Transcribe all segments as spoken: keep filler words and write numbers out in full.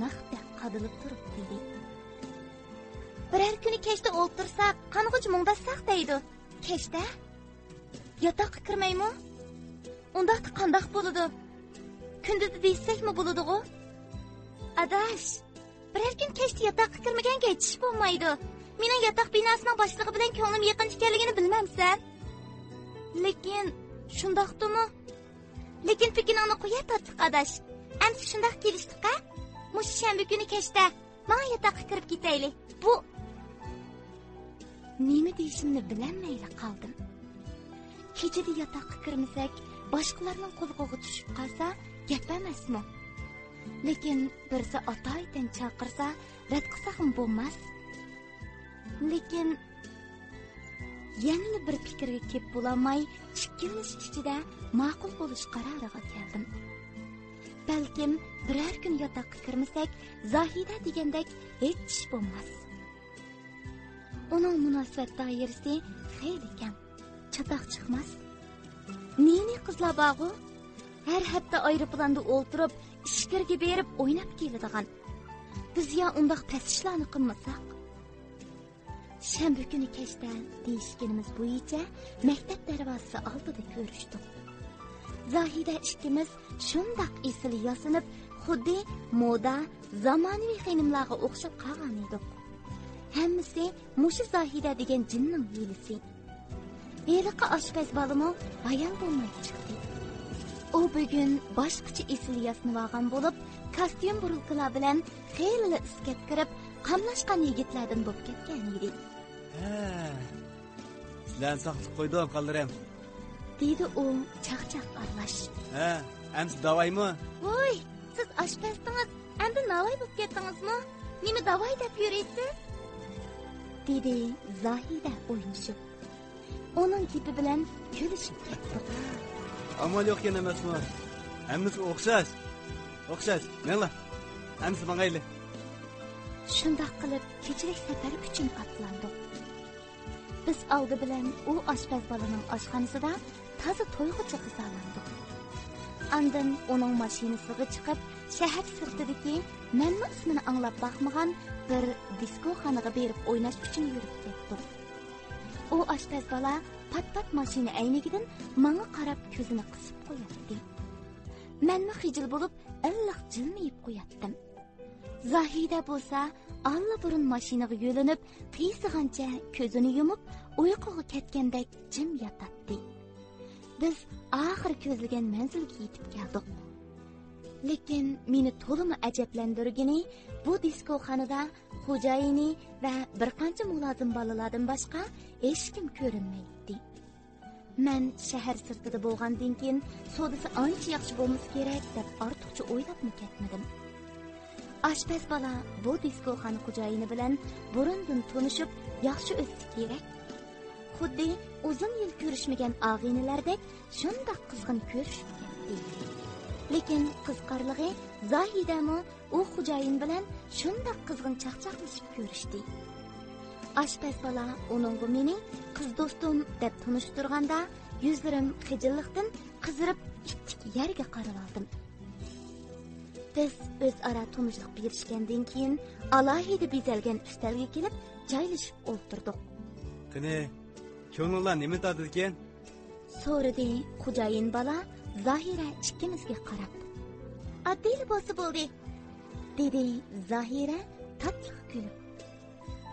ناختەك قادىلىپ تۇرۇپ دېدى. بىرەر كۈنى كەچتە ئولتۇرساق، قانغۇچە مۇڭداشساق دەيدۇ. كەچتە؟ ياتاققا كىرمەيمۇ؟ ئۇنداقتا قانداق بولىدۇ؟ كۈندۈزدە دېيىشسەكمۇ بولىدىغۇ؟ ئاداش، بىرەر كۈن كەچتە ياتاققا كىرمىگەنگە ھېچ ئىش بولمايدۇ. مېنىڭ ياتاق بىناسىنىڭ باشلىقى بىلەن كۆڭلۈم يېقىن ئىكەنلىكىنى بىلمەمسەن؟ لېكىن، شۇنداقتىمۇ؟ لېكىن پىكرىڭنى قويە تاتلىق ئاداش. ئەمسە شۇنداق كېلىشتۇق-ھە؟ مۇشۇ شەنبە كۈنى كەچتە ماڭا ياتاققا كىرىپ كېتەيلى. بۇ نېمە دېيىشىمنى بىلەلمەيلا قالدىم. كېچىدە ياتاققا كىرمىسەك، باشقىلارنىڭ قۇلىقىغا چۈشۈپ قالسا، گەپ ئەمەسمۇ؟ لېكىن بىرسى ئاتايىتەن چاقىرسا، رەت قىلساقمۇ بولماس؟ لېكىن يەنىلا بىر پىكىرگە كېلىپ بولالماي، ئىككىلىنىش ئىچىدە ماقۇل بولۇش قارارىغا كەلدىم. بەلكىم بىرەر كۈن ياتاققا كىرمىسەك، زاھىدە دېگەندەك ھېچ ئىش بولماس. ئۇنىڭ مۇناسىۋەت دائىرىسى خېلى كەڭ، چاتاق چىقماس. نى-نى قىزلار بارغۇ، ھەر ھەپتە ئايروپىلاندا ئولتۇرۇپ، ئىچكىرىگە بېرىپ ئويناپ كېلىدىغان. بىز يا ئۇنداق پەس ئىشلارنى قىلمىساق؟ شەنبە كۈنى كەچتە دېيىشكىنىمىز بويىچە مەكتەپ دەرۋازىسى ئالدىدا كۆرۈشتۇق. زاھىدە ئىككىمىز شۇنداق ئېسىل ياسىنىپ، خۇددى مودا، زامانىۋى خېنىملارغا ئوخشاپ قالغان ئىدۇق. ھەممىسى مۇشۇ زاھىدە دېگەن جىننىڭ ھىيلىسى. ھېلىقى ئاشپەز بالىمۇ ھايال بولماي چىقتى. ئۇ بۈگۈن باشقىچە ئېسىل ياسىنىۋالغان بولۇپ، كاستيۇم بۇرۇلكىلار بىلەن خېلىلا ئىسكەپ كىرىپ، قاملاشقان يىگىتلەردىن بولۇپ كەتكەن ئىدى. ھە، سىلەرنى ساقلاپ قويدۇم، قانلىرىم. دېدى ئۇ چاقچاق ئارىلاش. ھە، ئەمسە داۋايمۇ؟ ۋوي، سىز ئاشپەزدىڭىز، ئەمدى ناۋاي بولۇپ كەتتىڭىزمۇ؟ نېمە داۋاي دەپ يۈرىسىز؟ دېدى زاھىدە ئوينىشىپ. ئۇنىڭ گېپى بىلەن كۈلۈشۈپ كەتتۇق. ئامال يوقكەن ئەمەسمۇ؟ ھەممىسى ئوخشاش. ئوخشاش. مېڭلا. ئەمسە ماڭايلى. شۇنداق قىلىپ كېچىلىك سەپەر ئۈچۈن ئاتلاندۇق. بىز ئالدى بىلەن ئۇ ئاشپەز بالىنىڭ ئاشخانىسىدا تازا تويغۇچە غىزالاندۇق. ئاندىن ئۇنىڭ ماشىنىسىغا چىقىپ، شەھەر سىرتىدىكى مەنمۇ ئىسمىنى ئاڭلاپ باقمىغان بىر دىسكوخانىغا بېرىپ ئويناش ئۈچۈن يۈرۈپ كەتتۇق. ئۇ ئاشپەز بالا پات-پات ماشىنا ئەينىكىدىن ماڭا قاراپ كۆزىنى قىسىپ قوياتتى. مەنمۇ خىجىل بولۇپ، ئىللىق جىلمىيىپ قوياتتىم. زاھىدە بولسا ئاللىبۇرۇن ماشىنىغا يۆلىنىپ، قىيسىغانچە كۆزىنى يۇمۇپ، ئۇيقۇغا كەتكەندەك جىم ياتاتتى. بىز ئاخىر كۆزلىگەن مەنزىلگە يېتىپ كەلدۇق. لېكىن مېنى تولىمۇ ئەجەبلەندۈرگىنى، بۇ دىسكوخانىدا خوجايىنى ۋە بىر قانچە مۇلازىم بالىلاردىن باشقا ھېچكىم كۆرۈنمەيتتى. مەن شەھەر سىرتىدا بولغاندىن كېيىن، سودىسى ئانچە ياخشى بولمىسا كېرەك دەپ ئارتۇقچە ئويلاپمۇ كەتمىدىم. ئاشپەز بالا بۇ دىسكوخانا خوجايىنى بىلەن بۇرۇندىن تونۇشۇپ، ياخشى ئۆتسە كېرەك. خۇددى ئۇزۇن يىل كۆرۈشمىگەن ئاغىنىلەردەك شۇنداق قىزغىن كۆرۈشۈپ كەتتى. لېكىن قىزىقارلىقى، زاھىدەمۇ ئۇ خوجايىن بىلەن شۇنداق قىزغىن چاقچاقلىشىپ كۆرۈشتى. ئاشپەز بالا ئۇنىڭغا مېنى قىز دوستۇم دەپ تونۇشتۇرغاندا، يۈزلىرىم خىجىللىقتىن قىزىرىپ، ئىتتىك يەرگە قارىۋالدىم. بىز ئۆزئارا تونۇشلۇق بېرىشكەندىن كېيىن، ئالاھىدە بېزەلگەن ئۈستەلگە كېلىپ جايلىشىپ ئولتۇردۇق. قېنى، كۆڭلۈڭلار نېمە تارتىدىكەن؟ سورىدى خوجايىن بالا زاھىرە ئىككىمىزگە قاراپ. ئاددىيلا بولسا بولدى، دېدى زاھىرە تاتلىق كۈلۈپ.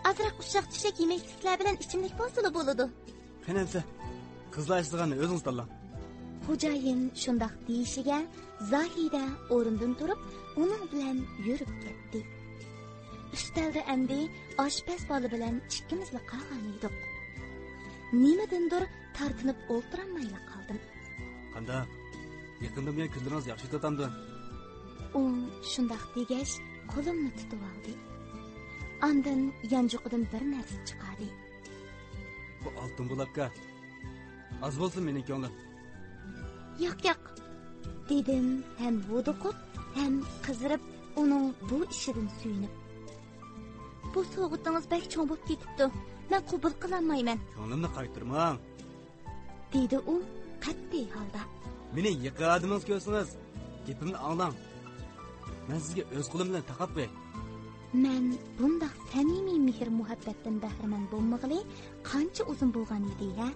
ئازراق ئۇششاق-چۈششەك يېمەكلىكلەر بىلەن ئىچىملىك بولسىلا بولىدۇ. قېنى ئەمسە، قىزلار ئىچىدىغاننى ئۆزىڭىز تاللاڭ. خوجايىن شۇنداق دېيىشىگە، زاھىدە ئورنىدىن تۇرۇپ، ئۇنىڭ بىلەن يۈرۈپ كەتتى. ئۈستەلدە ئەمدى ئاشپەز بالا بىلەن ئىككىمىزلا قالغان ئىدۇق. نېمىدىندۇر تارتىنىپ ئولتۇرالمايلا قالدىم. قانداق؟ يېقىندىن بۇيان كۈنلىرىڭىز ياخشى ئۆتۈۋاتامدۇ؟ ئۇ شۇنداق دېگەچ، قولۇمنى تۇتۇۋالدى. ئاندىن يانچۇقىدىن بىر نەرسە چىقاردى. بۇ ئالتۇن بۇلاپكا. ئاز بولسۇن مېنىڭ كۆڭلۈم. ياق، ياق، دېدىم ھەم ھودۇقۇپ، ھەم قىزىرىپ ئۇنىڭ بۇ ئىشىدىن سۆيۈنۈپ. بۇ سوۋغىتىڭىز بەك چوڭ بولۇپ كېتىپتۇ. مەن قوبۇل قىلالمايمەن. كۆڭلۈمنى قايتۇرماڭ، دېدى ئۇ قەتئىي ھالدا. مېنى يېقىن ئادىمىڭىز كۆرسىڭىز، گېپىمنى ئاڭلاڭ. مەن سىزگە ئۆز قولۇم بىلەن تاقاپ قوياي. مەن بۇنداق سەمىمىي مېھىر-مۇھەببەتتىن بەھرىمەن بولمىغىلى قانچە ئۇزۇن بولغان ئىدى، ھە؟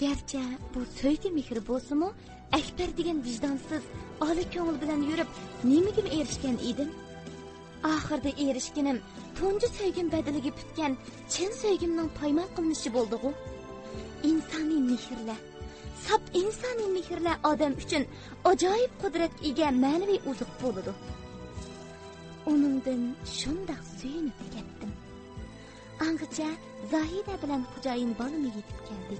گەرچە بۇ سۆيگۈ مېھرى بولسىمۇ، ئەكبەر دېگەن ۋىجدانسىز، ئالا كۆڭۈل بىلەن يۈرۈپ، نېمىگىمۇ ئېرىشكەن ئىدىم؟ ئاخىردا ئېرىشكىنىم تۇنجى سۆيگۈم بەدىلىگە پۈتكەن چىن سۆيگۈمنىڭ پايمال قىلىنىشى بولدىغۇ؟ ئىنسانىي مېھىرلەر، ساپ ئىنسانىي مېھىرلەر ئادەم ئۈچۈن ئاجايىپ قۇدرەتكە ئىگە مەنىۋى ئوزۇق بولىدۇ. ئۇنىڭدىن شۇنداق سۆيۈنۈپ كەتتىم. ئاڭغىچە زاھىدە بىلەن خوجايىن بالىمۇ يېتىپ كەلدى.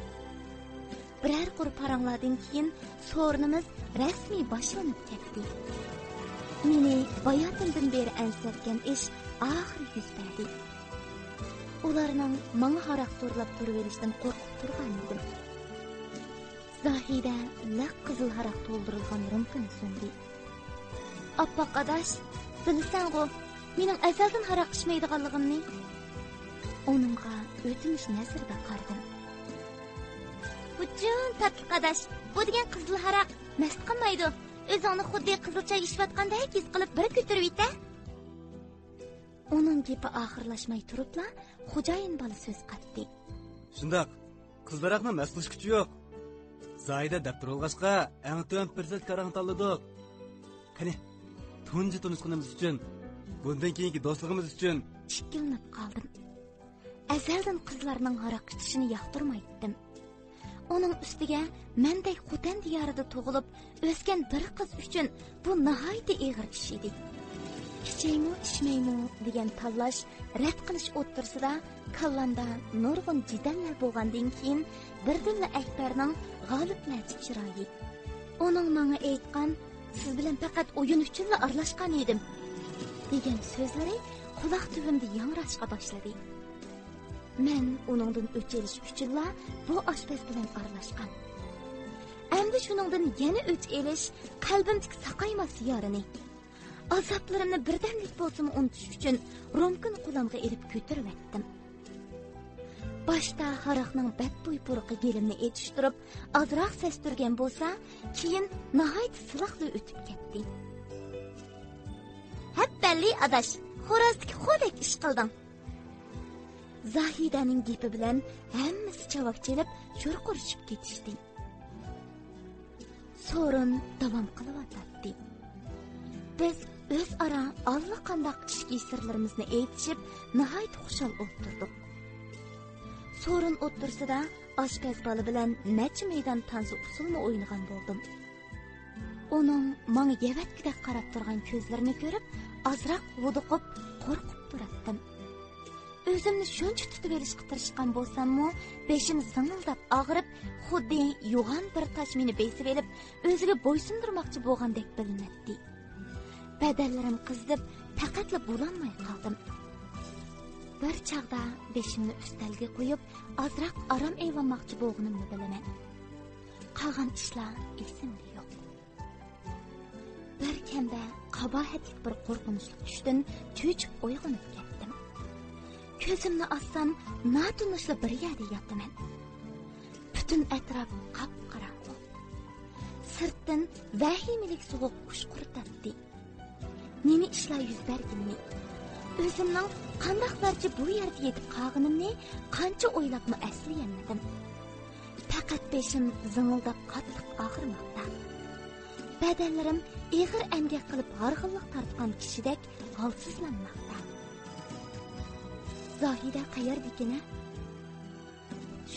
بىرەر قۇر پاراڭلاردىن كېيىن سورۇنىمىز رەسمىي باشلىنىپ كەتتى. مېنى باياتىندىن بېرى ئەنسىرەتكەن ئىش ئاخىرى يۈز بەردى. ئۇلارنىڭ ماڭا ھاراق سورىلاپ تۇرۇۋېلىشىدىن قورقۇپ تۇرغان ئىدىم. زاھىدە لىق قىزىل ھاراق تولدۇرۇلغان رومكىنى سۇندى. ئاپئاق ئاداش، بىلىسەنغۇ، مېنىڭ ئەزەلدىن ھاراق ئىچمەيدىغانلىقىمنى. ئۇنىڭغا ئۆتۈنۈش نەزىرىدە قارىدىم. بۇ جىم تاتلىق ئاداش، بۇ دېگەن قىزىل ھاراق، مەست قىلمايدۇ. ئۆزۈڭنى خۇددى قىزىل چاي ئىچىۋاتقاندەك ھېس قىلىپ بىر كۆتۈرۈۋېتە. ئۇنىڭ گېپى ئاخىرلاشماي تۇرۇپلا خوجايىن بالا سۆز قاتتى. شۇنداق، قىزلىراقنىڭ مەس قىلىش كۈچى يوق. زاھىدە دەپ تۇرۇۋالغاچقا، ئەڭ تۆۋەن پىرسەنت كاراڭ تاللىدۇق. قېنى، تۇنجى تونۇشقىنىمىز ئۈچۈن، بۇندىن كېيىنكى دوستلۇقىمىز ئۈچۈن. ئىككىلىنىپ قالدىم. ئەزەلدىن قىزلارنىڭ ھاراق ئىچىشىنى ياقتۇرمايتتىم. ئۇنىڭ ئۈستىگە مەندەك خوتەن دىيارىدا تۇغۇلۇپ ئۆسكەن بىر قىز ئۈچۈن بۇ ناھايىتى ئېغىر ئىش ئىدى. ئىچەيمۇ، ئىچمەيمۇ دېگەن تاللاش، رەت قىلىش ئوتتۇرىسىدا كاللامدا نۇرغۇن جېدەللەر بولغاندىن كېيىن، بىردىنلا ئەكبەرنىڭ غالىپلەرچە چىرايى، ئۇنىڭ ماڭا ئېيتقان، «سىز بىلەن پەقەت ئويۇن ئۈچۈنلا ئارىلاشقان ئىدىم» دېگەن سۆزلىرى قۇلاق تۈۋىمدە ياڭراشقا باشلىدى. مەن ئۇنىڭدىن ئۆچ ئېلىش ئۈچۈنلا بۇ ئاشپەز بىلەن ئارىلاشقان. ئەمدى شۇنىڭدىن يەنە ئۆچ ئېلىش، قەلبىمدىكى ساقايماس يارىنى، ئازابلىرىمنى بىردەملىك بولسىمۇ ئۇنتۇش ئۈچۈن رومكىنى قولۇمغا ئېلىپ كۆتۈرۈۋەتتىم. باشتا ھاراقنىڭ بەتبۇي پۇرىقى گېلىمنى ئېچىشتۇرۇپ، ئازراق سەستۈرگەن بولسا، كېيىن ناھايىتى سىلىقلا ئۆتۈپ كەتتى. «ھەپپەللى ئاداش، خورازدىكى خودەك ئىش قىلدىڭ.» زاھىدەنىڭ گېپى بىلەن ھەممىسى چاۋاك چېلىپ، شورقۇرىشىپ كېتىشتى. سورۇن داۋام قىلىۋاتاتتى. بىز ئۆزئارا ئاللىقانداق ئىچكى سىرلىرىمىزنى ئېيتىشىپ، ناھايىتى خۇشال ئولتۇردۇق. سورۇن ئوتتۇرىسىدا ئاشپەز بالا بىلەن نەچچە مەيدان تانسا ئۇسسۇلمۇ ئوينىغان بولدۇم. ئۇنىڭ ماڭا يەۋەتكۈدەك قاراپ تۇرغان كۆزلىرىنى كۆرۈپ، ئازراق ھودۇقۇپ، قورقۇپ تۇراتتىم. ئۆزۈمنى شۇنچە تۇتۇۋېلىشقا تىرىشقان بولساممۇ، بېشىم زىڭىلداپ ئاغرىپ، خۇددى يوغان بىر تاش مېنى بېسىۋېلىپ، ئۆزىگە بويسۇندۇرماقچى بولغاندەك بىلىنەتتى. بەدەنلىرىم قىزىپ، پەقەتلا بولالماي قالدىم. بىر چاغدا بېشىمنى ئۈستەلگە قويۇپ، ئازراق ئارام ئېلىۋالماقچى بولغىنىمنى بىلىمەن. قالغان ئىشلار ئېسىمدە يوق. بىر كەمبە قاباھەتلىك بىر قورقۇنچلۇق چۈشتىن چۆچۈپ ئويغىنىپ كەتتىم. كۆزۈمنى ئاچسام، ناتونۇشلا بىر يەردە ياتىمەن. پۈتۈن ئەتراپ قاپقاراڭغۇ. سىرتتىن ۋەھىمىلىك سوغۇق قۇشقۇرتاتتى. نېمە ئىشلار يۈز بەرگىنىنى، ئۆزۈمنىڭ قانداقلارچە بۇ يەردە يېتىپ قالغىنىمنى قانچە ئويلاپمۇ ئەسلىيەلمىدىم. پەقەت بېشىم زىڭىلداپ قاتتىق ئاغرىماقتا. بەدەنلىرىم ئېغىر ئەمگەك قىلىپ ھارغىنلىق تارتقان كىشىدەك ھالسىزلانماقتا. زاھىدە قەيەردىكىنە؟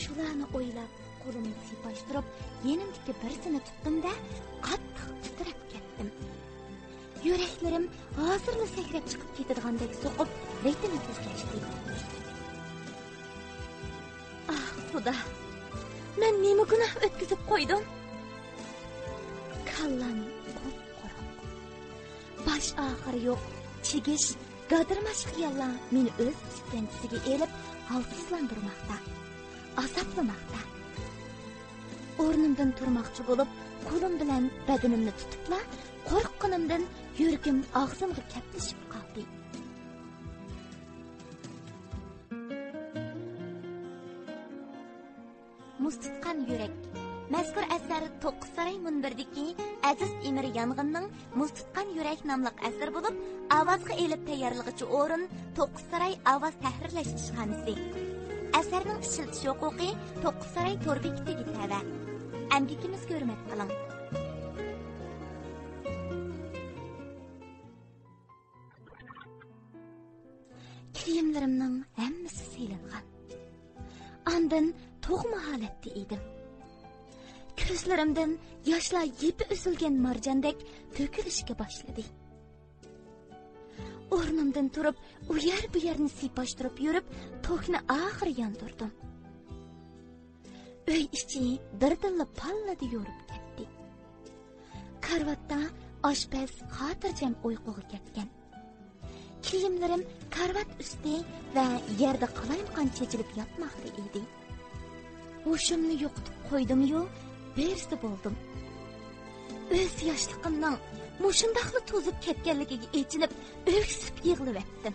شۇلارنى ئويلاپ، قولۇمنى سىيپاشتۇرۇپ، يېنىمدىكى بىرسىنى تۇتتۇم-دە، قاتتىق تىترەپ كەتتىم. يۈرەكلىرىم ھازىرلا سەكرەپ چىقىپ كېتىدىغاندەك سوقۇپ، رىتىمى تېزلەشتى. ئاھ، خۇدا! مەن نېمە گۇناھ ئۆتكۈزۈپ قويدۇم؟ كاللام قۇپقۇرۇق. باش ئاخىرى يوق چىگىش، گادىرماش خىياللار مېنى ئۆز ئىسكەنجىسىگە ئېلىپ، ھالسىزلاندۇرماقتا، ئازابلىماقتا. ئورنۇمدىن تۇرماقچى بولۇپ، قولۇم بىلەن بەدىنىمنى تۇتۇپلا، قورققىنىمدىن يۈرىكىم ئاغزىمغا كەپلىشىپ قالدى. مۇز تۇتقان يۈرەك. مەزكۇر ئەسەر توققۇز ساراي مۇنبىرىدىكى ئەزىز ئىمىر يانغىننىڭ مۇز تۇتقان يۈرەك ناملىق ئەسىرى بولۇپ، ئاۋازغا ئېلىپ تەييارلىغۇچى ئورۇن توققۇز ساراي ئاۋاز تەھرىرلەش ئىشخانىسى. ئەسەرنىڭ ئىشلىتىش ھوقۇقى توققۇز ساراي تور بېكىتىگە تەۋە. ئەمگىكىمىزگە ھۆرمەت قىلىڭ. كىيىملىرىمنىڭ ھەممىسى سېلىنغان. ئاندىن تۇغما ھالەتتە ئىدىم. كۆزلىرىمدىن ياشلار يىپى ئۈزۈلگەن مارجاندەك تۆكۈلۈشكە باشلىدى. ئورنۇمدىن تۇرۇپ، ئۇ يەر بۇ يەرنى سىيپاشتۇرۇپ يۈرۈپ، توكنى ئاخىرى ياندۇردۇم. ئۆي ئىچى بىردىنلا پاللىدە يورۇپ كەتتى. كارىۋاتتا ئاشپەز خاتىرجەم ئۇيقۇغا كەتكەن. كىيىملىرىم كارىۋات ئۈستى ۋە يەردە قالايمىقان چېچىلىپ ياتماقتا ئىدى. ھوشۇمنى يوقىتىپ قويدۇميۇ، بىرسى بولدۇم. ئۆز ياشلىقىمنىڭ مۇشۇنداقلا توزۇپ كەتكەنلىكىگە ئېچىنىپ، ئۆكسۈپ يىغلىۋەتتىم.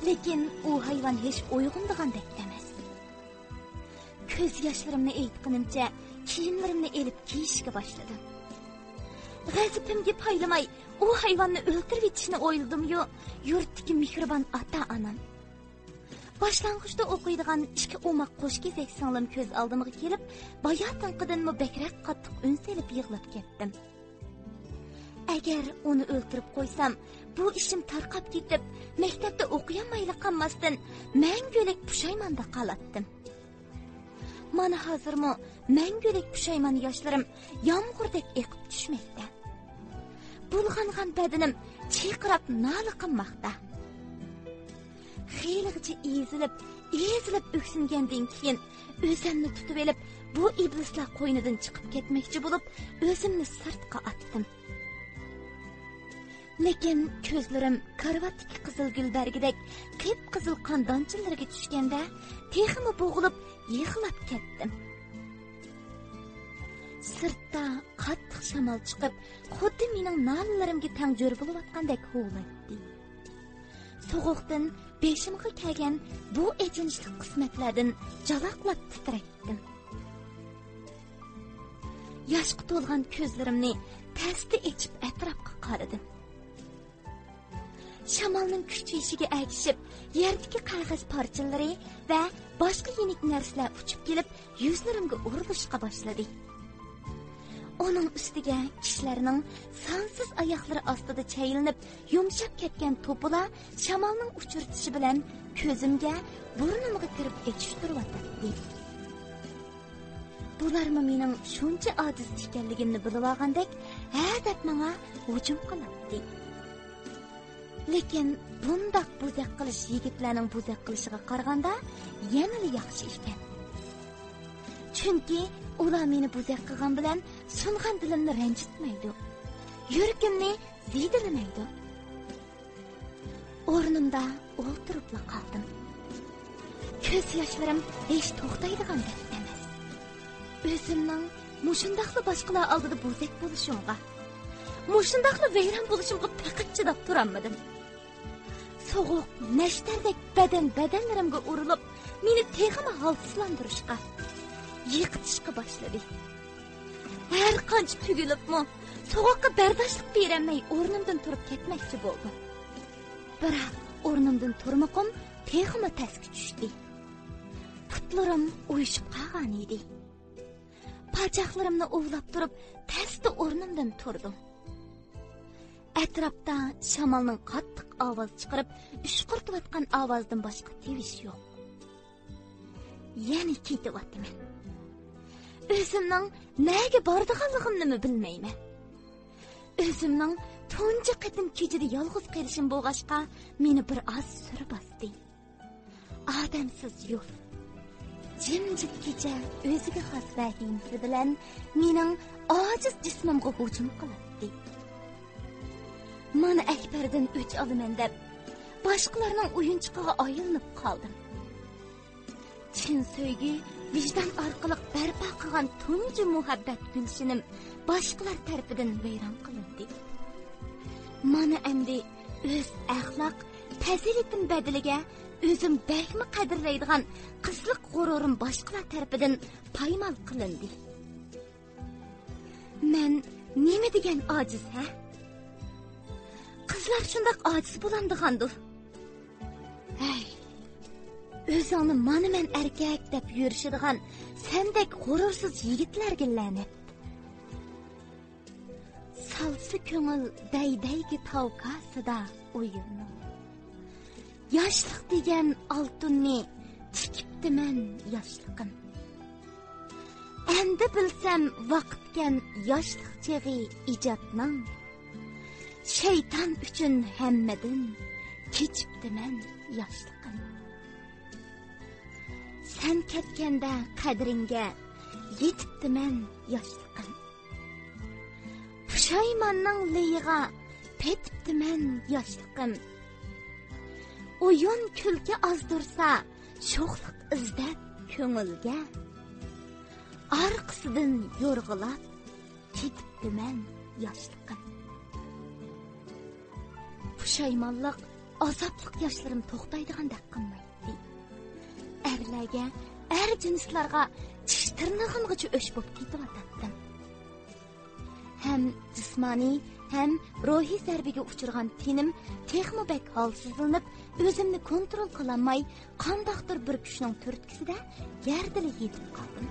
لېكىن ئۇ ھايۋان ھېچ ئويغىنىدىغاندەك ئەمەس. كۆز ياشلىرىمنى ئېيتقىنىمچە، كىيىملىرىمنى ئېلىپ كىيىشكە باشلىدىم. غەزىپىمگە پايلىماي، ئۇ ھايۋاننى ئۆلتۈرۈۋېتىشنى ئويلىدىميۇ، يۇرتتىكى مېھرىبان ئاتا-ئانام، باشلانغۇچتا ئوقۇيدىغان ئىككى ئوماق قوشكېزەك سىڭلىم كۆز ئالدىمغا كېلىپ، باياتىنقىدىنمۇ بەكرەك قاتتىق ئۈن سېلىپ يىغلاپ كەتتىم. ئەگەر ئۇنى ئۆلتۈرۈپ قويسام، بۇ ئىشىم تارقاپ كېتىپ، مەكتەپتە ئوقۇيالمايلا قالماستىن، مەڭگۈلۈك پۇشايماندا قالاتتىم. مانا ھازىرمۇ مەڭگۈلۈك پۇشايمان ياشلىرىم يامغۇردەك ئېقىپ چۈشمەكتە. بۇلغانغان بەدىنىم چىرقىراپ نالە قىلماقتا. خېلىغىچە ئېزىلىپ، ئېزىلىپ ئۆكسۈنگەندىن كېيىن، ئۆزۈمنى تۇتۇۋېلىپ، بۇ ئىبلىسلار قوينىدىن چىقىپ كەتمەكچى بولۇپ، ئۆزۈمنى سىرتقا ئاتتىم. لېكىن كۆزلىرىم كارىۋاتتىكى قىزىل گۈلبەرگىدەك قىپقىزىل قان دانچىلىرىگە چۈشكەندە، تېخىمۇ بوغۇلۇپ يىغلاپ كەتتىم. سىرتتا قاتتىق شامال چىقىپ، خۇددى مېنىڭ نالىلىرىمگە تەڭ جور بولۇۋاتقاندەك ھۇۋلايتتى. سوغۇقتىن بېشىمغا كەلگەن بۇ ئېچىنىشلىق قىسمەتلەردىن جالاقلاپ تىترەيتتىم. ياشقا تولغان كۆزلىرىمنى تەستە ئېچىپ ئەتراپقا قارىدىم. شامالنىڭ كۈچىيىشىگە ئەگىشىپ، يەردىكى قەغەز پارچىلىرى ۋە باشقا يېنىك نەرسىلەر ئۇچۇپ كېلىپ، يۈزلىرىمگە ئۇرۇلۇشقا باشلىدى. ئۇنىڭ ئۈستىگە كىشىلەرنىڭ سانسىز ئاياقلىرى ئاستىدا چەيلىنىپ، يۇمشاپ كەتكەن توپىلار شامالنىڭ ئۇچرىتىشى بىلەن كۆزۈمگە، بۇرنۇمغا كىرىپ ئېچىشتۇرۇۋاتاتتى. بۇلارمۇ مېنىڭ شۇنچە ئاجىز ئىكەنلىكىمنى بىلىۋالغاندەك، ھەدەپ ماڭا ھۇجۇم قىلاتتى. لېكىن بۇنداق بوزەك قىلىش يىگىتلەرنىڭ بوزەك قىلىشىغا قارىغاندا يەنىلا ياخشى ئىكەن. چۈنكى ئۇلار مېنى بوزەك قىلغان بىلەن سۇنغان دىلىمنى رەنجىتمەيدۇ، يۈرىكىمنى زېدىلىمەيدۇ. ئورنۇمدا ئولتۇرۇپلا قالدىم. كۆز ياشلىرىم ھېچ توختايدىغاندەك ئەمەس. ئۆزۈمنىڭ مۇشۇنداقلا باشقىلار ئالدىدا بوزەك بولۇشۇمغا، مۇشۇنداقلا ۋەيران بولۇشۇمغا پەقەت چىداپ تۇرالمىدىم. سوغۇق نەشتەردەك بەدەن بەدەنلىرىمگە ئۇرۇلۇپ، مېنى تېخىمۇ ھالسىزلاندۇرۇشقا، يىقىتىشقا باشلىدى. ھەر قانچە تۈگۈلۈپمۇ، سوغۇققا بەرداشلىق بېرەلمەي، ئورنۇمدىن تۇرۇپ كەتمەكچى بولدۇم. بىراق ئورنۇمدىن تۇرمىقىم تېخىمۇ تەسكە چۈشتى. پۇتلىرىم ئۇيۇشۇپ قالغان ئىدى. پاچاقلىرىمنى ئۇۋىلاپ تۇرۇپ، تەستە ئورنۇمدىن تۇردۇم. ئەتراپتا شامالنىڭ قاتتىق ئاۋاز چىقىرىپ، ئۈشقۈرتۈۋاتقان ئاۋازدىن باشقا تىۋىش يوق. يەنە كېتىۋاتىمەن. ئۆزۈمنىڭ نەگە بارىدىغانلىقىمنىمۇ بىلمەيمەن. ئۆزۈمنىڭ تۇنجى قېتىم كېچىدە يالغۇز قېلىشىم بولغاچقا، مېنى بىر ئاز سۈر باستى. ئادەمسىز يول. جىمجىت كېچە ئۆزىگە خاس ۋەھىمىسى بىلەن مېنىڭ ئاجىز جىسمىمغا ھۇجۇم قىلاتتى. مانا ئەكبەردىن ئۆچ ئالىمەن دەپ، باشقىلارنىڭ ئويۇنچۇقىغا ئايلىنىپ قالدىم. چىن سۆيگۈ، ۋىجدان ئارقىلىق بەرپا قىلغان تۇنجى مۇھەببەت گۈلشىنىم باشقىلار تەرىپىدىن ۋەيران قىلىندى. مانا ئەمدى ئۆز ئەخلاق، پەزىلىتىم بەدىلىگە ئۆزۈم بەكمۇ قەدىرلەيدىغان قىزلىق غۇرۇرۇم باشقىلار تەرىپىدىن پايمال قىلىندى. مەن نېمە دېگەن ئاجىز، ھە؟ قىزلار شۇنداق ئاجىز بولامدىغاندۇ؟ ھەي، ئۆزۈڭنى مانا مەن ئەركەك دەپ يۈرۈشىدىغان سەندەك غۇرۇرسىز يىگىتلەرگە لەنەت. سالسا كۆڭۈل دەي-دەيگە تاۋ كاسىدا ئويۇننىڭ. ياشلىق دېگەن ئالتۇننى تىكىپتىمەن ياشلىقىم. ئەمدى بىلسەم ۋاقىتكەن ياشلىق چېغى ئىجادنىڭ. شەيتان ئۈچۈن ھەممىدىن كېچىپتىمەن ياشلىقىم. سەن كەتكەندە قەدرىڭگە يېتىپتىمەن ياشلىقىم. پۇشايماننىڭ لېيىغا پېتىپتىمەن ياشلىقىم. ئويۇن كۈلكە ئازدۇرسا، شوخلۇق ئىزدەپ كۆڭۈلگە، ئارقىسىدىن يورغىلاپ كېتىپتىمەن ياشلىقىم. پۇشايمانلىق، ئازابلىق ياشلىرىم توختايدىغاندەك قىلمايتتى. ئەرلەرگە، ئەر جىنسلارغا چىش تىرنىغىمغىچە ئۆچ بولۇپ كېتىۋاتاتتىم. ھەم جىسمانىي، ھەم روھىي زەربىگە ئۇچرىغان تېنىم تېخىمۇ بەك ھالسىزلىنىپ، ئۆزۈمنى كونترول قىلالماي، قانداقتۇر بىر كۈچنىڭ تۈرتكىسىدە يەردىلا يېتىپ قالدىم.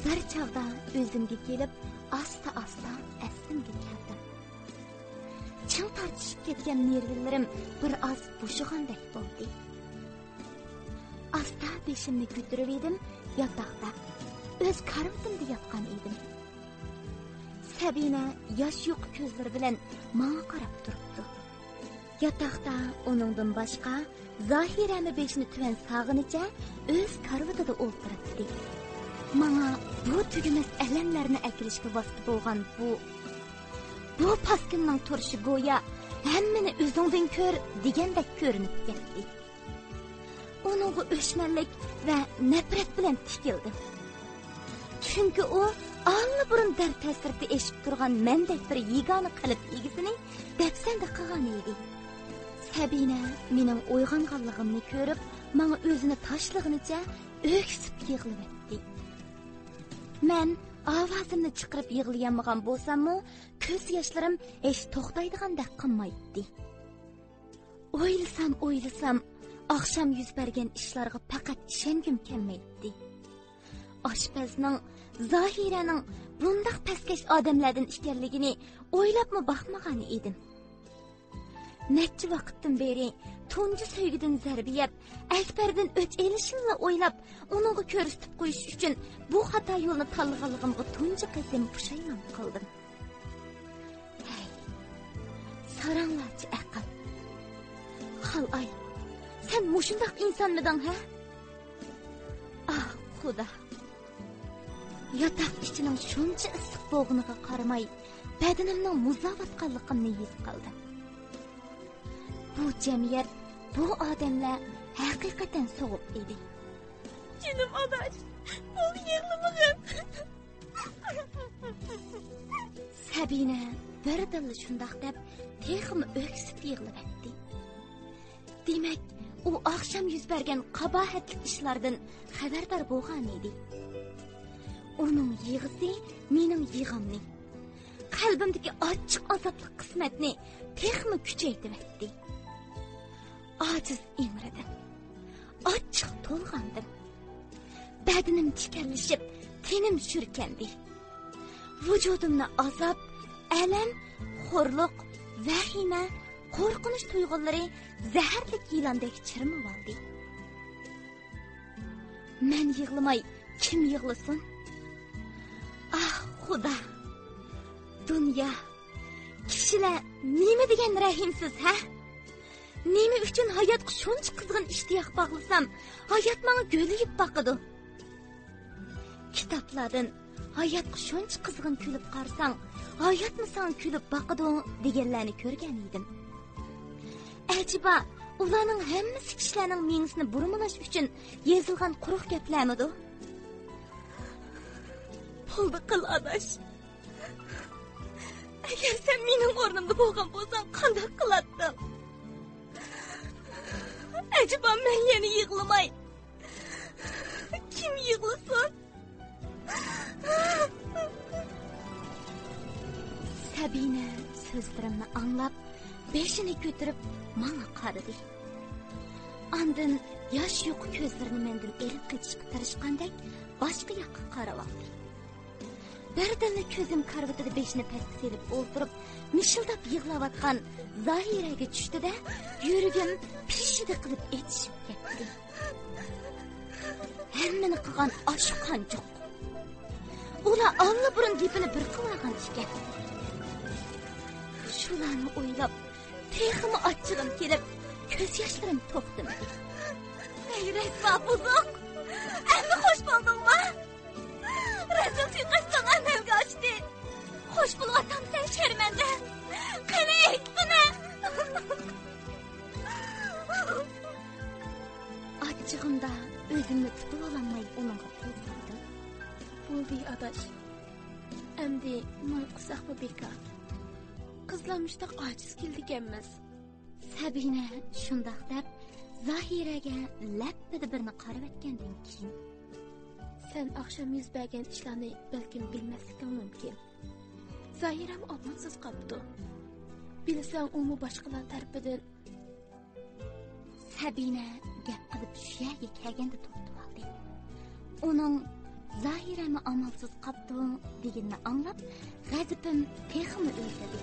بىر چاغدا ئۆزۈمگە كېلىپ، ئاستا-ئاستا ئەسلىمگە كەلدىم. چىڭ تارتىشىپ كەتكەن نېرۋىلىرىم بىر ئاز بوشىغاندەك بولدى. ئاستا بېشىمنى كۆتۈرۈۋىدىم، ياتاقتا، ئۆز كارىۋىتىمدا ياتقان ئىدىم. سەبىنە ياش يۇقا كۆزلىرى بىلەن ماڭا قاراپ تۇرۇپتۇ. ياتاقتا ئۇنىڭدىن باشقا زاھىرەمۇ بېشىنى تۆۋەن سالغىنىچە ئۆز كارىۋىتىدا ئولتۇراتتى. ماڭا بۇ تۈگىمەس ئەلەملەرنى ئەكېلىشكە ۋاسىتە بولغان بۇ، بۇ پاسكىنىنىڭ تۇرۇشى گويا «ھەممىنى ئۆزۈڭدىن كۆر» دېگەندەك كۆرۈنۈپ كەتتى. ئۇنىڭغا ئۆچمەنلىك ۋە نەپرەت بىلەن تىكىلدىم. چۈنكى ئۇ ئاللىبۇرۇن دەرد ھەسرىتى ئېشىپ تۇرغان مەندەك بىر يېگانە قەلب ئىگىسىنى دەپسەندە قىلغان ئىدى. سەبىنە مېنىڭ ئويغانغانلىقىمنى كۆرۈپ، ماڭا ئۆزىنى تاشلىغىنىچە ئۆكسۈپ يىغلىۋەتتى. مەن ئاۋازىمنى چىقىرىپ يىغلىيالمىغان بولساممۇ، كۆز ياشلىرىم ھېچ توختايدىغاندەك قىلمايتتى. ئويلىسام، ئويلىسام، ئاخشام يۈز بەرگەن ئىشلارغا پەقەت ئىشەنگۈم كەلمەيتتى. ئاشپەزنىڭ، زاھىرەنىڭ بۇنداق پەسكەش ئادەملەردىن ئىكەنلىكىنى ئويلاپمۇ باقمىغان ئىدىم. نەچچە ۋاقىتتىن بېرى تۇنجى سۆيگۈدىن زەربە يەپ، ئەكبەردىن ئۆچ ئېلىشنىلا ئويلاپ، ئۇنىڭغا كۆرسىتىپ قويۇش ئۈچۈن بۇ خاتا يولنى تاللىغانلىقىمغا تۇنجى قېتىم پۇشايمان قىلدىم. ھەي، ساراڭلارچە ئەقىل. خالئاي، سەن مۇشۇنداق ئىنسانمىدىڭ، ھە؟ ئاھ، خۇدا! ياتاق ئىچىنىڭ شۇنچە ئىسسىق بولغىنىغا قارىماي، بەدىنىمنىڭ مۇزلاۋاتقانلىقىمنى ھېس قىلدىم. بۇ جەمئىيەت، بۇ ئادەملەر ھەقىقەتەن سوغۇق ئىدى. جېنىم ئاداش، بولدى، يىغلىمىغىن. سەبىنە بىردىنلا شۇنداق دەپ، تېخىمۇ ئۆكسۈپ يىغلىۋەتتى. دېمەك، ئۇ ئاخشام يۈز بەرگەن قاباھەتلىك ئىشلاردىن خەۋەردار بولغانىدى. ئۇنىڭ يىغىسى مېنىڭ يىغامنى، قەلبىمدىكى ئاچچىق ئازابلىق قىسمەتنى تېخىمۇ كۈچەيتىۋەتتى. ئاجىز ئىڭرىدىم. ئاچچىق تولغاندىم. بەدىنىم تىكەنلىشىپ، تېنىم شۈركەندى. ۋۇجۇدۇمنى ئازاب، ئەلەم، خورلۇق، ۋەھىمە، قورقۇنچ تۇيغۇلىرى زەھەرلىك يىلاندەك چىرمىۋالدى. مەن يىغلىماي، كىم يىغلىسۇن؟ ئاھ، خۇدا! دۇنيا، كىشىلەر نېمە دېگەن رەھىمسىز، ھە؟ نېمە ئۈچۈن ھاياتقا شۇنچە قىزغىن ئىشتىياق باغلىسام، ھايات ماڭا گۆلىيىپ باقىدۇ؟ كىتابلاردىن «ھاياتقا شۇنچە قىزغىن كۈلۈپ قارىساڭ، ھاياتمۇ ساڭا كۈلۈپ باقىدۇ» دېگەنلەرنى كۆرگەن ئىدىم. ئەجەبا، ئۇلارنىڭ ھەممىسى كىشىلەرنىڭ مېڭىسىنى بۇرمىلاش ئۈچۈن يېزىلغان قۇرۇق گەپلەرمىدۇ؟ بولدى قىل، ئاداش. ئەگەر سەن مېنىڭ ئورنۇمدا بولغان بولساڭ، قانداق قىلاتتىڭ؟ ئەجەبا، مەن يەنە يىغلىماي، كىم يىغلىسۇن؟ سەبىنە سۆزلىرىمنى ئاڭلاپ، بېشىنى كۆتۈرۈپ ماڭا قارىدى. ئاندىن ياش يۇقا كۆزلىرىنى مەندىن ئېلىپ قېچىشقا تىرىشقاندەك باشقا ياققا قاراۋالدى. بىردىنلا كۆزۈم كارىۋىتىدا بېشىنى پەسكە سېلىپ ئولتۇرۇپ، مىشىلداپ يىغلاۋاتقان زاھىرەگە چۈشتى-دە، يۈرىكىم پىششىدە قىلىپ ئېتىشىپ كەتتى. ھەممىنى قىلغان ئاشۇ قانچۇق. ئۇلار ئاللىبۇرۇن گېپىنى بىر قىلىۋالغان ئىكەن. شۇلارنى ئويلاپ، تېخىمۇ ئاچچىقىم كېلىپ، كۆز ياشلىرىم توختىمىدى. ھەي، رەسۋا بۇزۇق! ئەمدى خوش بولدۇڭمۇ؟ رەزىل سۇيىقەستىڭ ئەمەلگە ئاشتى. خوش بولۇۋاتامسەن، شەرمەندە؟ قېنى، ئېيتقىنە! ئاچچىقىمدا ئۆزۈمنى تۇتۇۋالالماي ئۇنىڭغا قول سالدىم. بولدى، ئاداش. ئەمدى نومۇس قىلساقمۇ بىكار. قىزلار مۇشتاق ئاجىز كېلىدىكەنمىز. سەبىنە شۇنداق دەپ، زاھىرەگە لەپپىدە بىرنى قارىۋەتكەندىن كېيىن، سەن ئاخشام يۈز بەرگەن ئىشلارنى بەلكىم بىلمەسلىكىڭ مۇمكىن. زاھىرەمۇ ئامالسىز قاپتۇ. بىلسەڭ، ئۇمۇ باشقىلار تەرىپىدىن. سەبىنە گەپ قىلىپ شۇ يەرگە كەلگەندە توختىۋالدى. ئۇنىڭ «زاھىرەمۇ ئامالسىز قاپتۇ» دېگىنىنى ئاڭلاپ، غەزىپىم تېخىمۇ ئۆرلىدى.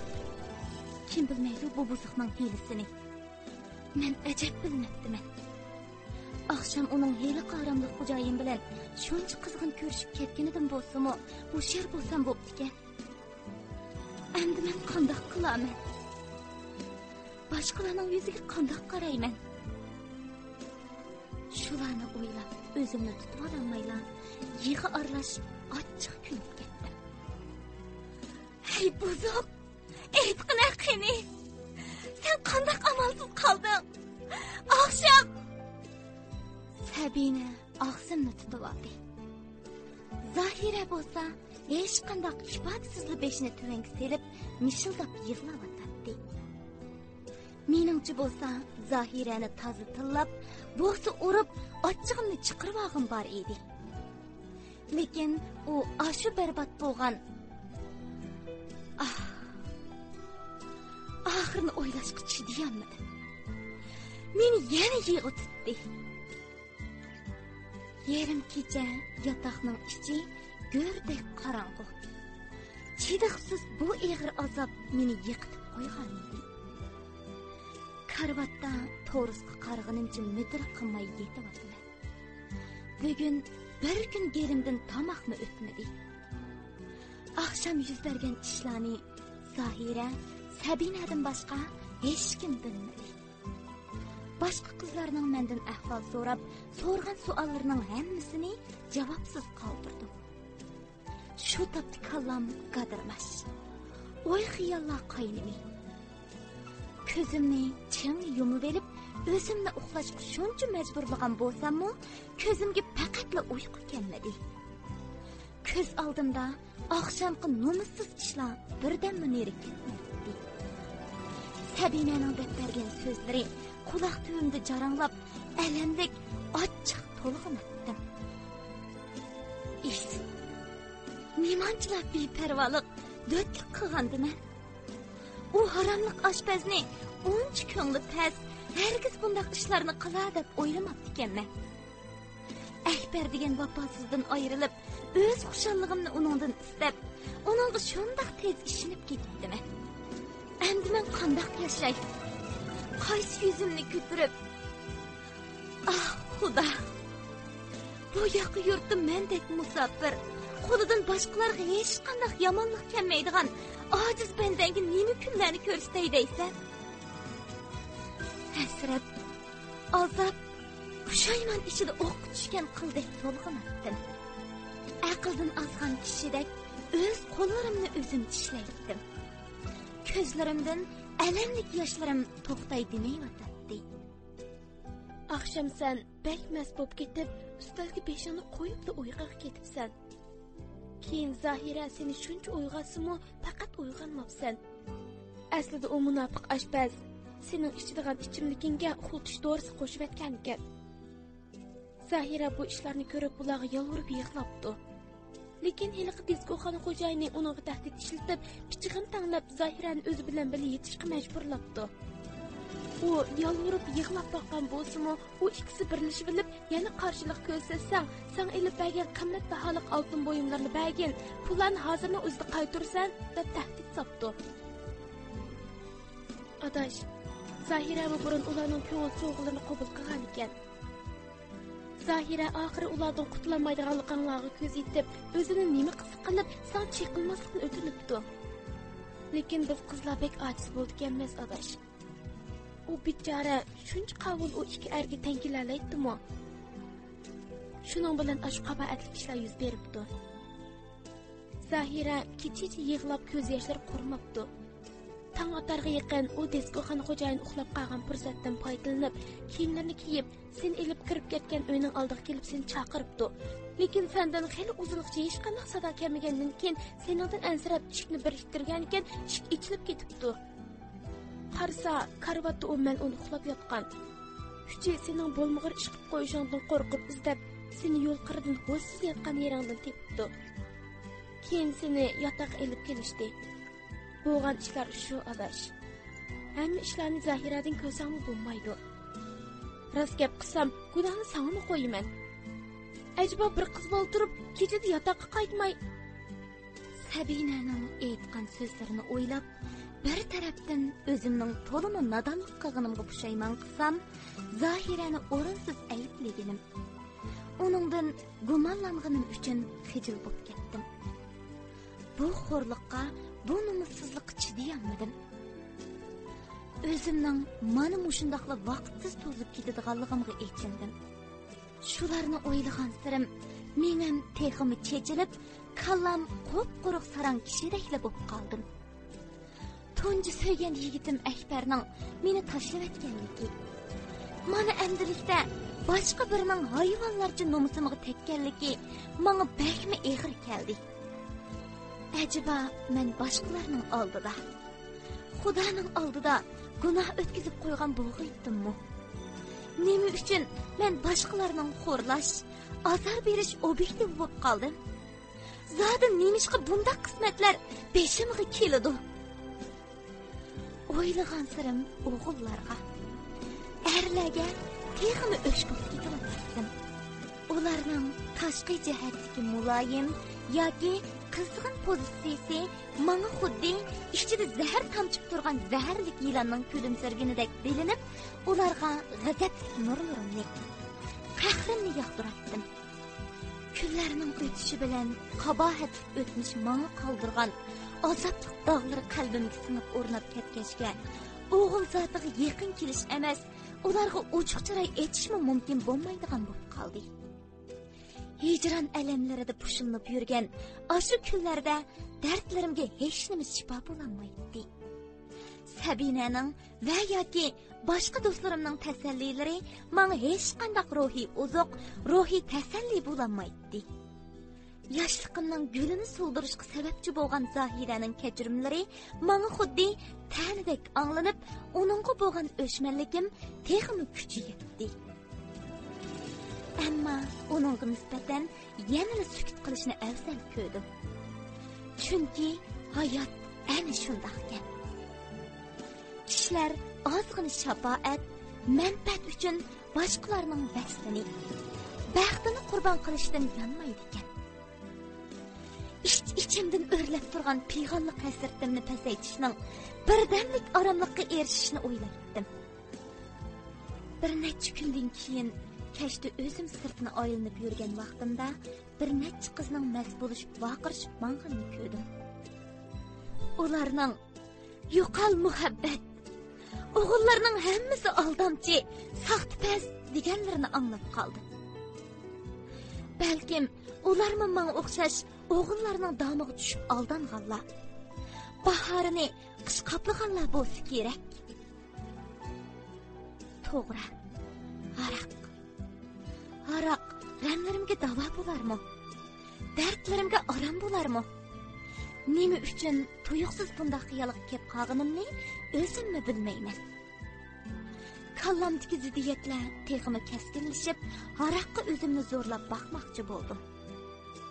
كىم بىلمەيدۇ بۇ بۇزۇقنىڭ ھىيلىسىنى؟ مەن ئەجەب بىلمەپتىمەن. ئاخشام ئۇنىڭ ھېلىقى ئاراملىق خوجايىن بىلەن شۇنچە قىزغىن كۆرۈشۈپ كەتكىنىدىن بولسىمۇ، ھوشيار بولسام بوپتىكەن. ئەمدى مەن قانداق قىلارمەن؟ باشقىلارنىڭ يۈزىگە قانداق قارايمەن؟ شۇلارنى ئويلاپ، ئۆزۈمنى تۇتۇۋالالمايلا، يىغا ئارىلاش ئاچچىق كۈلۈپ كەتتىم. ھەي بۇزۇق! ئېيتقىنە قېنى! سەن قانداق ئامالسىز قالدىڭ؟ ئاخشام! سەبىنە ئاغزىمنى تۇتۇۋالدى. زاھىرە بولسا ھېچقانداق ئىپادىسىزلا بېشىنى تۆۋەنگە سېلىپ، مىشىلداپ يىغلاۋاتاتتى. مېنىڭچە بولسا، زاھىرەنى تازا تىللاپ، بوسا ئۇرۇپ، ئاچچىقىمنى چىقىرىۋالغۇم بار ئىدى. لېكىن ئۇ ئاشۇ بەربات بولغان، ئاھ، ئاخىرىنى ئويلاشقا چىدىيالمىدىم. مېنى يەنە يىغا تۇتتى. يېرىم كېچە، ياتاقنىڭ ئىچى گۆردەك قاراڭغۇ. چىدىغۇسىز بۇ ئېغىر ئازاب مېنى يىقىتىپ قويغانىدى. كارىۋاتتا تورۇسقا قارىغىنىمچە مىدىر قىلماي يېتىۋاتىمەن. بۈگۈن بىر كۈن گېلىمدىن تاماقمۇ ئۆتمىدى. ئاخشام يۈز بەرگەن ئىشلارنى زاھىرە، سەبىنەدىن باشقا ھېچكىم بىلمىدى. باشقا قىزلارنىڭ مەندىن ئەھۋال سوراپ، سورىغان سوئاللىرىنىڭ ھەممىسىنى جاۋابسىز قالدۇردۇم. شۇ تاپتا كاللام گادىرماش. ئوي-خىياللار قاينىمى. كۆزۈمنى چىڭ يۇمۇۋېلىپ، ئۆزۈمنى ئۇخلاشقا شۇنچە مەجبۇرلىغان بولساممۇ، كۆزۈمگە پەقەتلا ئۇيقۇ كەلمىدى. كۆز ئالدىمدا ئاخشامقى نومۇسسىز ئىشلار بىردەممۇ نېرى كەتمەيتتى. سەبىنەنىڭ دەپ بەرگەن سۆزلىرى قۇلاق تۈۋىمدە جاراڭلاپ، ئەلەملىك، ئاچچىق تولغىناتتىم. ئىس، نېمانچىلا بىپەرۋالىق، دۆتلۈك قىلغاندىمەن؟ ئۇ ھاراملىق ئاشپەزنى ئۇنچە كۆڭلى پەس، ھەرگىز بۇنداق ئىشلارنى قىلار دەپ ئويلىماپتىكەنمەن. ئەكبەر دېگەن ۋاپاسىزدىن ئايرىلىپ، ئۆز خۇشاللىقىمنى ئۇنىڭدىن ئىستەپ، ئۇنىڭغا شۇنداق تېز ئىشىنىپ كېتىپتىمەن. ئەمدى مەن قانداق ياشاي؟ قايسى يۈزۈمنى كۆتۈرۈپ؟ ئاھ، خۇدا! بۇ ياقا يۇرتتا مەندەك مۇساپىر، قولىدىن باشقىلارغا ھېچقانداق يامانلىق كەلمەيدىغان ئاجىز بەندەڭگە نېمە كۈنلەرنى كۆرسىتەي دەيسەن؟ ھەسرەت، ئازاب، پۇشايمان ئىچىدە ئوققا چۈشكەن قىلدەك تولغىناتتىم. ئەقىلدىن ئازغان كىشىدەك ئۆز قوللىرىمنى ئۆزۈم چىشلەيتتىم. كۆزلىرىمدىن ئەلەملىك ياشلىرىم توختاي دېمەيۋاتاتتى. ئاخشام سەن بەك مەست بولۇپ كېتىپ، ئۈستەلگە بېشىڭنى قويۇپلا ئۇيقۇغا كېتىپسەن. كېيىن زاھىرە سېنى شۇنچە ئويغاتسىمۇ، پەقەت ئويغانماپسەن. ئەسلىدە ئۇ مۇناپىق ئاشپەز سېنىڭ ئىچىدىغان ئىچىملىكىڭگە ئۇخلىتىش دورىسى قوشۇۋەتكەنىكەن. زاھىرە بۇ ئىشلارنى كۆرۈپ، بۇلارغا يالۋۇرۇپ يىغلاپتۇ. لېكىن ھېلىقى دىسكوخانا خوجايىنى ئۇنىڭغا تەھدىت ئىشلىتىپ، پىچىقىنى تەڭلەپ، زاھىرەنى ئۆزى بىلەن بىللە يېتىشقا مەجبۇرلاپتۇ. ئۇ يالۋۇرۇپ يىغلاپ باققان بولسىمۇ، ئۇ ئىككىسى بىرلىشىۋېلىپ، يەنە قارشىلىق كۆرسەتسەڭ، ساڭا ئېلىپ بەرگەن قىممەت باھالىق ئالتۇن بويۇملارنى بەرگىن، پۇللارنى ھازىرلا ئۆزىدە قايتۇرىسەن، دەپ تەھدىت ساپتۇ. ئاداش، زاھىرەمۇ بۇرۇن ئۇلارنىڭ كۆڭۈل سوۋغىلىرىنى قوبۇل قىلغانىكەن. زاھىرە ئاخىرى ئۇلاردىن قۇتۇلالمايدىغانلىقىڭلارغا كۆز يېتىپ، ئۆزىنى نېمە قىلسا قىلىپ، ساڭا چېقىلماسلىقنى ئۆتۈنۈپتۇ. لېكىن بىز قىزلار بەك ئاجىز بولىدىكەنمىز، ئاداش. ئۇ بىچارە شۇنچە قاۋۇل ئۇ ئىككى ئەرگە تەڭ كېلەلەيتتىمۇ؟ شۇنىڭ بىلەن ئاشۇ قاباھەتلىك ئىشلار يۈز بېرىپتۇ. زاھىرە كېچىچە يىغلاپ، كۆز ياشلىرى قۇرۇماپتۇ. تاڭ ئاتارغا يېقىن ئۇ دىسكوخانا خوجايىنى ئۇخلاپ قالغان پۇرسەتتىن پايدىلىنىپ، كىيىملىرىنى كىيىپ، سېنى ئېلىپ كىرىپ كەتكەن ئۆينىڭ ئالدىغا كېلىپ سېنى چاقىرىپتۇ. لېكىن سەندىن خېلى ئۇزۇنغىچە ھېچقانداق سادا كەلمىگەندىن كېيىن، سېنىڭدىن ئەنسىرەپ ئىشىكنى بىر ئىتتىرگەنىكەن، ئىشىك ئېچىلىپ كېتىپتۇ. قارىسا، كارىۋاتتا ئۇ مەلئۇن ئۇخلاپ ياتقان. ئۇچى سېنىڭ بولمىغۇر ئىش قىلىپ قويۇشۇڭدىن قورقۇپ ئىزدەپ، سېنى يول قىرىدىن ھوشسىز ياتقان يېرىڭدىن تېپىپتۇ. كېيىن سېنى ياتاققا ئېلىپ كېلىشتى. بولغان ئىشلار شۇ، ئاداش. ھەممە ئىشلارنى زاھىرەدىن كۆرسەڭمۇ بولمايدۇ. راست گەپ قىلسام، گۇناھنى ساڭىمۇ قويىمەن. ئەجەبا بىر قىز بالا تۇرۇپ، كېچىدە ياتاققا قايتماي. سەبىنەنىڭ ئېيتقان سۆزلىرىنى ئويلاپ، بىر تەرەپتىن ئۆزۈمنىڭ تولىمۇ نادانلىق قىلغىنىمغا پۇشايمان قىلسام، زاھىرەنى ئورۇنسىز ئەيىبلىگىنىم، ئۇنىڭدىن گۇمانلانغىنىم ئۈچۈن خىجىل بولۇپ كەتتىم. بۇ خورلۇققا، بۇ نومۇسسىزلىققا چىدىيالمىدىم. ئۆزۈمنىڭ مانا مۇشۇنداقلا ۋاقىتسىز توزۇپ كېتىدىغانلىقىمغا ئېچىندىم. شۇلارنى ئويلىغانسېرىم، مېڭەم تېخىمۇ چېچىلىپ، كاللام قۇپقۇرۇق ساراڭ كىشىدەكلا بولۇپ قالدىم. تۇنجى سۆيگەن يىگىتىم ئەكبەرنىڭ مېنى تاشلىۋەتكەنلىكى، مانا ئەمدىلىكتە باشقا بىرىنىڭ ھايۋانلارچە نومۇسۇمغا تەگكەنلىكى ماڭا بەكمۇ ئېغىر كەلدى. ئەجەبا، مەن باشقىلارنىڭ ئالدىدا، خۇدانىڭ ئالدىدا گۇناھ ئۆتكۈزۈپ قويغان بولغىيتتىممۇ؟ نېمە ئۈچۈن مەن باشقىلارنىڭ خورلاش، ئازار بېرىش ئوبيېكتى بولۇپ قالدىم؟ زادى نېمىشقا بۇنداق قىسمەتلەر بېشىمغا كېلىدۇ؟ ئويلىغانسېرىم ئوغۇللارغا، ئەرلەرگە تېخىمۇ ئۆچ بولۇپ كېتىۋاتاتتىم. ئۇلارنىڭ تاشقى جەھەتتىكى مۇلايىم ياكى قىزغىن پوزىتسىيىسى ماڭا خۇددى ئىچىدە زەھەر تامچىپ تۇرغان زەھەرلىك يىلاننىڭ كۈلۈمسىرىگىنىدەك بىلىنىپ، ئۇلارغا غەزەپلىك نۇرلىرىمنى، قەھرىمنى ياغدۇراتتىم. كۈنلەرنىڭ ئۆتۈشى بىلەن قاباھەتلىك ئۆتمۈش ماڭا قالدۇرغان ئازابلىق داغلىرى قەلبىمگە سىڭىپ ئورناپ كەتكەچكە، ئوغۇل زاتىغا يېقىن كېلىش ئەمەس، ئۇلارغا ئوچۇق چىراي ئېچىشمۇ مۇمكىن بولمايدىغان بولۇپ قالدى. ھىجران ئەلەملىرىدە پۇشۇلۇپ يۈرگەن ئاشۇ كۈنلەردە دەردلىرىمگە ھېچنېمە شىپا بولالمايتتى. سەبىنەنىڭ ۋە ياكى باشقا دوستلىرىمنىڭ تەسەللىلىرى ماڭا ھېچقانداق روھىي ئوزۇق، روھىي تەسەللى بولالمايتتى. ياشلىقىمنىڭ گۈلىنى سولدۇرۇشقا سەۋەبچى بولغان زاھىرەنىڭ كەچۈرۈملىرى ماڭا خۇددى تەنىدەك ئاڭلىنىپ، ئۇنىڭغا بولغان ئۆچمەنلىكىم تېخىمۇ كۈچىيەتتى. ئەمما ئۇنىڭغا نىسبەتەن يەنىلا سۈكۈت قىلىشنى ئەۋزەل كۆردۈم. چۈنكى ھايات ئەنە شۇنداقكەن. كىشىلەر ئازغىنە شاپائەت، مەنپەئەت ئۈچۈن باشقىلارنىڭ ۋەسلىنى، بەختىنى قۇربان قىلىشتىن يانمايدىكەن. ئىچ-ئىچىمدىن ئۆرلەپ تۇرغان پىغانلىق ھەسرىتىمنى پەسەيتىشنىڭ، بىردەملىك ئاراملىققا ئېرىشىشنى ئويلايتتىم. بىر نەچچە كۈندىن كېيىن كەچتە ئۆزۈم سىرتنى ئايلىنىپ يۈرگەن ۋاقتىمدا، بىر نەچچە قىزنىڭ مەست بولۇشۇپ، ۋارقىرىشىپ ماڭغىنىنى كۆردۈم. ئۇلارنىڭ «يوقال مۇھەببەت! ئوغۇللارنىڭ ھەممىسى ئالدامچى، ساختىپەز» دېگەنلىرىنى ئاڭلاپ قالدىم. بەلكىم ئۇلارمۇ ماڭا ئوخشاش ئوغۇللارنىڭ دامىغا چۈشۈپ ئالدانغانلار، باھارىنى قىش قاپلىغانلار بولسا كېرەك. توغرا، ھاراق. ھاراق غەملىرىمگە داۋا بولارمۇ؟ دەردلىرىمگە ئارام بولارمۇ؟ نېمە ئۈچۈن تۇيۇقسىز بۇنداق خىيالغا كەپ قالغىنىمنى ئۆزۈممۇ بىلمەيمەن. كاللامدىكى زىددىيەتلەر تېخىمۇ كەسكىنلىشىپ، ھاراققا ئۆزۈمنى زورلاپ باقماقچى بولدۇم.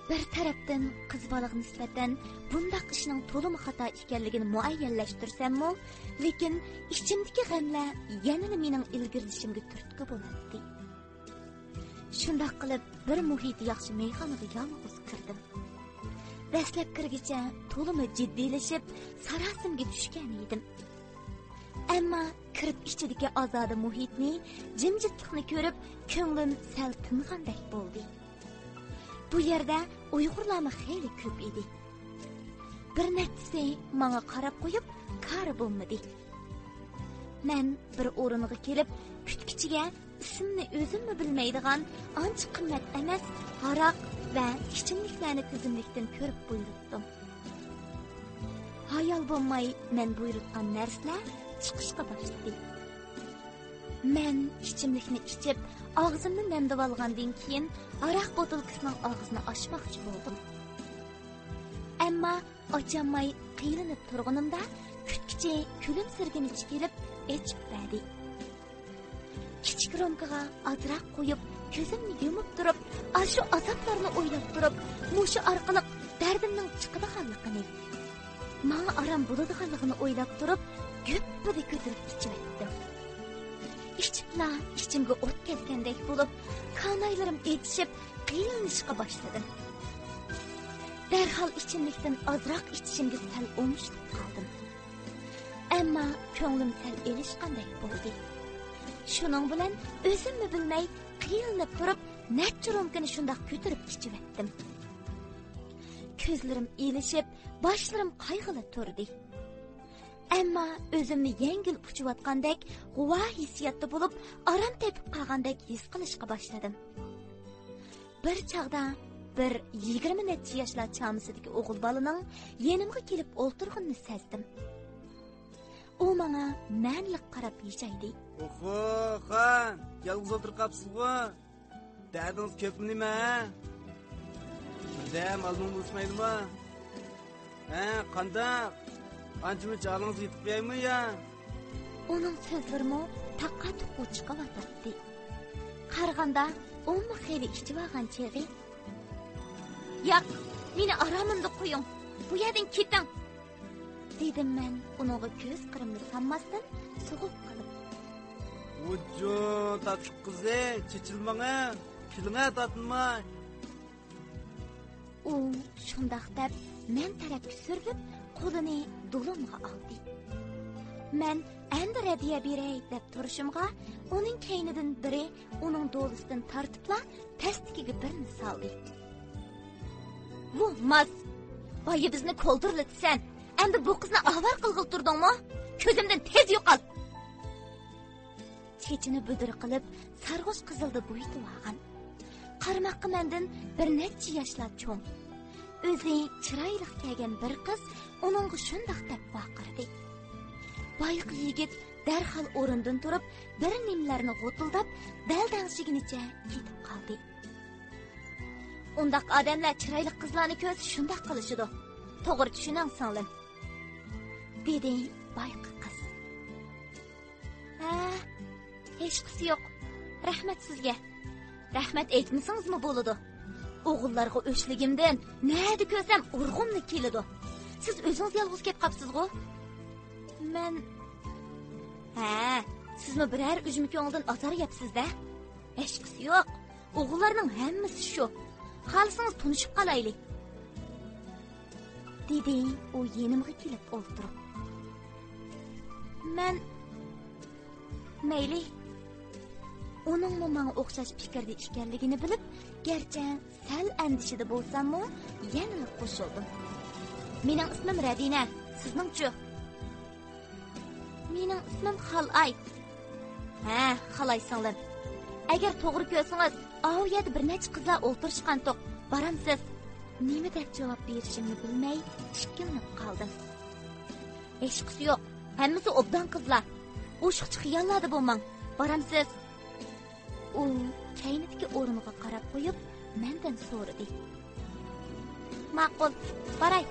بىر تەرەپتىن قىز بالىغا نىسبەتەن بۇنداق ئىشنىڭ تولىمۇ خاتا ئىكەنلىكىنى مۇئەييەنلەشتۈرسەممۇ، لېكىن ئىچىمدىكى غەملەر يەنىلا مېنىڭ ئىلگىرىلىشىمگە تۈرتكە بولاتتى. شۇنداق قىلىپ، بىر مۇھىتى ياخشى مېيخانىغا يالغۇز كىردىم. دەسلەپ كىرگۈچە تولىمۇ جىددىيلىشىپ، ساراسىمىگە چۈشكەن ئىدىم. ئەمما كىرىپ ئىچىدىكى ئازادە مۇھىتنى، جىمجىتلىقنى كۆرۈپ، كۆڭلۈم سەل تىنغاندەك بولدى. بۇ يەردە ئۇيغۇرلارمۇ خېلى كۆپ ئىدى. بىر نەچچىسى ماڭا قاراپ قويۇپ، كارى بولمىدى. مەن بىر ئورۇنغا كېلىپ، كۈتكۈچىگە ئىسمىنى ئۆزۈممۇ بىلمەيدىغان ئانچە قىممەت ئەمەس ھاراق ۋە ئىچىملىكلەرنى تىزىملىكتىن كۆرۈپ بۇيرۇتتۇم. ھايال بولماي مەن بۇيرۇتقان نەرسىلەر چىقىشقا باشلىدى. مەن ئىچىملىكنى ئىچىپ، ئاغزىمنى نەمدىۋالغاندىن كېيىن، ھاراق بوتۇلكىسىنىڭ ئاغزىنى ئاچماقچى بولدۇم. ئەمما ئاچالماي قىينىلىپ تۇرغىنىمدا، كۈتكۈچى كۈلۈمسىرىگىنىچە كېلىپ ئېچىپ بەردى. كىچىك رومكىغا ئازراق قۇيۇپ، كۆزۈمنى يۇمۇپ تۇرۇپ، ئاشۇ ئازابلارنى ئويلاپ تۇرۇپ، مۇشۇ ئارقىلىق دەردىمنىڭ چىقىدىغانلىقىنى، ماڭا ئارام بولىدىغانلىقىنى ئويلاپ تۇرۇپ، گۈپپىدە كۆتۈرۈپ ئىچىۋەتتىم. ئىچىپلا ئىچىمگە ئوت كەلگەندەك بولۇپ، كانايلىرىم ئېچىشىپ، قىينىلىشقا باشلىدىم. دەرھال ئىچىملىكتىن ئازراق ئىچىشىمگە سەل ئوڭۇشلۇق قالدىم. ئەمما كۆڭلۈم سەل ئېلىشقاندەك بولدى. شۇنىڭ بىلەن ئۆزۈممۇ بىلمەي قىينىلىپ تۇرۇپ، نەچچە رومكىنى شۇنداق كۆتۈرۈپ ئىچىۋەتتىم. كۆزلىرىم ئېلىشىپ، باشلىرىم قايغىلا تۇردى. ئەمما ئۆزۈمنى يەڭگىل ئۇچۇۋاتقاندەك، غۇۋا ھېسسىياتتا بولۇپ، ئارام تېپىپ قالغاندەك ھېس قىلىشقا باشلىدىم. بىر چاغدا بىر يىگىرمە نەچچە ياشلار چامىسىدىكى ئوغۇل بالىنىڭ يېنىمغا كېلىپ ئولتۇرغىنىنى سەزدىم. ئۇ ماڭا مەنىلىك قاراپ ھىجايدى. ئوخۇ، خان، يالغۇز ئولتۇرۇپ قاپسىزغۇ؟ دەردىڭىز كۆپمۇ نېمە، ھە؟ بىردەم ئالمىڭىز ئۇسمايدىمۇ؟ ھە، قانداق؟ ئانچە-مۇنچە ھالىڭىزغا يېتىپ قويايمۇ يا؟ ئۇنىڭ سۆزلىرىمۇ تاقا-تۇقۇ چىقىۋاتاتتى. قارىغاندا، ئۇمۇ خېلى ئىچىۋالغان چېغى. ياق، مېنى ئارامىمدا قويۇڭ، بۇ يەردىن كېتىڭ! دېدىم مەن ئۇنىڭغا كۆز قىرىمنى سالماستىن سوغۇق قىلىپ. ۋۇججۇ، تاتلىق قىزى، چېچىلماڭە، كېلىڭە تاتىنماي. ئۇ شۇنداق دەپ مەن تەرەپكە سۈرۈلۈپ، قولىنى دولۇمغا ئالدى. مەن ئەمدى رەددىيە بېرەي دەپ تۇرۇشۇمغا، ئۇنىڭ كەينىدىن بىرى ئۇنىڭ دولىسىدىن تارتىپلا تەستىكىگە بىرنى سالدى. ۋۇ ماس! بايا بىزنى كولدۇرلىتىسەن، ئەمدى بۇ قىزنى ئاۋارە قىلغىلى تۇردۇڭمۇ؟ كۆزۈمدىن تېز يوقال! چېچىنى بۈدۈر قىلىپ، سارغۇچ قىزىلدا بويىتىۋالغان. قارىماققا مەندىن بىر نەچچە ياشلار چوڭ. ئۆزى چىرايلىق كەلگەن بىر قىز ئۇنىڭغا شۇنداق دەپ ۋارقىرىدى. بايىقى يىگىت دەرھال ئورنىدىن تۇرۇپ، بىر نېمىلەرنى غوتۇلداپ، دەلدەڭشىگىنىچە كېتىپ قالدى. ئۇنداق ئادەملەر چىرايلىق قىزلارنى كۆرسە شۇنداق قىلىشىدۇ. توغرا چۈشىنىڭ، سىڭلىم. دېدى بايىقى قىز. ھە، ھېچقىسى يوق. رەھمەت سىزگە. رەھمەت ئېيتمىسىڭىزمۇ بولىدۇ. ئوغۇللارغا ئۆچلىگىمدىن نەدە كۆرسەم ئۇرغۇملا كېلىدۇ. سىز ئۆزىڭىز يالغۇز كەپ قاپسىزغۇ؟ مەن. ھە، سىزمۇ بىرەر ئۈجمە كۆڭۈلدىن ئازار يەپسىز-دە. ھېچقىسى يوق. ئوغۇللارنىڭ ھەممىسى شۇ. خالىسىڭىز تونۇشۇپ قالايلى. دېدى ئۇ يېنىمغا كېلىپ ئولتۇرۇپ. مەن، مەيلى. ئۇنىڭمۇ ماڭا ئوخشاش پىكىردە ئىكەنلىكىنى بىلىپ، گەرچە سەل ئەندىشىدە بولساممۇ، يەنىلا قوشۇلدۇم. مېنىڭ ئىسمىم رەبىنە، سىزنىڭچۇ؟ مېنىڭ ئىسمىم خالاي. ھە، خالاي سىڭلىم. ئەگەر توغرا كۆرسىڭىز، ئاۋۇ يەردە بىر نەچچە قىزلار ئولتۇرۇشقانتۇق. بارامسىز؟ نېمە دەپ جاۋاب بېرىشىمنى بىلمەي، ئىككىلىنىپ قالدىم. ھېچقىسى يوق. ھەممىسى ئوبدان قىزلار. ئوشۇقچە خىياللاردا بولماڭ. بارامسىز؟ ئۇ كەينىدىكى ئورۇنغا قاراپ قويۇپ، مەندىن سورىدى. ماقۇل، باراي.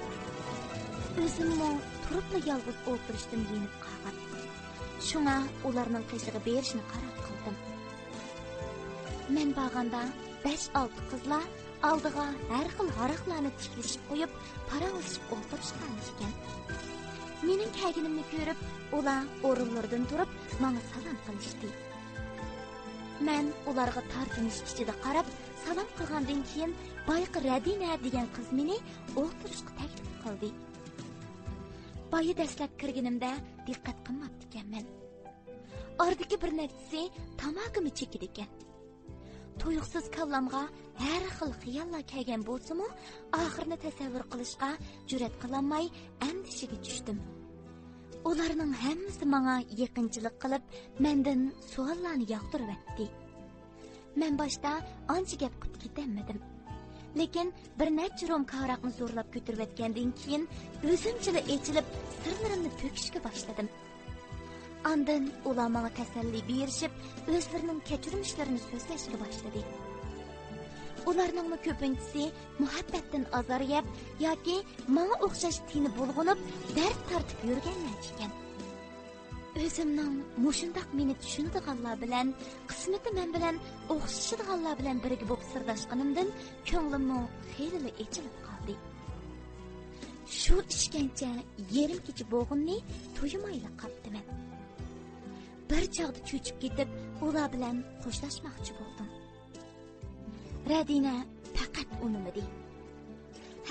ئۆزۈممۇ تۇرۇپلا يالغۇز ئولتۇرۇشتىن يېنىپ قالغان. شۇڭا ئۇلارنىڭ قېشىغا بېرىشنى قارار قىلدىم. مەن بارغاندا بەش-ئالتە قىزلار ئالدىغا ھەر خىل ھاراقلارنى تىكلىشىپ قويۇپ، پاراڭلىشىپ ئولتۇرۇشقان ئىكەن. مېنىڭ كەلگىنىمنى كۆرۈپ، ئۇلار ئورۇنلىرىدىن تۇرۇپ، ماڭا سالام قىلىشتى. مەن ئۇلارغا تارتىنىش ئىچىدە قاراپ، سالام قىلغاندىن كېيىن، بايىقى رەدىنە دېگەن قىز مېنى ئولتۇرۇشقا تەكلىپ قىلدى. بايا دەسلەپ كىرگىنىمدە دىققەت قىلماپتىكەنمەن. ئارىدىكى بىر نەچچىسى تاماكىمۇ چېكىدىكەن. تۇيۇقسىز كاللامغا ھەر خىل خىياللار كەلگەن بولسىمۇ، ئاخىرىنى تەسەۋۋۇر قىلىشقا جۈرئەت قىلالماي ئەندىشىگە چۈشتۈم. ئۇلارنىڭ ھەممىسى ماڭا يېقىنچىلىق قىلىپ، مەندىن سوئاللارنى ياغدۇرۇۋەتتى. مەن باشتا ئانچە گەپ قىلىپ كېتەلمىدىم. لېكىن بىر نەچچە رومكا ھاراقنى زورلاپ كۆتۈرۈۋەتكەندىن كېيىن، ئۆزۈمچىلا ئېچىلىپ، سىرلىرىمنى تۆكۈشكە باشلىدىم. ئاندىن ئۇلار ماڭا تەسەللى بېرىشىپ، ئۆزلىرىنىڭ كەچۈرمىشلىرىنى سۆزلەشكە باشلىدى. ئۇلارنىڭمۇ كۆپىنچىسى مۇھەببەتتىن ئازار يەپ ياكى ماڭا ئوخشاش تېنى بۇلغىنىپ، دەرد تارتىپ يۈرگەنلەر ئىكەن. ئۆزۈمنىڭ مۇشۇنداق مېنى چۈشىنىدىغانلار بىلەن، قىسمىتى مەن بىلەن ئوخشىشىدىغانلار بىلەن بىرگە بولۇپ سىرداشقىنىمدىن كۆڭلۈممۇ خېلىلا ئېچىلىپ قالدى. شۇ ئىشكەنچە يېرىم كېچە بولغىنىنى تۇيمايلا قاپتىمەن. بىر چاغدا چۆچۈپ كېتىپ، ئۇلار بىلەن خوشلاشماقچى بولدۇم. رەدىنە پەقەت ئۇنىمىدى.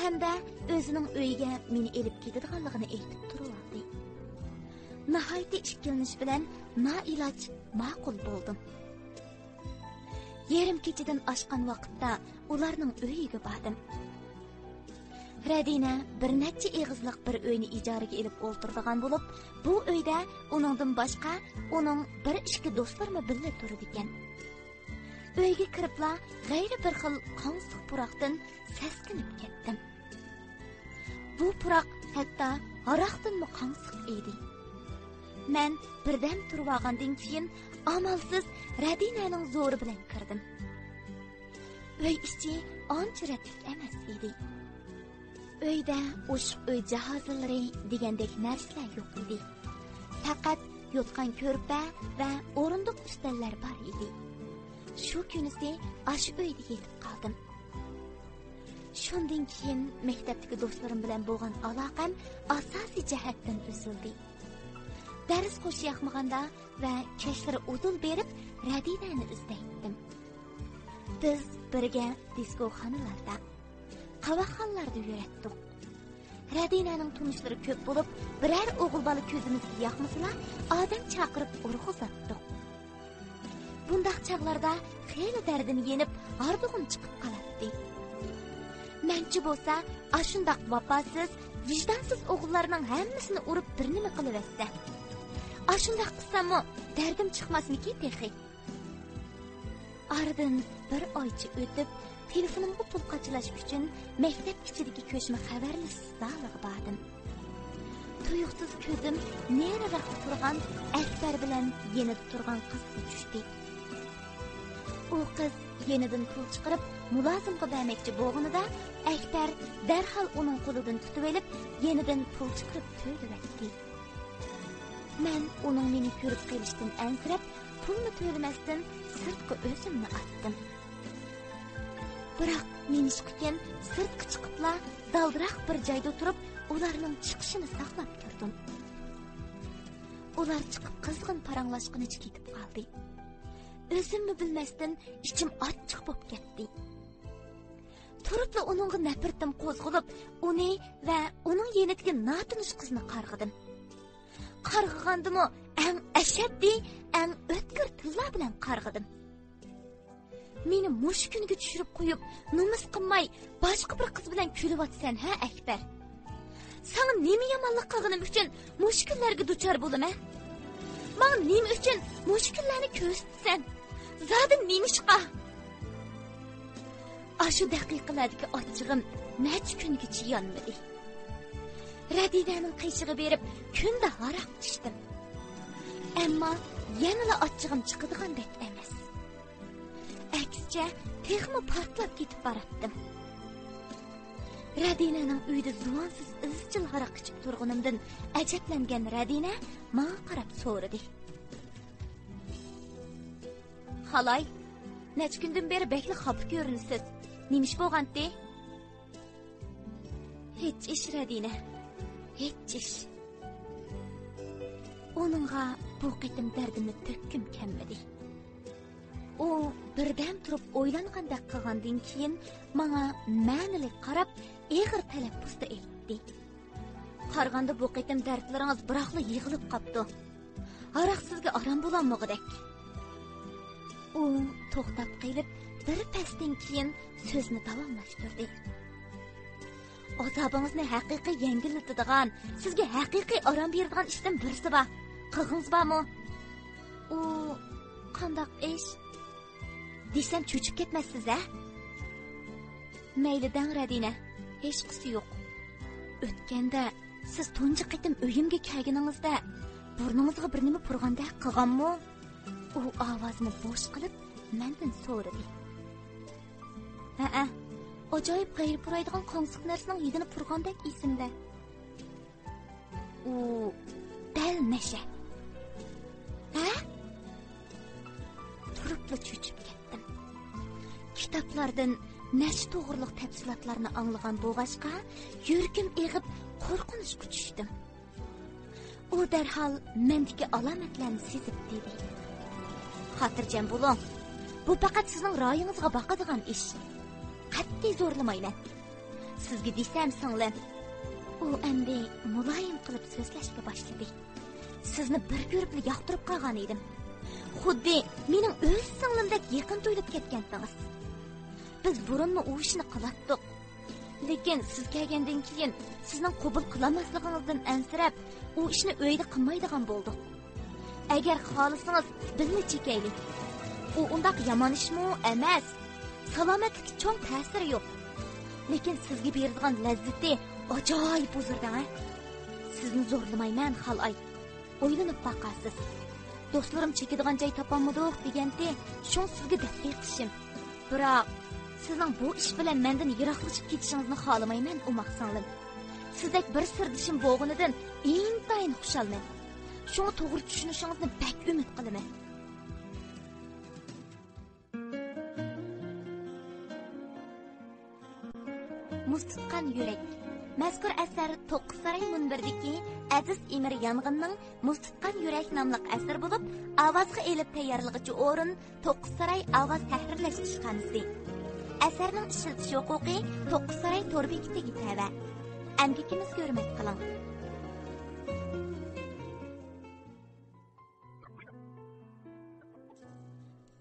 ھەمدە ئۆزىنىڭ ئۆيىگە مېنى ئېلىپ كېتىدىغانلىقىنى ئېيتىپ تۇرۇۋالدى. ناھايىتى ئىككىلىنىش بىلەن نائىلاج ماقۇل بولدۇم. يېرىم كېچىدىن ئاشقان ۋاقىتتا ئۇلارنىڭ ئۆيىگە باردىم. رەدىنە بىر نەچچە ئېغىزلىق بىر ئۆينى ئىجارىگە ئېلىپ ئولتۇرىدىغان بولۇپ، بۇ ئۆيدە ئۇنىڭدىن باشقا ئۇنىڭ بىر ئىككى دوستلىرىمۇ بىللە تۇرىدىكەن. ئۆيگە كىرىپلا غەيرىي بىر خىل قاڭسىق پۇراقتىن سەسكىنىپ كەتتىم. بۇ پۇراق ھەتتا ھاراقتىنمۇ قاڭسىق ئىدى. مەن بىردەم تۇرۇۋالغاندىن كېيىن ئامالسىز رەدىنەنىڭ زورى بىلەن كىردىم. ئۆي ئىچى ئانچە رەتلىك ئەمەس ئىدى. ئۆيدە ئوشۇق ئۆي جاھازلىرى دېگەندەك نەرسىلەر يوق ئىدى. پەقەت يوتقان كۆرپە ۋە ئورۇندۇق ئۈستەللەر بار ئىدى. شۇ كۈنىسى ئاشۇ ئۆيدە يېتىپ قالدىم. شۇندىن كېيىن مەكتەپتىكى دوستلىرىم بىلەن بولغان ئالاقەم ئاساسىي جەھەتتىن ئۈزۈلدى. دەرس خوش ياقمىغاندا ۋە كەچلىرى ئۇدۇل بېرىپ، رەدىنەنى ئىزدەيتتىم. بىز بىرگە دىسكوخانىلاردا، قاۋاقخانىلاردا يۈرەتتۇق. رەدىنەنىڭ تونۇشلىرى كۆپ بولۇپ، بىرەر ئوغۇل بالا كۆزىمىزگە ياقمىسىلا، ئادەم چاقىرىپ ئۇرغۇزاتتۇق. بۇنداق چاغلاردا خېلى دەردىم يېنىپ، ھاردۇقۇم چىقىپ قالاتتى. مەنچە بولسا، ئاشۇنداق ۋاپاسىز، ۋىجدانسىز ئوغۇللارنىڭ ھەممىسىنى ئۇرۇپ بىر نېمە قىلىۋەتسە. ئاشۇنداق قىلساممۇ دەردىم چىقماسمىكىن تېخى؟ ئارىدىن بىر ئايچە ئۆتۈپ، تېلېفونۇمغا پۇل قاچىلاش ئۈچۈن مەكتەپ ئىچىدىكى كۆچمە خەۋەرلىشىش زالىغا باردىم. تۇيۇقسىز كۆزۈم نېرىراقتا تۇرغان ئەكبەر بىلەن يېنىدا تۇرغان قىزغا چۈشتى. ئۇ قىز يېنىدىن پۇل چىقىرىپ، مۇلازىمغا بەرمەكچى بولغىنىدا، ئەكبەر دەرھال ئۇنىڭ قولىدىن تۇتۇۋېلىپ، يېنىدىن پۇل چىقىرىپ تۆلىۋەتتى. مەن ئۇنىڭ مېنى كۆرۈپ قېلىشتىن ئەنسىرەپ، پۇلنى تۆلىمەستىن سىرتقا ئۆزۈمنى ئاتتىم. بىراق نېمىشقىكىن سىرتقا چىقىپلا دالدىراق بىر جايدا تۇرۇپ، ئۇلارنىڭ چىقىشىنى ساقلاپ تۇردۇم. ئۇلار چىقىپ قىزغىن پاراڭلاشقىنىچە كېتىپ قالدى. ئۆزۈممۇ بىلمەستىن ئىچىم ئاچچىق بولۇپ كەتتى. تۇرۇپلا ئۇنىڭغا نەپرىتىم قوزغىلىپ، ئۇنى ۋە ئۇنىڭ يېنىدىكى ناتونۇش قىزنى قارغىدىم. قارغىغاندىمۇ ئەڭ ئەشەددىي، ئەڭ ئۆتكۈر تىللار بىلەن قارغىدىم. مېنى مۇشۇ كۈنگە چۈشۈرۈپ قويۇپ، نومۇس قىلماي، باشقا بىر قىز بىلەن كۈلۈۋاتىسەن ھە، ئەكبەر؟ ساڭا نېمە يامانلىق قىلغىنىم ئۈچۈن مۇشۇ كۈنلەرگە دۇچار بولىمەن؟ ماڭا نېمە ئۈچۈن مۇشۇ كۈنلەرنى كۆرسىتىسەن؟ زادى نېمىشقا؟ ئاشۇ دەقىقىلەردىكى ئاچچىقىم نەچچە كۈنگىچە يانمىدى. رەدىنەنىڭ قېشىغا بېرىپ، كۈندە ھاراق ئىچتىم. ئەمما يەنىلا ئاچچىقىم چىقىدىغاندەك ئەمەس. ئەكسىچە، تېخىمۇ پارتلاپ كېتىپ باراتتىم. رەدىنەنىڭ ئۆيىدە زۇۋانسىز ئىزچىل ھاراق ئىچىپ تۇرغىنىمدىن ئەجەبلەنگەن رەدىنە ماڭا قاراپ سورىدى. خالاي، نەچچە كۈندىن بېرى بەكلا خاپا كۆرۈنىسىز. نېمە ئىش بولغانتى؟ ھېچ ئىش، رەدىنە، ھېچ ئىش. ئۇنىڭغا بۇ قېتىم دەردىمنى تۆككۈم كەلمىدى. ئۇ بىردەم تۇرۇپ ئويلانغاندەك قىلغاندىن كېيىن، ماڭا مەنىلىك قاراپ، ئېغىر تەلەپپۇزدا ئېيتتى. قارىغاندا، بۇ قېتىم دەردلىرىڭىز بىراقلا يىغىلىپ قاپتۇ. ھاراق سىزگە ئارام بولالمىغۇدەك. ئۇ توختاپ قېلىپ، بىر پەستىن كېيىن سۆزىنى داۋاملاشتۇردى. ئازابىڭىزنى ھەقىقىي يەڭگىللىتىدىغان، سىزگە ھەقىقىي ئارام بېرىدىغان ئىشتىن بىرسى بار. قىلغىڭىز بارمۇ؟ ئۇ قانداق ئىش؟ دېسەم چۆچۈپ كەتمەسسىز ھە؟ مەيلى دەڭ، رەدىنە، ھېچقىسى يوق. ئۆتكەندە سىز تۇنجى قېتىم ئۆيۈمگە كەلگىنىڭىزدە بۇرنىڭىزغا بىر نېمە پۇرىغاندەك قىلغانمۇ؟ ئۇ ئاۋازىنى بوش قىلىپ مەندىن سورىدى. ھەئە، ئاجايىپ غەيرىي پۇرايدىغان قاڭسىق نەرسىنىڭ ھىدىنى پۇرىغاندەك ئېسىمدە. ئۇ دەل نەشە. ھە؟ تۇرۇپلا چۆچۈپ كەتتىم. كىتابلاردىن نەشە توغرىلىق تەپسىلاتلارنى ئاڭلىغان بولغاچقا، يۈرىكىم ئېغىپ، قورقۇنچقا چۈشتۈم. ئۇ دەرھال مەندىكى ئالامەتلەرنى سېزىپ دېدى: خاتىرجەم بولۇڭ، بۇ پەقەت سىزنىڭ رايىڭىزغا باقىدىغان ئىش. قەتئىي زورلىمايمەن. سىزگە دېسەم، سىڭلىم. ئۇ ئەمدى مۇلايىم قىلىپ سۆزلەشكە باشلىدى. سىزنى بىر كۆرۈپلا ياقتۇرۇپ قالغان ئىدىم. خۇددى مېنىڭ ئۆز سىڭلىمدەك يېقىن تۇيۇلۇپ كەتكەنتىڭىز. بىز بۇرۇنمۇ ئۇ ئىشنى قىلاتتۇق. لېكىن سىز كەلگەندىن كېيىن سىزنىڭ قوبۇل قىلالماسلىقىڭىزدىن ئەنسىرەپ، ئۇ ئىشنى ئۆيدە قىلمايدىغان بولدۇق. ئەگەر خالىسىڭىز، بىللە چېكەيلى. ئۇ ئۇنداق يامان ئىشمۇ ئەمەس. سالامەتلىككە چوڭ تەسىرى يوق. لېكىن سىزگە بېرىدىغان لەززىتى ئاجايىپ ھۇزۇردەڭ ھە. سىزنى زورلىمايمەن، خالىئاي. ئويلىنىپ باقارسىز. دوستلىرىم چېكىدىغان جاي تاپالمىدۇق دېگەنتى، شۇڭا سىزگە دەپ بېقىشىم. بىراق، سىزنىڭ بۇ ئىش بىلەن مەندىن يىراقلىشىپ كېتىشىڭىزنى خالىمايمەن، ئوماق سىڭلىم. سىزدەك بىر سىردىشىم بولغىنىدىن ئىنتايىن خۇشالمەن. شۇڭا توغرا چۈشىنىشىڭىزنى بەك ئۈمىد قىلىمەن. مۇز تۇتقان يۈرەك. مەزكۇر ئەسەر توققۇز ساراي مۇنبىرىدىكى ئەزىز ئىمىر يانغىننىڭ مۇز تۇتقان يۈرەك ناملىق ئەسىرى بولۇپ، ئاۋازغا ئېلىپ تەييارلىغۇچى ئورۇن توققۇز ساراي ئاۋاز تەھرىرلەش ئىشخانىسى. ئەسەرنىڭ ئىشلىتىش ھوقۇقى توققۇز ساراي تور بېكىتىگە تەۋە. ئەمگىكىمىزگە ھۆرمەت قىلىڭ.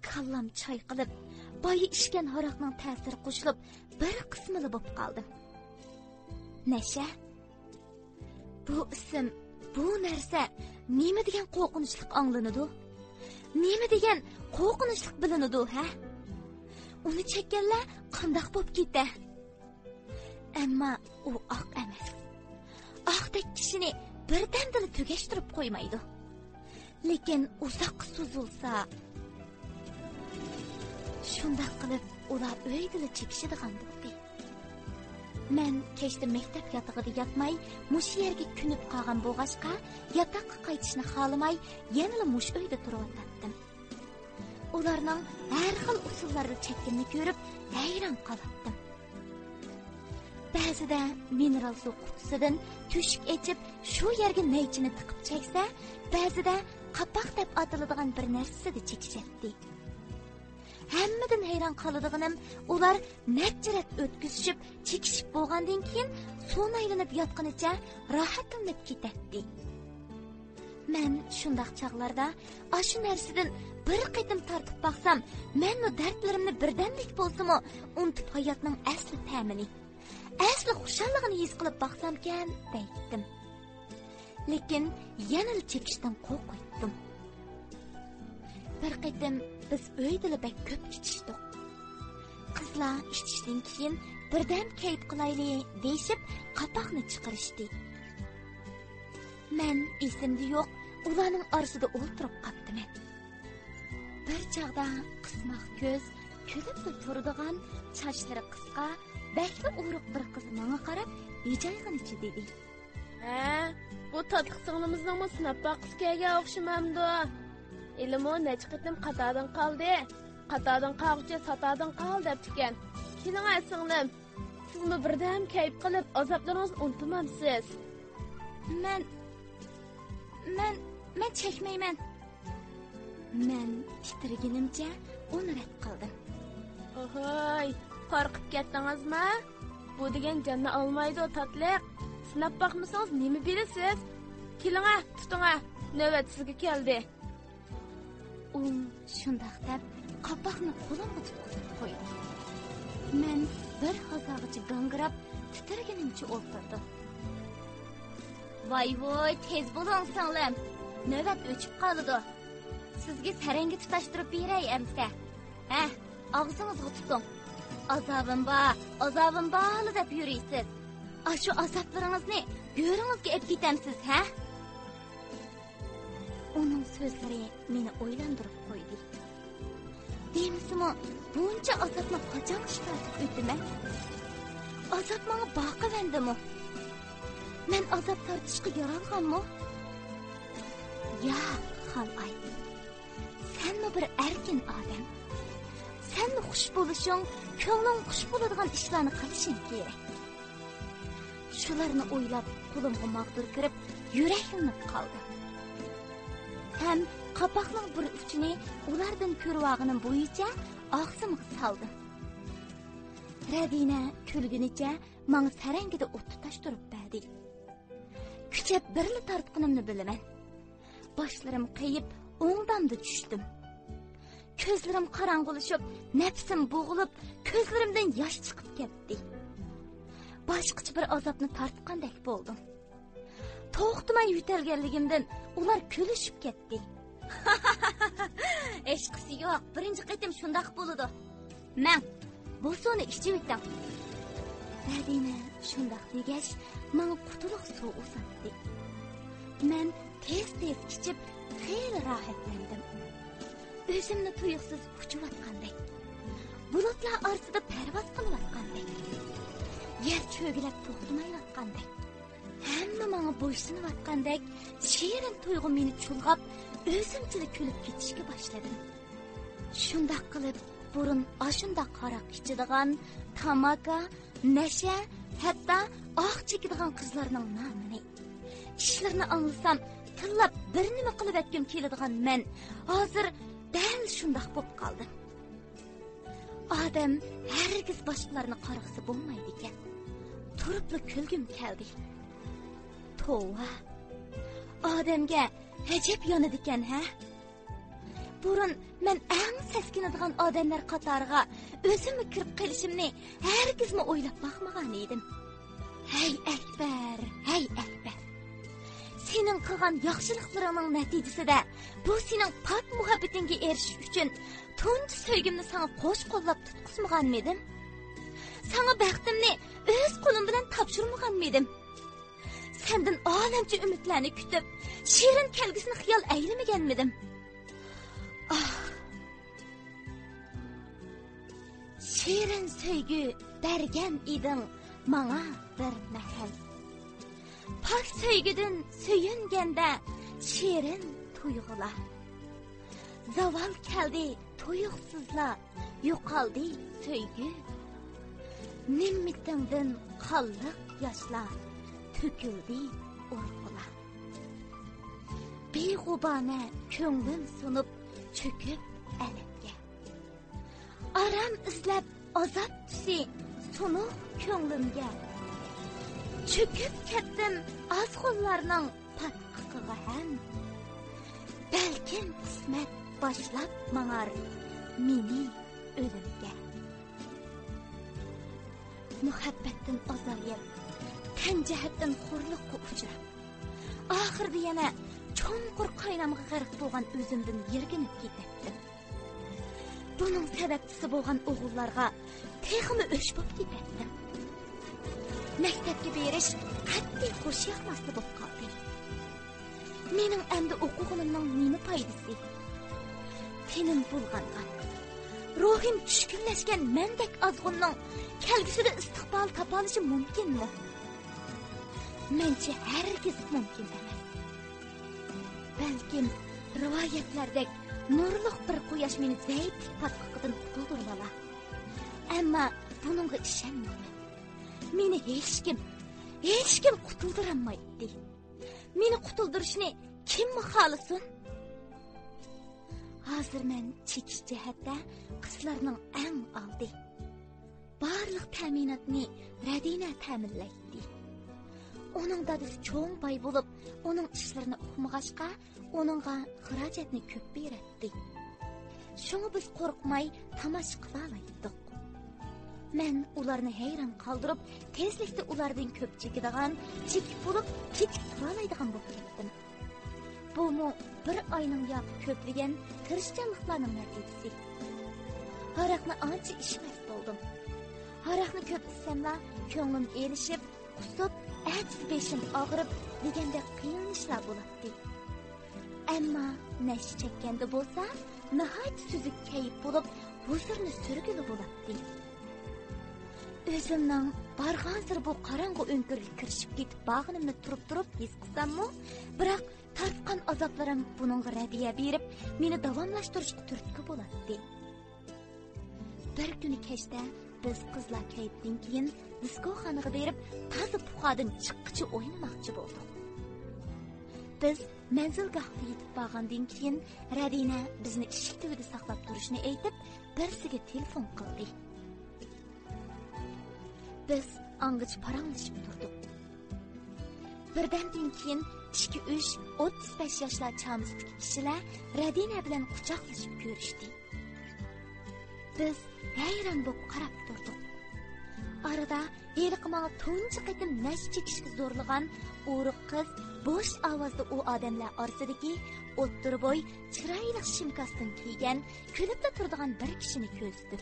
كاللام چايقىلىپ، بايا ئىچكەن ھاراقنىڭ تەسىرى قوشۇلۇپ، بىر قىسمىلا بولۇپ قالدىم. نەشە؟ بۇ ئىسىم، بۇ نەرسە نېمە دېگەن قورقۇنچلۇق ئاڭلىنىدۇ؟ نېمە دېگەن قورقۇنچلۇق بىلىنىدۇ، ھە؟ ئۇنى چەككەنلەر قانداق بولۇپ كېتە؟ ئەمما ئۇ ئاق ئەمەس. ئاقتەك كىشىنى بىردەمدىلا تۈگەشتۈرۈپ قويمايدۇ. لېكىن ئۇزاققا سوزۇلسا، شۇنداق قىلىپ ئۇلار ئۆيدىلا چېكىشىدىغان بولدى. مەن كەچتە مەكتەپ ياتىقىدا ياتماي، مۇشۇ يەرگە كۆنۈپ قالغان بولغاچقا، ياتاققا قايتىشنى خالىماي، يەنىلا مۇشۇ ئۆيدە تۇرۇۋاتاتتىم. ئۇلارنىڭ ھەر خىل ئۇسۇللاردا چەككىنىنى كۆرۈپ، ھەيران قالاتتىم. بەزىدە مىنېرال سۇ قۇتىسىدىن تۆشۈك ئېچىپ، شۇ يەرگە نەيچىنى تىقىپ چەكسە، بەزىدە قاپاق دەپ ئاتىلىدىغان بىر نەرسىسىدە چېكىشەتتى. ھەممىدىن ھەيران قالىدىغىنىم، ئۇلار نەچچە رەت ئۆتكۈزۈشۈپ، چېكىشىپ بولغاندىن كېيىن، سۇنايلىنىپ ياتقىنىچە راھەتلىنىپ كېتەتتى. مەن شۇنداق چاغلاردا ئاشۇ نەرسىدىن بىر قېتىم تارتىپ باقسام، مەنمۇ دەردلىرىمنى بىردەملىك بولسىمۇ ئۇنتۇپ، ھاياتنىڭ ئەسلى تەمىنى، ئەسلى خۇشاللىقىنى ھېس قىلىپ باقسامكەن، دەيتتىم. لېكىن يەنىلا چېكىشتىن قورقۇيتتۇم. بىر قېتىم بىز ئۆيدىلا بەك كۆپ ئىچىشتۇق. قىزلار ئىچىشتىن كېيىن بىردەم كەيپ قىلايلى دېيىشىپ، قاپاقنى چىقىرىشتى. مەن ئېسىمدە يوق، ئۇلارنىڭ ئارىسىدا ئولتۇرۇپ قاپتىمەن. بىر چاغدا قىسماق كۆز، كۈلۈپلا تۇرىدىغان، چاچلىرى قىسقا، بەكلا ئورۇق بىر قىز ماڭا قاراپ ھىجايغىنىچە دېدى. ھە، بۇ تاتلىق سىڭلىمىزنىڭمۇ سىناپ باققۇسى كەلگەن ئوخشىمامدۇ؟ ھېلىمۇ نەچچە قېتىم قاتاردىن قالدى. قاتاردىن قالغۇچە ساتاردىن قال دەپتىكەن. كېلىڭە، سىڭلىم. سىزمۇ بىردەم كەيپ قىلىپ، ئازابلىرىڭىزنى ئۇنتۇمامسىز؟ مەن، مەن، مەن چەكمەيمەن. مەن تىترىگىنىمچە ئۇنى رەت قىلدىم. ئوھوي، قورقۇپ كەتتىڭىزمۇ؟ بۇ دېگەن جاننى ئالمايدۇ، تاتلىق. سىناپ باقمىسىڭىز نېمە بىلىسىز؟ كېلىڭە، تۇتۇڭە، نۆۋەت سىزگە كەلدى. ئۇ شۇنداق دەپ، قاپاقنى قولۇمغا تۇتقۇزۇپ قويدى. مەن بىر ھازاغىچە گاڭگىراپ، تىترىگىنىمچە ئولتۇردۇم. ۋاي ۋۇي، تېز بولۇڭ سىڭلىم، نۆۋەت ئۆچۈپ قالىدۇ. سىزگە سەرەڭگە تۇتاشتۇرۇپ بېرەي ئەمسە. ھە، ئاغزىڭىزغا تۇتۇڭ. ئازابىم بار، ئازابىم بارلا دەپ يۈرىسىز. ئاشۇ ئازابلىرىڭىزنى گۆرىڭىزگە ئېلىپ كېتەمسىز، ھە؟ ئۇنىڭ سۆزلىرى مېنى ئويلاندۇرۇپ قويدى. دېمىسىمۇ، بۇنچە ئازابنى قاچانغىچە تارتىپ ئۆتىمەن؟ ئازاب ماڭا باقىۋەندىمۇ؟ مەن ئازاب تارتىشقا يارالغانمۇ؟ ياق، خانئاي. سەنمۇ بىر ئەركىن ئادەم. سەنمۇ خۇش بولۇشۇڭ، كۆڭلۈڭ خۇش بولىدىغان ئىشلارنى قىلىشىڭ كېرەك. شۇلارنى ئويلاپ، قولۇمغا ماغدۇر كىرىپ، يۈرەكلىنىپ قالدىم. ھەم قاپاقنىڭ بىر ئۇچىنى ئۇلاردىن كۆرۈۋالغىنىم بويىچە ئاغزىمغا سالدىم. رەبىنە كۈلگىنىچە ماڭا سەرەڭگىدە ئوت تۇتاشتۇرۇپ بەردى. كۈچەپ بىرلا تارتقىنىمنى بىلىمەن. باشلىرىم قېيىپ، ئوڭدامدا چۈشتۈم. كۆزلىرىم قاراڭغۇلىشىپ، نەپىسىم بوغۇلۇپ، كۆزلىرىمدىن ياش چىقىپ كەتتى. باشقىچە بىر ئازابنى تارتقاندەك بولدۇم. توختىماي يۆتەلگەنلىكىمدىن ئۇلار كۈلۈشۈپ كەتتى. ھېچقىسى يوق، بىرىنچى قېتىم شۇنداق بولىدۇ. مەڭ، بوسۇنى ئىچىۋېتىڭ. رەبىنە شۇنداق دېگەچ، ماڭا قۇتىلىق سۇ ئۇزاتتى. مەن تېز-تېز ئىچىپ، خېلى راھەتلەندىم. ئۆزۈمنى تۇيۇقسىز ئۇچۇۋاتقاندەك، بۇلۇتلار ئارىسىدا پەرۋاز قىلىۋاتقاندەك، يەر چۆگىلەپ توختىمايۋاتقاندەك، ھەممە ماڭا بويسۇنۇۋاتقاندەك شېرىن تۇيغۇ مېنى چۇلغاپ، ئۆزۈمچىلا كۈلۈپ كېتىشكە باشلىدىم. شۇنداق قىلىپ، بۇرۇن ئاشۇنداق ھاراق ئىچىدىغان، تاماكا، نەشە، ھەتتا ئاق چېكىدىغان قىزلارنىڭ نامىنى، ئىشلىرىنى ئاڭلىسام، تىللاپ بىر نېمە قىلىۋەتكۈم كېلىدىغان مەن ھازىر دەل شۇنداق بولۇپ قالدىم. ئادەم ھەرگىز باشقىلارنى قارغىسا بولمايدىكەن. تۇرۇپلا كۈلگۈم كەلدى. توۋا، ئادەمگە ئەجەب يانىدىكەن ھە؟ بۇرۇن مەن ئەڭ سەسكىنىدىغان ئادەملەر قاتارىغا ئۆزۈممۇ كىرىپ قېلىشىمنى ھەرگىزمۇ ئويلاپ باقمىغان ئىدىم. ھەي ئەكبەر، ھەي ئەكبەر! سېنىڭ قىلغان ياخشىلىقلىرىڭنىڭ نەتىجىسىدە بۇ سېنىڭ پاك مۇھەببىتىڭگە ئېرىشىش ئۈچۈن تۇنجى سۆيگۈمنى ساڭا قوش قوللاپ تۇتقۇزمىغانمىدىم؟ ساڭا بەختىمنى ئۆز قولۇم بىلەن تاپشۇرمىغانمىدىم؟ سەندىن ئالەمچە ئۈمىدلەرنى كۈتۈپ، شېرىن كەلگۈسىنى خىيال ئەيلىمىگەنمىدىم؟ ئاھ! شېرىن سۆيگۈ بەرگەن ئىدىڭ ماڭا بىر مەھەل. پاك سۆيگۈدىن سۆيۈنگەندە شېرىن تۇيغۇلار. زاۋال كەلدى تۇيۇقسىزلا، يوقالدى سۆيگۈ. نىممىتىڭدىن قانلىق ياشلار، تۆكۈلدى ئۇرغۇلار. بىغۇبانە كۆڭلۈم سۇنۇپ، چۆكۈپ ئەلەمگە. ئارام ئىزلەپ ئازاب تۈسى سۇنۇق كۆڭلۈمگە. چۆكۈپ كەتتىم ئازغۇنلارنىڭ پاتقىقىغا ھەم. بەلكىم قىسمەت باشلاپ ماڭار مېنى ئۆلۈمگە. مۇھەببەتتىن ئازايىپ، تەن جەھەتتىن خورلۇققا ئۇچراپ، ئاخىرىدا يەنە چوڭقۇر قاينامغا غەرق بولغان ئۆزۈمدىن يىرگىنىپ كېتەتتىم. بۇنىڭ سەۋەبچىسى بولغان ئوغۇللارغا تېخىمۇ ئۆچ بولۇپ كېتەتتىم. مەكتەپكە بېرىش قەتئىي خۇشياقماسلا بولۇپ قالدى. مېنىڭ ئەمدى ئوقۇغىنىمنىڭ نېمە پايدىسى؟ تېنىم بۇلغانغان، روھىم چۈشكۈنلەشكەن مەندەك ئازغۇننىڭ كەلگۈسىدە ئىستىقبال تاپالىشى مۇمكىنمۇ؟ مەنچە ھەرگىز مۇمكىن ئەمەس. بەلكىم رىۋايەتلەردەك نۇرلۇق بىر قۇياش مېنى زەئىپلىك پاتقىقىدىن قۇتۇلدۇرۇۋالار. ئەمما بۇنىڭغا ئىشەنمەيمەن. مېنى ھېچكىم، ھېچكىم قۇتۇلدۇرالمايتتى. مېنى قۇتۇلدۇرۇشنى كىممۇ خالىسۇن؟ ھازىر مەن چېكىش جەھەتتە قىزلارنىڭ ئەڭ ئالدى. بارلىق تەمىناتنى رەدىنە تەمىنلەيتتى. ئۇنىڭ دادىسى چوڭ باي بولۇپ، ئۇنىڭ ئىشلىرىنى ئۇقمىغاچقا، ئۇنىڭغا خىراجەتنى كۆپ بېرەتتى. شۇڭا بىز قورقماي تاماشا قىلالايتتۇق. مەن ئۇلارنى ھەيران قالدۇرۇپ، تېزلىكتە ئۇلاردىن كۆپ چېكىدىغان، چېكىپ بولۇپ، چېكىپ تۇرالايدىغان بولۇپ كەتتىم. بۇمۇ بىر ئاينىڭ ياكى كۆپلىگەن تىرىشچانلىقلارنىڭ نەتىجىسى. ھاراقنى ئانچە ئىچمەس بولدۇم. ھاراقنى كۆپ ئىچسەملا، كۆڭلۈم ئېلىشىپ، قۇسۇپ، ئەتىسى بېشىم ئاغرىپ، دېگەندەك قىينىلىشلار بولاتتى. ئەمما نەشە چەككەندە بولسا، ناھايىتى سۈزۈك كەيپ بولۇپ، ھۇزۇرنى سۈرگىلى بولاتتى. ئۆزۈمنىڭ بارغانسېرى بۇ قاراڭغۇ ئۆڭكۈرگە كىرىشىپ كېتىپ بارغىنىمنى تۇرۇپ-تۇرۇپ ھېس قىلساممۇ، بىراق تارتقان ئازابلىرىم بۇنىڭغا رەددىيە بېرىپ، مېنى داۋاملاشتۇرۇشقا تۈرتكە بولاتتى. بىر كۈنى كەچتە بىز قىزلار كەيپتىن كېيىن دىسكوخانىغا بېرىپ، تازا پۇخادىن چىققىچە ئوينىماقچى بولدۇق. بىز مەنزىلگاھقا يېتىپ بارغاندىن كېيىن، رەدىنە بىزنى ئىشىك تۈۋىدە ساقلاپ تۇرۇشنى ئېيتىپ، بىرسىگە تېلېفون قىلدى. بىز ئاڭغىچە پاراڭلىشىپ تۇردۇق. بىردەمدىن كېيىن ئىككى-ئۈچ ئوتتۇز بەش ياشلار چامىسىدىكى كىشىلەر رەدىنە بىلەن قۇچاقلىشىپ كۆرۈشتى. بىز ھەيران بولۇپ قاراپ تۇردۇق. ئارىدا ھېلىقى ماڭا تۇنجى قېتىم نەشە چېكىشكە زورلىغان ئورۇق قىز بوش ئاۋازدا ئۇ ئادەملەر ئارىسىدىكى ئوتتۇرا بوي، چىرايلىق شىم كاستيۇم كىيگەن، كۈلۈپلا تۇرىدىغان بىر كىشىنى كۆرسىتىپ،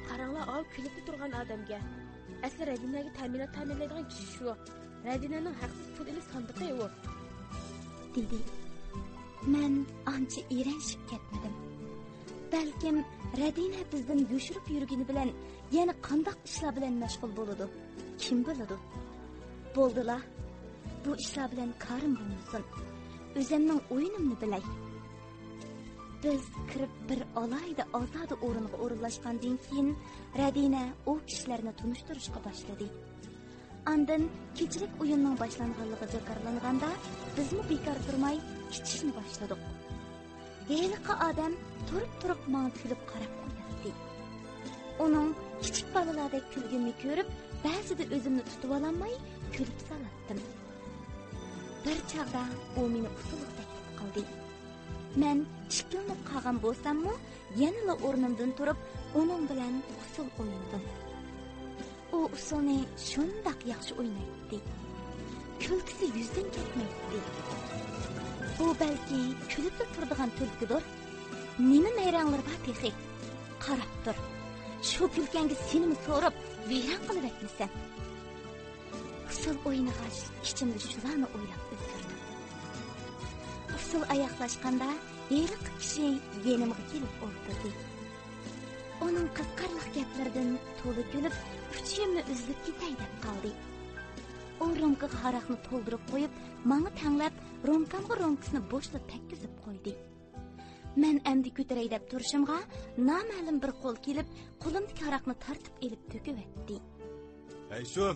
«قاراڭلار ئاۋۇ كۈلۈپلا تۇرغان ئادەمگە. ئەسلى رەدىنەگە تەمىنات تەمىنلەيدىغان كىشى شۇ. رەدىنەنىڭ ھەقسىز پۇل ئېلىش ساندۇقى ئۇ.» دېدى. مەن ئانچە ئېرەنشىپ كەتمىدىم. بەلكىم رەدىنە بىزدىن يوشۇرۇپ يۈرگىنى بىلەن يەنە قانداق ئىشلار بىلەن مەشغۇل بولىدۇ؟ كىم بىلىدۇ؟ بولدىلا، بۇ ئىشلار بىلەن كارىم بولمىسۇن. ئۆزۈمنىڭ ئويۇنۇمنى بىلەي. بىز كىرىپ بىر ئالاھىدە ئازادە ئورۇنغا ئورۇنلاشقاندىن كېيىن، رەدىنە ئۇ كىشىلەرنى تونۇشتۇرۇشقا باشلىدى. ئاندىن كېچىلىك ئويۇننىڭ باشلانغانلىقى جاكارلانغاندا، بىزمۇ بىكار تۇرماي ئىچىشنى باشلىدۇق. ھېلىقى ئادەم تۇرۇپ-تۇرۇپ ماڭا كۈلۈپ قاراپ قوياتتى. ئۇنىڭ كىچىك بالىلاردەك كۈلگىنىنى كۆرۈپ، بەزىدە ئۆزۈمنى تۇتۇۋالالماي كۈلۈپ سالاتتىم. بىر چاغدا ئۇ مېنى ئۇسسۇلغا تەكلىپ قىلدى. مەن ئىككىلىنىپ قالغان بولساممۇ، يەنىلا ئورنۇمدىن تۇرۇپ، ئۇنىڭ بىلەن ئۇسسۇل ئوينىدىم. ئۇ ئۇسسۇلنى شۇنداق ياخشى ئوينايتتى. كۈلكىسى يۈزدىن كەتمەيتتى. بۇ بەلكى كۈلۈپلا تۇرىدىغان تۈلكىدۇر. نېمە مەيرەڭلىرى بار تېخى؟ قاراپ تۇر. شۇ كۈلكەڭگە سېنىمۇ سوراپ، ۋەيران قىلىۋەتمىسەم. ئۇسسۇل ئوينىغاچ، ئىچىمدە شۇلارنى ئويلاپ ئۆتكۈردۈم. ئۇسسۇل ئاياغلاشقاندا، ھېلىقى كىشى يېنىمغا كېلىپ ئولتۇردى. ئۇنىڭ قىزىقارلىق گەپلىرىدىن تولا كۈلۈپ، ئۇچۇشۇمنى ئۈزۈلۈپ كېتەي دەپ قالدى. ئۇ رومكىغا ھاراقنى تولدۇرۇپ قويۇپ، ماڭا تەڭلەپ، رومكامغا رومكىسىنى بوشلا تەگكۈزۈپ قويدى. مەن ئەمدى كۆتۈرەي دەپ تۇرۇشۇمغا، نامەلۇم بىر قول كېلىپ، قولۇمدىكى ھاراقنى تارتىپ ئېلىپ تۆكۈۋەتتى. ھەي شۇم!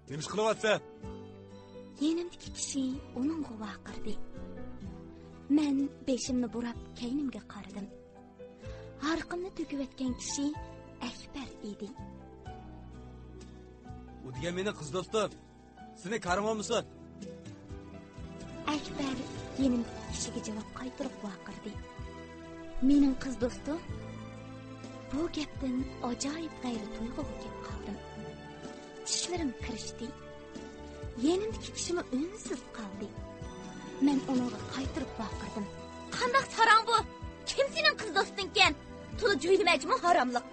نېمە ئىش قىلىۋاتىسەن؟ يېنىمدىكى كىشى ئۇنىڭغا ۋارقىرىدى. مەن بېشىمنى بۇراپ، كەينىمگە قارىدىم. ھاراقنى تۆكۈۋەتكەن كىشى ئەكبەر ئىدى. ئۇ دېگەن مېنىڭ قىز دوستۇم. سېنى كارىڭ بولمىسۇن. ئەكبەر يېنىمدىكى كىشىگە جاۋاب قايتۇرۇپ ۋارقىرىدى. مېنىڭ قىز دوستۇم؟ بۇ گەپتىن ئاجايىپ غەيرىي تۇيغۇغا كېلىپ قالدىم. چىشلىرىم قىرىشتى. يېنىمدىكى كىشىمۇ ئۈنسىز قالدى. مەن ئۇنىڭغا قايتۇرۇپ ۋارقىرىدىم. قانداق ساراڭ بۇ؟ كىم سېنىڭ قىز دوستۇڭكەن؟ تولا جۆيلىمەجىمۇ ھاراملىق.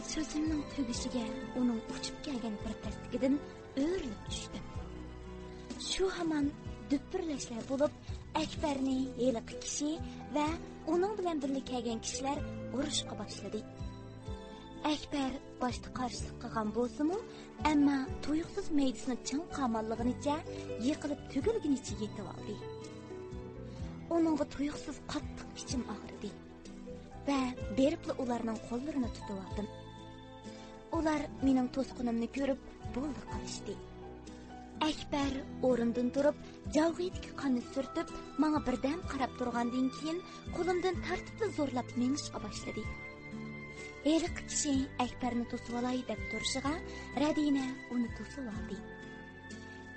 سۆزۈمنىڭ تۈگىشىگە ئۇنىڭ ئۇچۇپ كەلگەن بىر تەستىكىدىن ئۆرۈلۈپ چۈشتۈم. شۇ ھامان دۈپپۈرلەشلەر بولۇپ، ئەكبەرنى ھېلىقى كىشى ۋە ئۇنىڭ بىلەن بىللە كەلگەن كىشىلەر ئۇرۇشقا باشلىدى. ئەكبەر باشتا قارشىلىق قىلغان بولسىمۇ، ئەمما تۇيۇقسىز مەيدىسىنى چىڭ قاماللىغىنىچە، يىقىلىپ تۈگۈلگىنىچە يېتىۋالدى. ئۇنىڭغا تۇيۇقسىز قاتتىق ئىچىم ئاغرىدى ۋە بېرىپلا ئۇلارنىڭ قوللىرىنى تۇتۇۋالدىم. ئۇلار مېنىڭ توسقىنىمنى كۆرۈپ، بولدى قىلىشتى. ئەكبەر ئورنىدىن تۇرۇپ، جاۋغىدىكى قاننى سۈرتۈپ، ماڭا بىردەم قاراپ تۇرغاندىن كېيىن، قولۇمدىن تارتىپلا زورلاپ مېڭىشقا باشلىدى. ھېلىقى كىشى ئەكبەرنى توسۇۋالاي دەپ تۇرۇشىغا، رەدىنە ئۇنى توسۇۋالدى.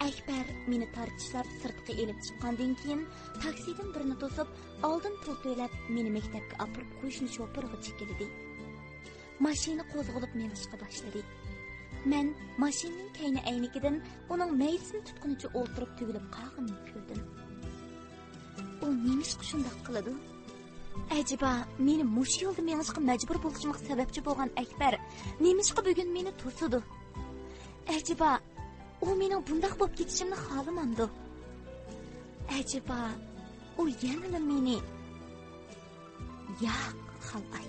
ئەكبەر مېنى تارتىشلاپ سىرتقا ئېلىپ چىققاندىن كېيىن، تاكسىدىن بىرنى توسۇپ، ئالدىن پۇل تۆلەپ، مېنى مەكتەپكە ئاپىرىپ قويۇشنى شوپۇرغا جېكىلىدى. ماشىنا قوزغىلىپ مېڭىشقا باشلىدى. مەن ماشىنىنىڭ كەينى ئەينىكىدىن ئۇنىڭ مەيدىسىنى تۇتقىنىچە ئولتۇرۇپ تۈگۈلۈپ قالغىنىنى كۆردۈم. ئۇ نېمىشقا شۇنداق قىلىدۇ؟ ئەجەبا، مېنى مۇشۇ يولدا مېڭىشقا مەجبۇر بولۇشۇمغا سەۋەبچى بولغان ئەكبەر نېمىشقا بۈگۈن مېنى توسىدۇ؟ ئەجەبا، ئۇ مېنىڭ بۇنداق بولۇپ كېتىشىمنى خالىمامدۇ؟ ئەجەبا، ئۇ يەنىلا مېنى ياق، خالاي،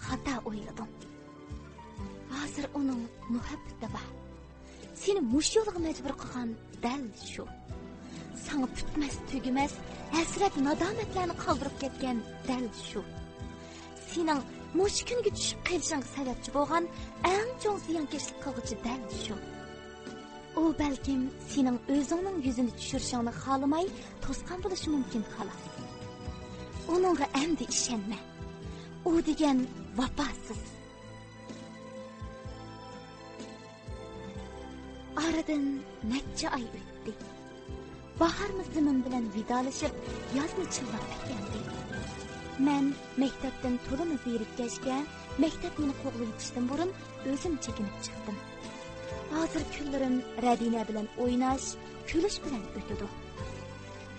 خاتا ئويلىدىڭ. ھازىر ئۇنىڭ مۇھەببىتى بار. سېنى مۇشۇ يولغا مەجبۇر قىلغان دەل شۇ. ساڭا پۈتمەس تۈگىمەس ھەسرەت نادامەتلەرنى قالدۇرۇپ كەتكەن دەل شۇ. سېنىڭ مۇشۇ كۈنگە چۈشۈپ قېلىشىڭغا سەۋەبچى بولغان ئەڭ چوڭ زىيانكەشلىك قىلغۇچى دەل شۇ. ئۇ بەلكىم سېنىڭ ئۆزۈڭنىڭ يۈزىنى چۈشۈرۈشۈڭنى خالىماي توسقان بولۇشى مۇمكىن، خالاس. ئۇنىڭغا ئەمدى ئىشەنمە. ئۇ دېگەن ۋاپاسىز. ئارىدىن نەچچە ئاي ئۆتتى. باھارمۇ زېمىن بىلەن ۋىدالىشىپ، يازمۇ چىللاپ ئەكەلدى. مەن مەكتەپتىن تولىمۇ زېرىككەچكە، مەكتەپ مېنى قوغلىۋېتىشتىن بۇرۇن ئۆزۈم چېكىنىپ چىقتىم. ھازىر كۈنلىرىم رەدىنە بىلەن ئويناش، كۈلۈش بىلەن ئۆتىدۇ.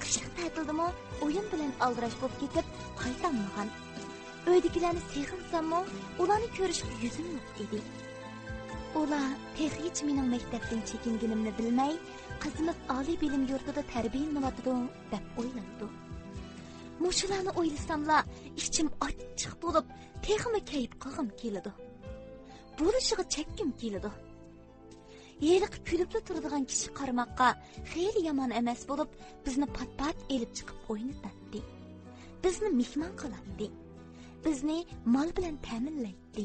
قىشلىق تەتىلدىمۇ ئويۇن بىلەن ئالدىراش بولۇپ كېتىپ قايتالمىغان. ئۆيدىكىلەرنى سېغىنساممۇ، ئۇلارنى كۆرۈشكە يۈزۈم يوق ئىدى. ئۇلار تېخىچە مېنىڭ مەكتەپتىن چېكىنگىنىمنى بىلمەي، قىزىمىز ئالىي بىلىم يۇرتىدا تەربىيەلىنىۋاتىدۇ، دەپ ئويلايدۇ. مۇشۇلارنى ئويلىساملا، ئىچىم ئاچچىق بولۇپ، تېخىمۇ كەيپ قىلغۇم كېلىدۇ. بولۇشىغا چەككۈم كېلىدۇ. ھېلىقى كۈلۈپلا تۇرىدىغان كىشى قارىماققا خېلى يامان ئەمەس بولۇپ، بىزنى پات-پات ئېلىپ چىقىپ ئوينىتاتتى. بىزنى مېھمان قىلاتتى. بىزنى مال بىلەن تەمىنلەيتتى.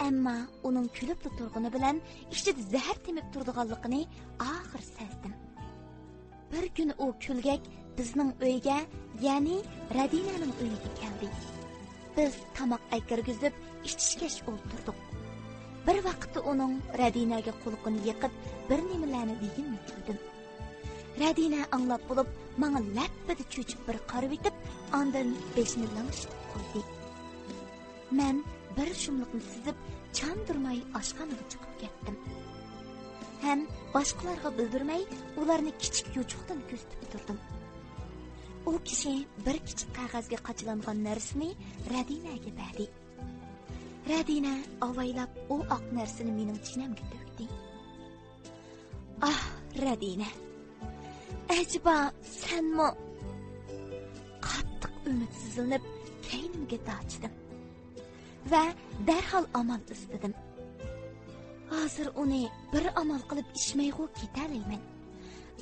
ئەمما ئۇنىڭ كۈلۈپلا تۇرغىنى بىلەن ئىچىدە زەھەر تېمىپ تۇرىدىغانلىقىنى ئاخىر سەزدىم. بىر كۈنى ئۇ كۈلگەك بىزنىڭ ئۆيگە، يەنى رەدىنەنىڭ ئۆيىگە كەلدى. بىز تاماق ئەكىرگۈزۈپ، ئىچىشكەچ ئولتۇردۇق. بىر ۋاقىتتا ئۇنىڭ رەدىنەگە قۇلىقىنى يېقىپ، بىر نېمىلەرنى دېگىنىنى كۆردۈم. رەدىنە ئاڭلاپ بولۇپ، ماڭا لەپپىدە چۆچۈپ بىر قارىۋېتىپ، ئاندىن بېشىنى لىڭشىتىپ قويدى. مەن بىر شۇملۇقنى سىزىپ، چاندۇرماي ئاشخانىغا چىقىپ كەتتىم. ھەم باشقىلارغا بىلدۈرمەي، ئۇلارنى كىچىك يوچۇقتىن كۆزىتىپ تۇردۇم. ئۇ كىشى بىر كىچىك قەغەزگە قاچىلانغان نەرسىنى رەدىنەگە بەردى. رەدىنە ئاۋايلاپ ئۇ ئاق نەرسىنى مېنىڭ چىنەمگە تۆكتى. ئاھ، رەدىنە! ئەجەبا سەنمۇ؟ قاتتىق ئۈمىدسىزلىنىپ، كەينىمگە داچىدىم ۋە دەرھال ئامال ئىزدىدىم. ھازىر ئۇنى بىر ئامال قىلىپ ئىچمەيغۇ كېتەلەيمەن.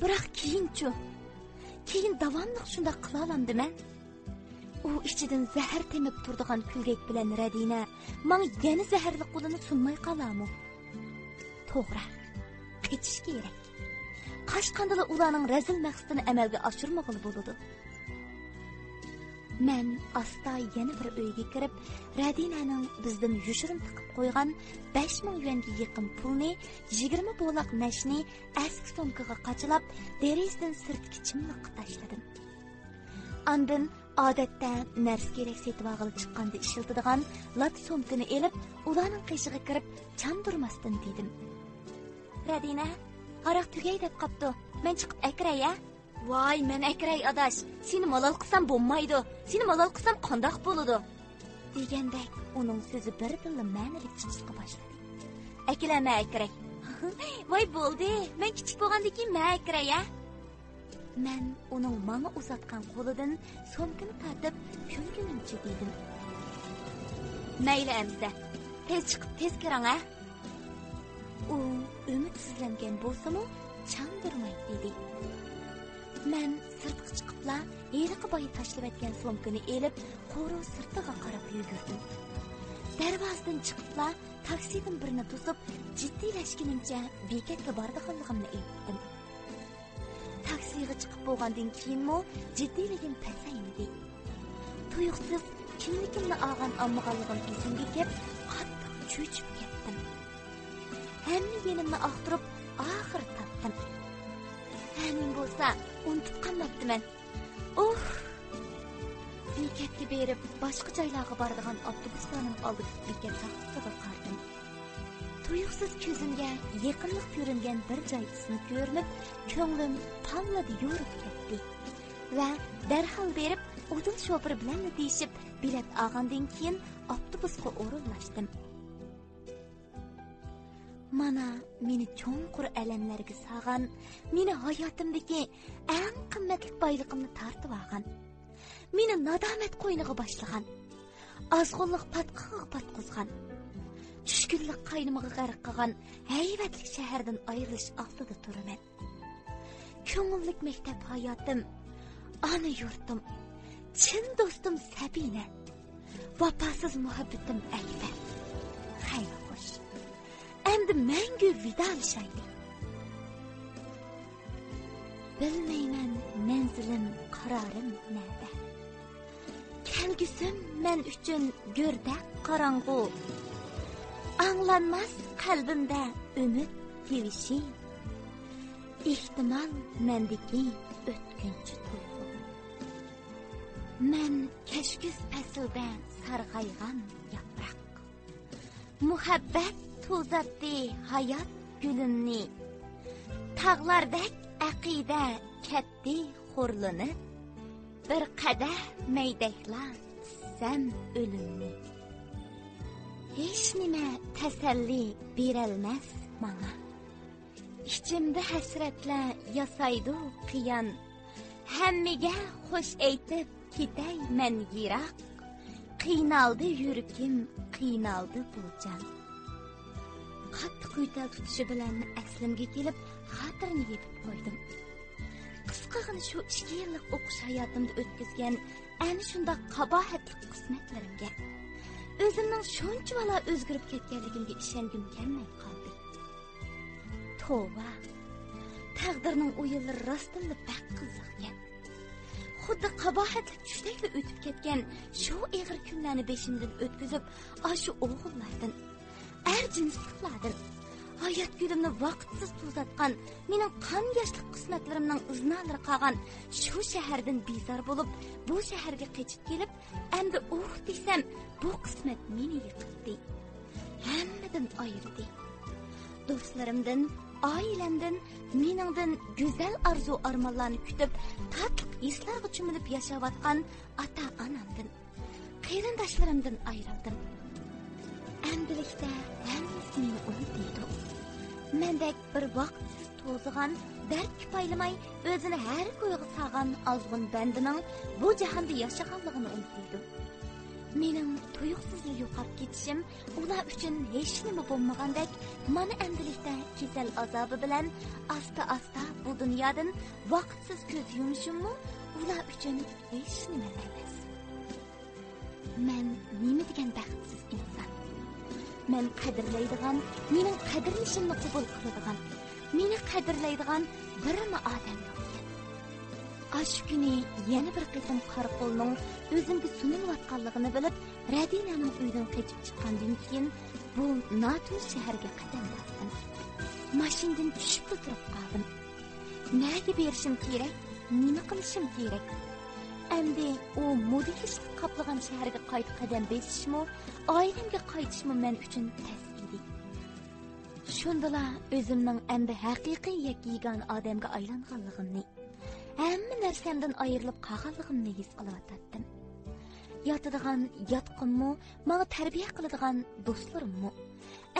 بىراق كېيىنچۇ؟ كېيىن داۋاملىق شۇنداق قىلالامدىمەن؟ ئۇ ئىچىدىن زەھەر تېمىپ تۇرىدىغان كۈلگەك بىلەن رەدىنە ماڭا يەنە زەھەرلىك قولىنى سۇنماي قالارمۇ؟ توغرا، قېچىش كېرەك. قاچقاندىلا ئۇلارنىڭ رەزىل مەقسىتىنى ئەمەلگە ئاشۇرمىغىلى بولىدۇ. مەن ئاستا يەنە بىر ئۆيگە كىرىپ، رەدىنەنىڭ بىزدىن يوشۇرۇن تىقىپ قويغان بەش مىڭ يۈەنگە يېقىن پۇلنى، يىگىرمە بولاق نەشنى ئەسكى سومكىغا قاچىلاپ، دېرىزىدىن سىرتتىكى چىملىققا تاشلىدىم. ئاندىن ئادەتتە نەرسە-كېرەك سېتىۋالغىلى چىققاندا ئىشلىتىدىغان لاتا سومكىنى ئېلىپ، ئۇلارنىڭ قېشىغا كىرىپ، چاندۇرماستىن دېدىم: «رەدىنە، ھاراق تۈگەي دەپ قاپتۇ. مەن چىقىپ ئەكىرەي، ھە؟» «ۋاي، مەن ئەكىرەي، ئاداش. سېنى مالال قىلسام بولمايدۇ. سېنى مالال قىلسام قانداق بولىدۇ؟» دېگەندەك ئۇنىڭ سۆزى بىردىنلا مەنىلىك چىقىشقا باشلىدى. «ئەكېلە، مەن ئەكىرەي.» «ۋاي، بولدى. مەن كىچىك بولغاندىن كېيىن مەن ئەكىرەي، ھە؟» مەن ئۇنىڭ ماڭا ئۇزاتقان قولىدىن سومكىنى تارتىپ، كۈلگىنىمچە دېدىم: «مەيلى ئەمىسە، تېز چىقىپ، تېز كىرىڭ، ھە؟» ئۇ ئۈمىدسىزلەنگەن بولسىمۇ، چاندۇرماي دېدى: مەن سىرتقا چىقىپلا ھېلىقى بايا تاشلىۋەتكەن سومكىنى ئېلىپ، قورۇ سىرتىغا قاراپ يۈگۈردۈم. دەرۋازىدىن چىقىپلا تاكسىدىن بىرنى توسۇپ، جىددىيلەشكىنىمچە بېكەتكە بارىدىغانلىقىمنى ئېيتتىم. تاكسىغا چىقىپ بولغاندىن كېيىنمۇ جىددىيلىكىم پەسەيمىدى. تۇيۇقسىز كىملىكىمنى ئالغان ئالمىغانلىقىم ئېسىمگە كېلىپ، قاتتىق چۆچۈپ كەتتىم. ھەممە يېنىمنى ئاختۇرۇپ، ئاخىرى تاپتىم. ھەممىم بولسا ئۇنتۇپ قالماپتىمەن. ئۇھ! بېكەتكە بېرىپ، باشقا جايلارغا بارىدىغان ئاپتوبۇسلارنىڭ ئالدىدىكى بېكەت تاختىسىغا قارىدىم. تۇيۇقسىز كۆزۈمگە يېقىملىق كۆرۈنگەن بىر جاي ئىسمى كۆرۈنۈپ، كۆڭلۈم پاللىدە يورۇپ كەتتى. ۋە دەرھال بېرىپ، ئۇدۇل شوپۇر بىلەنلا دېيىشىپ، بېلەت ئالغاندىن كېيىن ئاپتوبۇسقا ئورۇنلاشتىم. مانا مېنى چوڭقۇر ئەلەملەرگە سالغان، مېنى ھاياتىمدىكى ئەڭ قىممەتلىك بايلىقىمنى تارتىۋالغان، مېنى نادامەت قوينىغا باشلىغان، ئازغۇنلۇق پاتقىقىغا پاتقۇزغان، چۈشكۈنلۈك قاينىمىغا غەرق قىلغان ھەيۋەتلىك شەھەردىن ئايرىلىش ئالدىدا تۇرىمەن. كۆڭۈللۈك مەكتەپ ھاياتىم، ئانا يۇرتۇم، چىن دوستۇم سەبىنە، ۋاپاسىز مۇھەببىتىم ئەكبەر. خەير خوش. ئەمدى مەڭگۈ ۋىدالىشايلى. بىلمەيمەن مەنزىلىم، قارارىم نەدە. كەلگۈسىم مەن ئۈچۈن گۆردەك قاراڭغۇ. ئاڭلانماس قەلبىمدە ئۈمىد تىۋىشى. ئېھتىمال مەندىكى ئۆتكۈنچى تۇيغۇ. مەن كەچكۈز پەسلىدە سارغايغان ياپراق. مۇھەببەت توزاتتى ھايات گۈلۈمنى. تاغلاردەك ئەقىدە كەتتى خورلىنىپ. بىر قەدەھ مەيدەكلا ئىچسەم ئۆلۈمنى. ھېچنېمە تەسەللى بېرەلمەس ماڭا. ئىچىمدە ھەسرەتلەر ياسايدۇ قىيان. ھەممىگە خوش ئېيتىپ كېتەي مەن يىراق. قىينالدى يۈرىكىم، قىينالدى بۇ جان. قاتتىق يۆتەل تۇتۇشى بىلەن ئەسلىمگە كېلىپ، خاتىرىنى يېپىپ قويدۇم. قىسقىغىنە شۇ ئىككى يىللىق ئوقۇش ھاياتىمدا ئۆتكۈزگەن ئەنە شۇنداق قاباھەتلىك قىسمەتلىرىمگە، ئۆزۈمنىڭ شۇنچىۋالا ئۆزگىرىپ كەتكەنلىكىمگە ئىشەنگۈم كەلمەي قالدى. توۋا، تەقدىرنىڭ ئويۇنلىرى راستتىنلا بەك قىزىقكەن. خۇددى قاباھەتلىك چۈشتەكلا ئۆتۈپ كەتكەن شۇ ئېغىر كۈنلەرنى بېشىمدىن ئۆتكۈزۈپ، ئاشۇ ئوغۇللاردىن، ئەر جىنسلىقلاردىن، ھايات گۈلۈمنى ۋاقىتسىز توزاتقان، مېنىڭ قان ياشلىق قىسمەتلىرىمنىڭ ئىزنالىرى قالغان شۇ شەھەردىن بىزار بولۇپ، بۇ شەھەرگە قېچىپ كېلىپ، ئەمدى ئۇھ دېسەم، بۇ قىسمەت مېنى يىقىتتى. ھەممىدىن ئايرىدى. دوستلىرىمدىن، ئائىلەمدىن، مېنىڭدىن گۈزەل ئارزۇ-ئارمانلارنى كۈتۈپ، تاتلىق ھېسلارغا چۆمۈلۈپ ياشاۋاتقان ئاتا-ئانامدىن، قېرىنداشلىرىمدىن ئايرىلدىم. ئەمدىلىكتە ھەممىسى مېنى ئۇنتۇيدۇ. مەندەك بىر ۋاقىتسىز توزىغان، دەردكە پايلىماي، ئۆزىنى ھەر كويغا سالغان ئازغۇن بەندىنىڭ بۇ جاھاندا ياشىغانلىقىنى ئۇنتۇيدۇ. مېنىڭ تۇيۇقسىزلا يوقاپ كېتىشىم ئۇلار ئۈچۈن ھېچنېمە بولمىغاندەك، مانا ئەمدىلىكتە كېسەل ئازابى بىلەن ئاستا-ئاستا بۇ دۇنيادىن ۋاقىتسىز كۆز يۇمۇشۇممۇ ئۇلار ئۈچۈن ھېچنېمە ئەمەس. مەن نېمە دېگەن بەختسىز ئىنسان! مەن قەدىرلەيدىغان، مېنىڭ قەدىرلىشىمنى قوبۇل قىلىدىغان، مېنى قەدىرلەيدىغان بىرمۇ ئادەم يوقكەن. ئاشۇ كۈنى يەنە بىر قېتىم قارا قولنىڭ ئۆزۈمگە سۇنۇلۇۋاتقانلىقىنى بىلىپ، رەدىنەنىڭ ئۆيىدىن قېچىپ چىققاندىن كېيىن، بۇ ناتونۇش شەھەرگە قەدەم باستىم. ماشىنىدىن چۈشۈپلا تۇرۇپ قالدىم. نەگە بېرىشىم كېرەك؟ نېمە قىلىشىم كېرەك؟ ئەمدى ئۇ مودا كىشىلىك قاپلىغان شەھەرگە قايتا قەدەم بېسىشمۇ، ئائىلەمگە قايتىشمۇ مەن ئۈچۈن تەس ئىدى. شۇندىلا ئۆزۈمنىڭ ئەمدى ھەقىقىي يەككە-يېگانە ئادەمگە ئايلانغانلىقىمنى، ھەممە نەرسەمدىن ئايرىلىپ قالغانلىقىمنى ھېس قىلىۋاتاتتىم. ياتىدىغان ياتىقىممۇ، ماڭا تەربىيە قىلىدىغان دوستلىرىممۇ،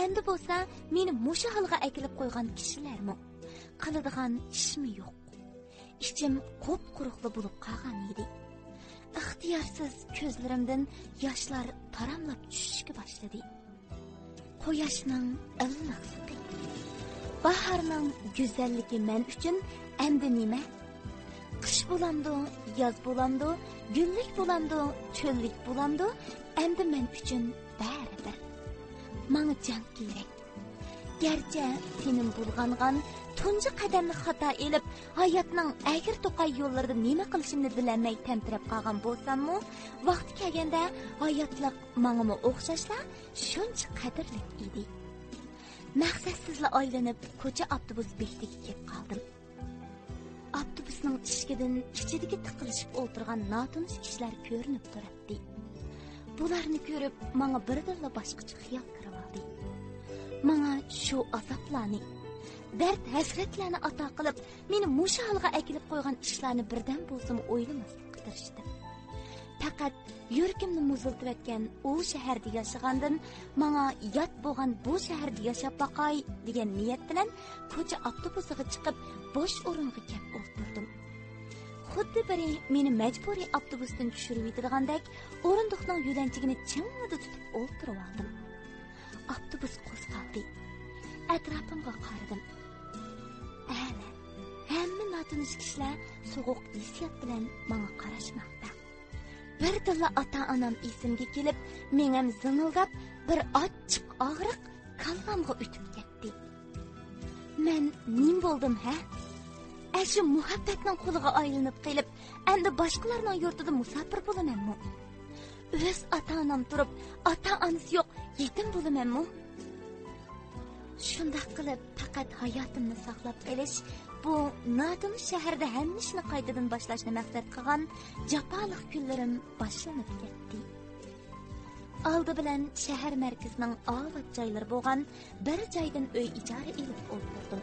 ئەمدى بولسا مېنى مۇشۇ ھالغا ئەكېلىپ قويغان كىشىلەرمۇ، قىلىدىغان ئىشمۇ يوق. ئىچىم قۇپقۇرۇقلا بولۇپ قالغان ئىدى. ئىختىيارسىز كۆزلىرىمدىن ياشلار تاراملاپ چۈشۈشكە باشلىدى. قۇياشنىڭ ئىللىقلىقى، باھارنىڭ گۈزەللىكى مەن ئۈچۈن ئەمدى نېمە؟ قىش بولامدۇ، ياز بولامدۇ، گۈللۈك بولامدۇ، چۆللۈك بولامدۇ، ئەمدى مەن ئۈچۈن بەرىبىر. ماڭا جەڭ كېرەك. گەرچە تېنىم بۇلغانغان، تۇنجى قەدەمنى خاتا ئېلىپ، ھاياتنىڭ ئەگرى-توقاي يوللىرىدا نېمە قىلىشىمنى بىلەلمەي تەمتىرەپ قالغان بولساممۇ، ۋاقتى كەلگەندە ھاياتلىق ماڭىمۇ ئوخشاشلا شۇنچە قەدىرلىك ئىدى. مەقسەتسىزلا ئايلىنىپ، كوچا ئاپتوبۇس بېكىتىگە كېلىپ قالدىم. ئاپتوبۇسنىڭ ئىشىكىدىن ئىچىدىكى تىقىلىشىپ ئولتۇرغان ناتونۇش كىشىلەر كۆرۈنۈپ تۇراتتى. بۇلارنى كۆرۈپ، ماڭا بىردىنلا باشقىچە خىيال كىرىۋالدى. ماڭا شۇ ئازابلارنى، دەرد-ھەسرەتلەرنى ئاتا قىلىپ، مېنى مۇشۇ ھالغا ئەكېلىپ قويغان ئىشلارنى بىردەم بولسىمۇ ئويلىماسلىققا تىرىشتىم. پەقەت يۈرىكىمنى مۇزلىتىۋەتكەن ئۇ شەھەردە ياشىغاندىن، ماڭا يات بولغان بۇ شەھەردە ياشاپ باقاي دېگەن نىيەت بىلەن كوچا ئاپتوبۇسىغا چىقىپ، بوش ئورۇنغا كەپ ئولتۇردۇم. خۇددى بىرى مېنى مەجبۇرىي ئاپتوبۇستىن چۈشۈرۈۋېتىدىغاندەك، ئورۇندۇقنىڭ يۆلەنچۈكىنى چىڭڭىدە تۇتۇپ ئولتۇرۇۋالدىم. ئاپتوبۇس قوزغالدى. ئەتراپىمغا قارىدىم. ئەنە، ھەممە ناتونۇش كىشىلەر سوغۇق ھېسسىيات بىلەن ماڭا قاراشماقتا. بىردىنلا ئاتا-ئانام ئېسىمگە كېلىپ، مېڭەم زىڭىلداپ، بىر ئاچچىق ئاغرىق كاللامغا ئۆتۈپ كەتتى. مەن نېمە بولدۇم، ھە؟ ئەشۇ مۇھەببەتنىڭ قۇلىغا ئايلىنىپ قېلىپ، ئەمدى باشقىلارنىڭ يۇرتىدا مۇساپىر بولىمەنمۇ؟ ئۆز ئاتا-ئانام تۇرۇپ، ئاتا-ئانىسى يوق يېتىم بولىمەنمۇ؟ شۇنداق قىلىپ، پەقەت ھاياتىمنى ساقلاپ قېلىش، بۇ ناتونۇش شەھەردە ھەممە ئىشنى قايتىدىن باشلاشنى مەقسەت قىلغان جاپالىق كۈنلىرىم باشلىنىپ كەتتى. ئالدى بىلەن شەھەر مەركىزىنىڭ ئاۋات جايلىرى بولغان بىر جايدىن ئۆي ئىجارە ئېلىپ ئولتۇردۇم.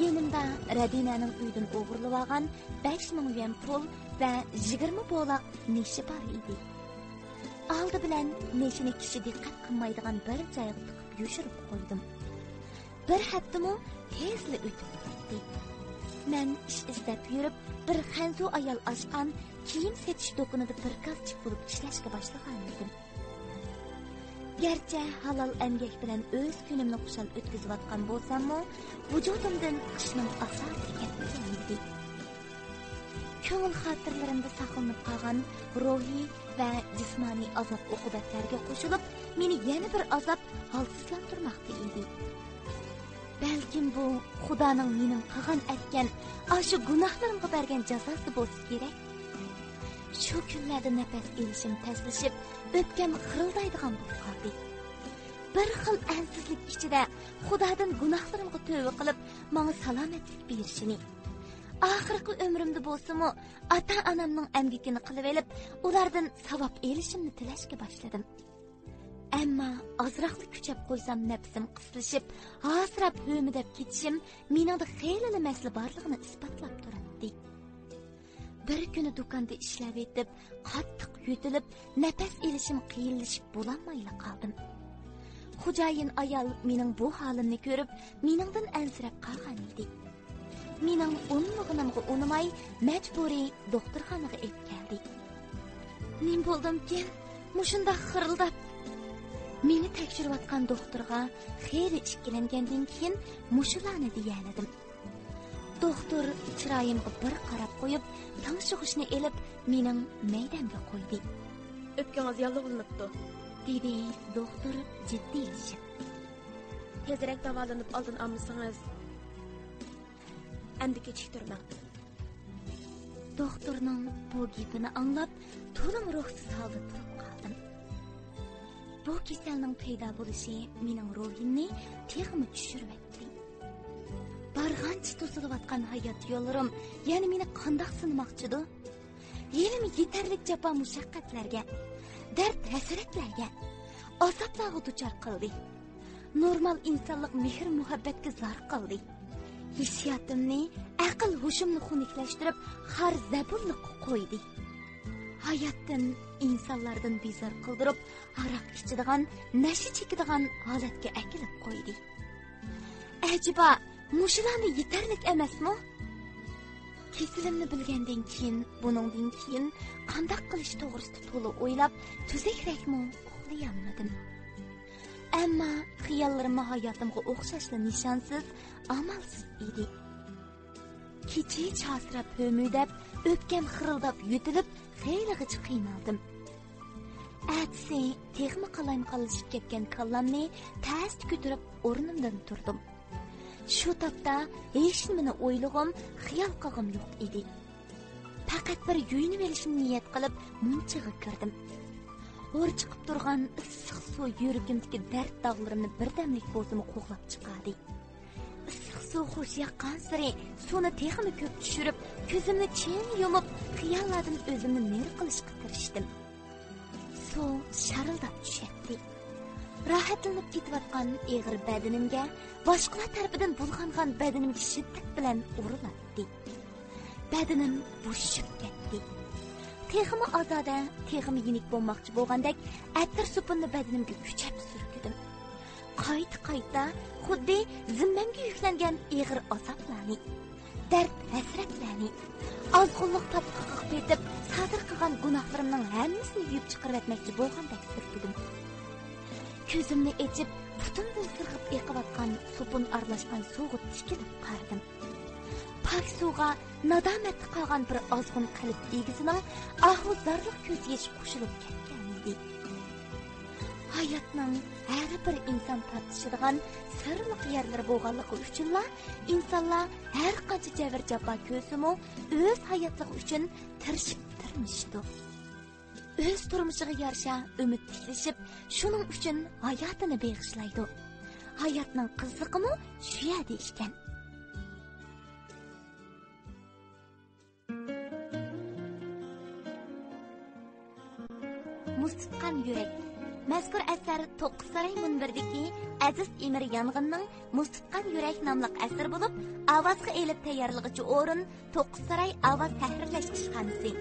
يېنىمدا رەبىنەنىڭ ئۆيىدىن ئوغرىلىۋالغان بەش مىڭ يۈەن پۇل ۋە يىگىرمە بولاق نېشى بار ئىدى. ئالدى بىلەن نېشىنى كىشى دىققەت قىلمايدىغان بىر جايغا تىقىپ يوشۇرۇپ قويدۇم. بىر ھەپتىمۇ تېزلا ئۆتۈپ كەتتى. مەن ئىش ئىزدەپ يۈرۈپ، بىر خەنزۇ ئايال ئاچقان كىيىم سېتىش دۇكىنىدا پىركازچىك بولۇپ ئىشلەشكە باشلىغانىدىم. گەرچە ھالال ئەمگەك بىلەن ئۆز كۈنۈمنى خۇشال ئۆتكۈزۈۋاتقان بولساممۇ، ۋۇجۇدۇمدىن قىشنىڭ ئازابى كەتمىگەنىدى. كۆڭۈل خاتىرىلىرىمدە ساقلىنىپ قالغان روھىي ۋە جىسمانىي ئازاب-ئوقۇبەتلەرگە قوشۇلۇپ، مېنى يەنە بىر ئازاب ھالسىزلاندۇرماقتا ئىدى. بەلكىم بۇ خۇدانىڭ مېنىڭ قىلغان ئەتكەن ئاشۇ گۇناھلىرىمغا بەرگەن جازاسى بولسا كېرەك. شۇ كۈنلەردە نەپەس ئېلىشىم تەسلىشىپ، ئۆپكەم خىرىلدايدىغان بولۇپ قالدى. بىر خىل ئەنسىزلىك ئىچىدە خۇدادىن گۇناھلىرىمغا تۆۋە قىلىپ، ماڭا سالامەتلىك بېرىشىنى، ئاخىرقى ئۆمرۈمدە بولسىمۇ ئاتا-ئانامنىڭ ئەمگىكىنى قىلىۋېلىپ، ئۇلاردىن ساۋاب ئېلىشىمنى تىلەشكە باشلىدىم. ئەمما ئازراقلا كۈچەپ قويسام، نەپىسىم قىسلىشىپ، ھاسىراپ ھۆمۈدەپ كېتىشىم مېنىڭدە خېلىلا مەسىلە بارلىقىنى ئىسپاتلاپ تۇراتتى. بىر كۈنى دۇكاندا ئىشلەۋېتىپ، قاتتىق يۆتىلىپ، نەپەس ئېلىشىم قىيىنلىشىپ بولالمايلا قالدىم. خوجايىن ئايال مېنىڭ بۇ ھالىمنى كۆرۈپ، مېنىڭدىن ئەنسىرەپ قالغانىدى. مېنىڭ ئۇنىمىغىنىمغا ئۇنىماي، مەجبۇرىي دوختۇرخانىغا ئېلىپ كەلدى. نېمە بولدۇمكىن، مۇشۇنداق خىرىلداپ؟ مېنى تەكشۈرۈۋاتقان دوختۇرغا خېلى ئىككىلەنگەندىن كېيىن مۇشۇلارنى دېيەلىدىم. دوختۇر چىرايىمغا بىر قاراپ قويۇپ، تىڭشىغۇچنى ئېلىپ، مېنىڭ مەيدەمگە قويدى. ئۆپكىڭىز ياللۇغلىنىپتۇ، دېدى دوختۇر جىددىيلىشىپ. تېزرەك داۋالىنىپ ئالدىنى ئالمىسىڭىز، ئەمدى كېچىكتۈرمەڭ. دوختۇرنىڭ بۇ گېپىنى ئاڭلاپ، تولىمۇ روھسىز ھالدا تۇرۇپ قالدىم. بۇ كېسەلنىڭ پەيدا بولۇشى مېنىڭ روھىمنى تېخىمۇ چۈشۈرۈۋەتتى. بارغانچە توسۇلۇۋاتقان ھايات يوللىرىم يەنە مېنى قانداق سىنىماقچىدۇ؟ ھېلىمۇ يېتەرلىك جاپا-مۇشەققەتلەرگە، دەرد-ھەسرەتلەرگە، ئازابلارغا دۇچار قىلدى. نورمال ئىنسانلىق مېھىر-مۇھەببەتكە زار قىلدى. ھېسسىياتىمنى، ئەقىل-ھوشۇمنى خۇنۈكلەشتۈرۈپ، خار-زەبۇنلۇققا قويدى. ھاياتتىن، ئىنسانلاردىن بىزار قىلدۇرۇپ، ھاراق ئىچىدىغان، نەشە چېكىدىغان ھالەتكە ئەكېلىپ قويدى. ئەجەبا، مۇشۇلارمۇ يېتەرلىك ئەمەسمۇ؟ كېسىلىمنى بىلگەندىن كېيىن، بۇنىڭدىن كېيىن قانداق قىلىش توغرىسىدا تولا ئويلاپ، تۈزۈكرەكمۇ ئۇخلىيالمىدىم. ئەمما خىياللىرىممۇ ھاياتىمغا ئوخشاشلا نىشانسىز، ئامالسىز ئىدى. كېچىچە ھاسىراپ ھۆمۈدەپ، ئۆپكەم خىرىلداپ يۆتىلىپ، خېلىغىچە قىينالدىم. ئەتىسى تېخىمۇ قالايمىقانلىشىپ كەتكەن كاللامنى تەستە كۆتۈرۈپ ئورنۇمدىن تۇردۇم. شۇ تاپتا ھېچنېمىنى ئويلىغۇم، خىيال قىلغۇم يوق ئىدى. پەقەت بىر يۇيۇنۇۋېلىشنى نىيەت قىلىپ مۇنچىغا كىردىم. ھور چىقىپ تۇرغان ئىسسىق سۇ يۈرىكىمدىكى دەرد داغلىرىمنى بىردەملىك بولسىمۇ قوغلاپ چىقاردى. ئىسسىق سۇ خۇش ياققانسېرى سۇنى تېخىمۇ كۆپ چۈشۈرۈپ، كۆزۈمنى چىڭ يۇمۇپ، خىياللاردىن ئۆزۈمنى نېرى قىلىشقا تىرىشتىم. سۇ شارىلداپ چۈشەتتى. راھەتلىنىپ كېتىۋاتقان ئېغىر بەدىنىمگە، باشقىلار تەرىپىدىن بۇلغانغان بەدىنىمگە شىددەت بىلەن ئۇرۇلاتتى. بەدىنىم بوشىشىپ كەتتى. تېخىمۇ ئازادە، تېخىمۇ يېنىك بولماقچى بولغاندەك، ئەتىر سوپۇننى بەدىنىمگە كۈچەپ سۈركىدىم. قايتا-قايتا خۇددى زىممەمگە يۈكلەنگەن ئېغىر ئازابلارنى، دەرد-ھەسرەتلەرنى، ئازغۇنلۇق پاتقىقىغا پېتىپ، سادىر قىلغان گۇناھلىرىمنىڭ ھەممىسىنى يۇيۇپ چىقىرىۋەتمەكچى بولغاندەك سۈركىدىم. كۆزۈمنى ئېچىپ، پۇتۇمدىن سىرغىپ ئېقىۋاتقان سوپۇن ئارىلاشقان سۇغا تىكىلىپ قارىدىم. پاك سۇغا نادامەتتە قالغان بىر ئازغۇن قەلب ئىگىسىنىڭ ئاھۇ زارلىق كۆز يېشى قوشۇلۇپ كەتكەنىدى. ھاياتنىڭ ھەر بىر ئىنسان تارتىشىدىغان سىرلىق يەرلىرى بولغانلىقى ئۈچۈنلا، ئىنسانلار ھەر قانچە جەبىر-جاپا كۆرسىمۇ، ئۆز ھاياتلىقى ئۈچۈن تىرىشىپ تىرمىشىدۇ. ئۆز تۇرمۇشىغا يارىشا ئۈمىد تىكلىشىپ، شۇنىڭ ئۈچۈن ھاياتىنى بېغىشلايدۇ. ھاياتنىڭ قىزىقىمۇ شۇ يەردە ئىكەن. مۇز تۇتقان يۈرەك. مەزكۇر ئەسەر توققۇز ساراي مۇنبىرىدىكى ئەزىز ئېمىر يانغىننىڭ مۇز تۇتقان يۈرەك ناملىق ئەسىرى بولۇپ، ئاۋازغا ئېلىپ تەييارلىغۇچى ئورۇن، توققۇز ساراي ئاۋاز تەھرىرلەش ئىشخانىسى.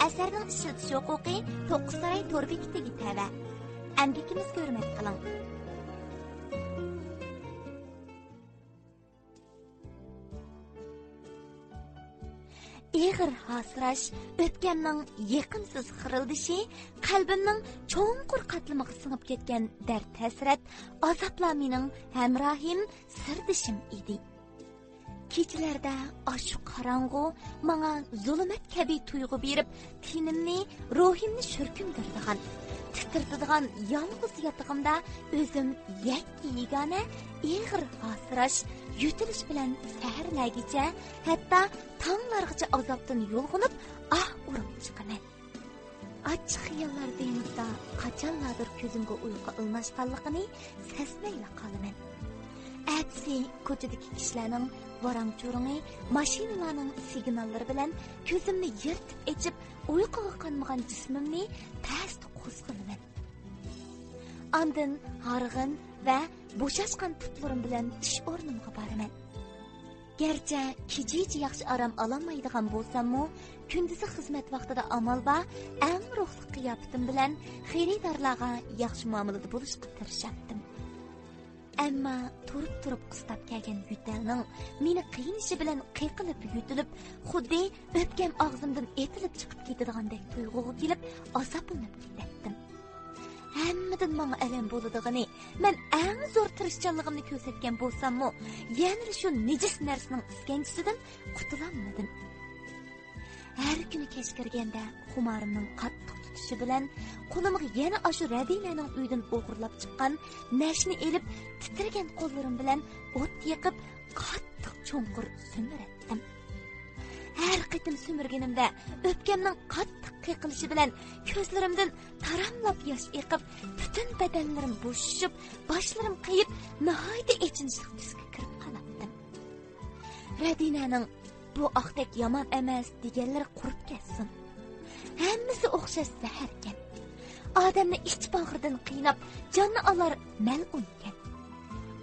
ئەسەرنىڭ ئىشلىتىش ھوقۇقى توققۇز ساراي تور بېكىتىگە تەۋە. ئەمگىكىمىزگە ھۆرمەت قىلىڭ. ئېغىر ھاسىراش، ئۆپكەمنىڭ يېقىمسىز خىرىلدىشى، قەلبىمنىڭ چوڭقۇر قاتلىمىغا سىڭىپ كەتكەن دەرد-ھەسرەت، ئازابلار مېنىڭ ھەمراھىم، سىردىشىم ئىدى. كېچىلەردە ئاشۇ قاراڭغۇ ماڭا زۇلۇمەت كەبى تۇيغۇ بېرىپ، تېنىمنى، روھىمنى شۈركۈندۈرىدىغان، تىترىتىدىغان يالغۇز ياتىقىمدا ئۆزۈم يەككە-يېگانە، ئېغىر ھاسىراش، يۆتىلىش بىلەن سەھەرلەرگىچە، ھەتتا تاڭلارغىچە ئازابتىن يۇلغۇنۇپ، ئاھ ئۇرۇپ چىقىمەن. ئاچچىق خىياللار دېڭىزدا قاچانلاردۇر كۆزۈمگە ئۇيقۇ ئىلناشقانلىقىنى سەزمەيلا قالىمەن. ئەتىسى كوچىدىكى كىشىلەرنىڭ ۋاراڭ-چۇرۇڭى، ماشىنىلارنىڭ سىگناللىرى بىلەن كۆزۈمنى يىرتىپ ئېچىپ، ئۇيقۇغا قانمىغان جىسمىمنى تەستە قوزغىلىمەن. ئاندىن ھارغىن ۋە بوشاشقان پۇتلىرىم بىلەن ئىش ئورنۇمغا بارىمەن. گەرچە كېچىچە ياخشى ئارام ئالالمايدىغان بولساممۇ، كۈندۈزى خىزمەت ۋاقتىدا ئامال بار ئەڭ روھلۇق قىياپىتىم بىلەن خېرىدارلارغا ياخشى مۇئامىلىدە بولۇشقا تىرىشاتتىم. ئەمما تۇرۇپ-تۇرۇپ قىستاپ كەلگەن يۆتەلنىڭ مېنى قىينىشى بىلەن قېقىلىپ يۆتىلىپ، خۇددى ئۆپكەم ئاغزىمدىن ئېتىلىپ چىقىپ كېتىدىغاندەك تۇيغۇغا كېلىپ، ئازابلىنىپ كېتەتتىم. ھەممىدىن ماڭا ئەلەم بولىدىغىنى، مەن ئەڭ زور تىرىشچانلىقىمنى كۆرسەتكەن بولساممۇ، يەنىلا شۇ نىجىس نەرسىنىڭ ئىسكەنجىسىدىن قۇتۇلالمىدىم. ھەر كۈنى كەچ كىرگەندە خۇمارىمنىڭ قاتتىق تۇتۇشى بىلەن، قولۇمغا يەنە ئاشۇ رەدىنەنىڭ ئۆيىدىن ئوغرىلاپ چىققان نەشنى ئېلىپ، تىترىگەن قوللىرىم بىلەن ئوت يېقىپ، قاتتىق چوڭقۇر سۈمۈرەتتىم. ھەر قېتىم سۈمۈرگىنىمدە، ئۆپكەمنىڭ قاتتىق قېقىلىشى بىلەن كۆزلىرىمدىن تاراملاپ ياش ئېقىپ، پۈتۈن بەدەنلىرىم بوشىشىپ، باشلىرىم قېيىپ، ناھايىتى ئېچىنىشلىق تۈسكە كىرىپ قالاتتىم. رەدىنەنىڭ «بۇ ئاقتەك يامان ئەمەس» دېگەنلىرى قۇرۇپ كەتسۇن. ھەممىسى ئوخشاش زەھەركەن. ئادەمنى ئىچ باغرىدىن قىيناپ، جاننى ئالار مەلئۇنكەن.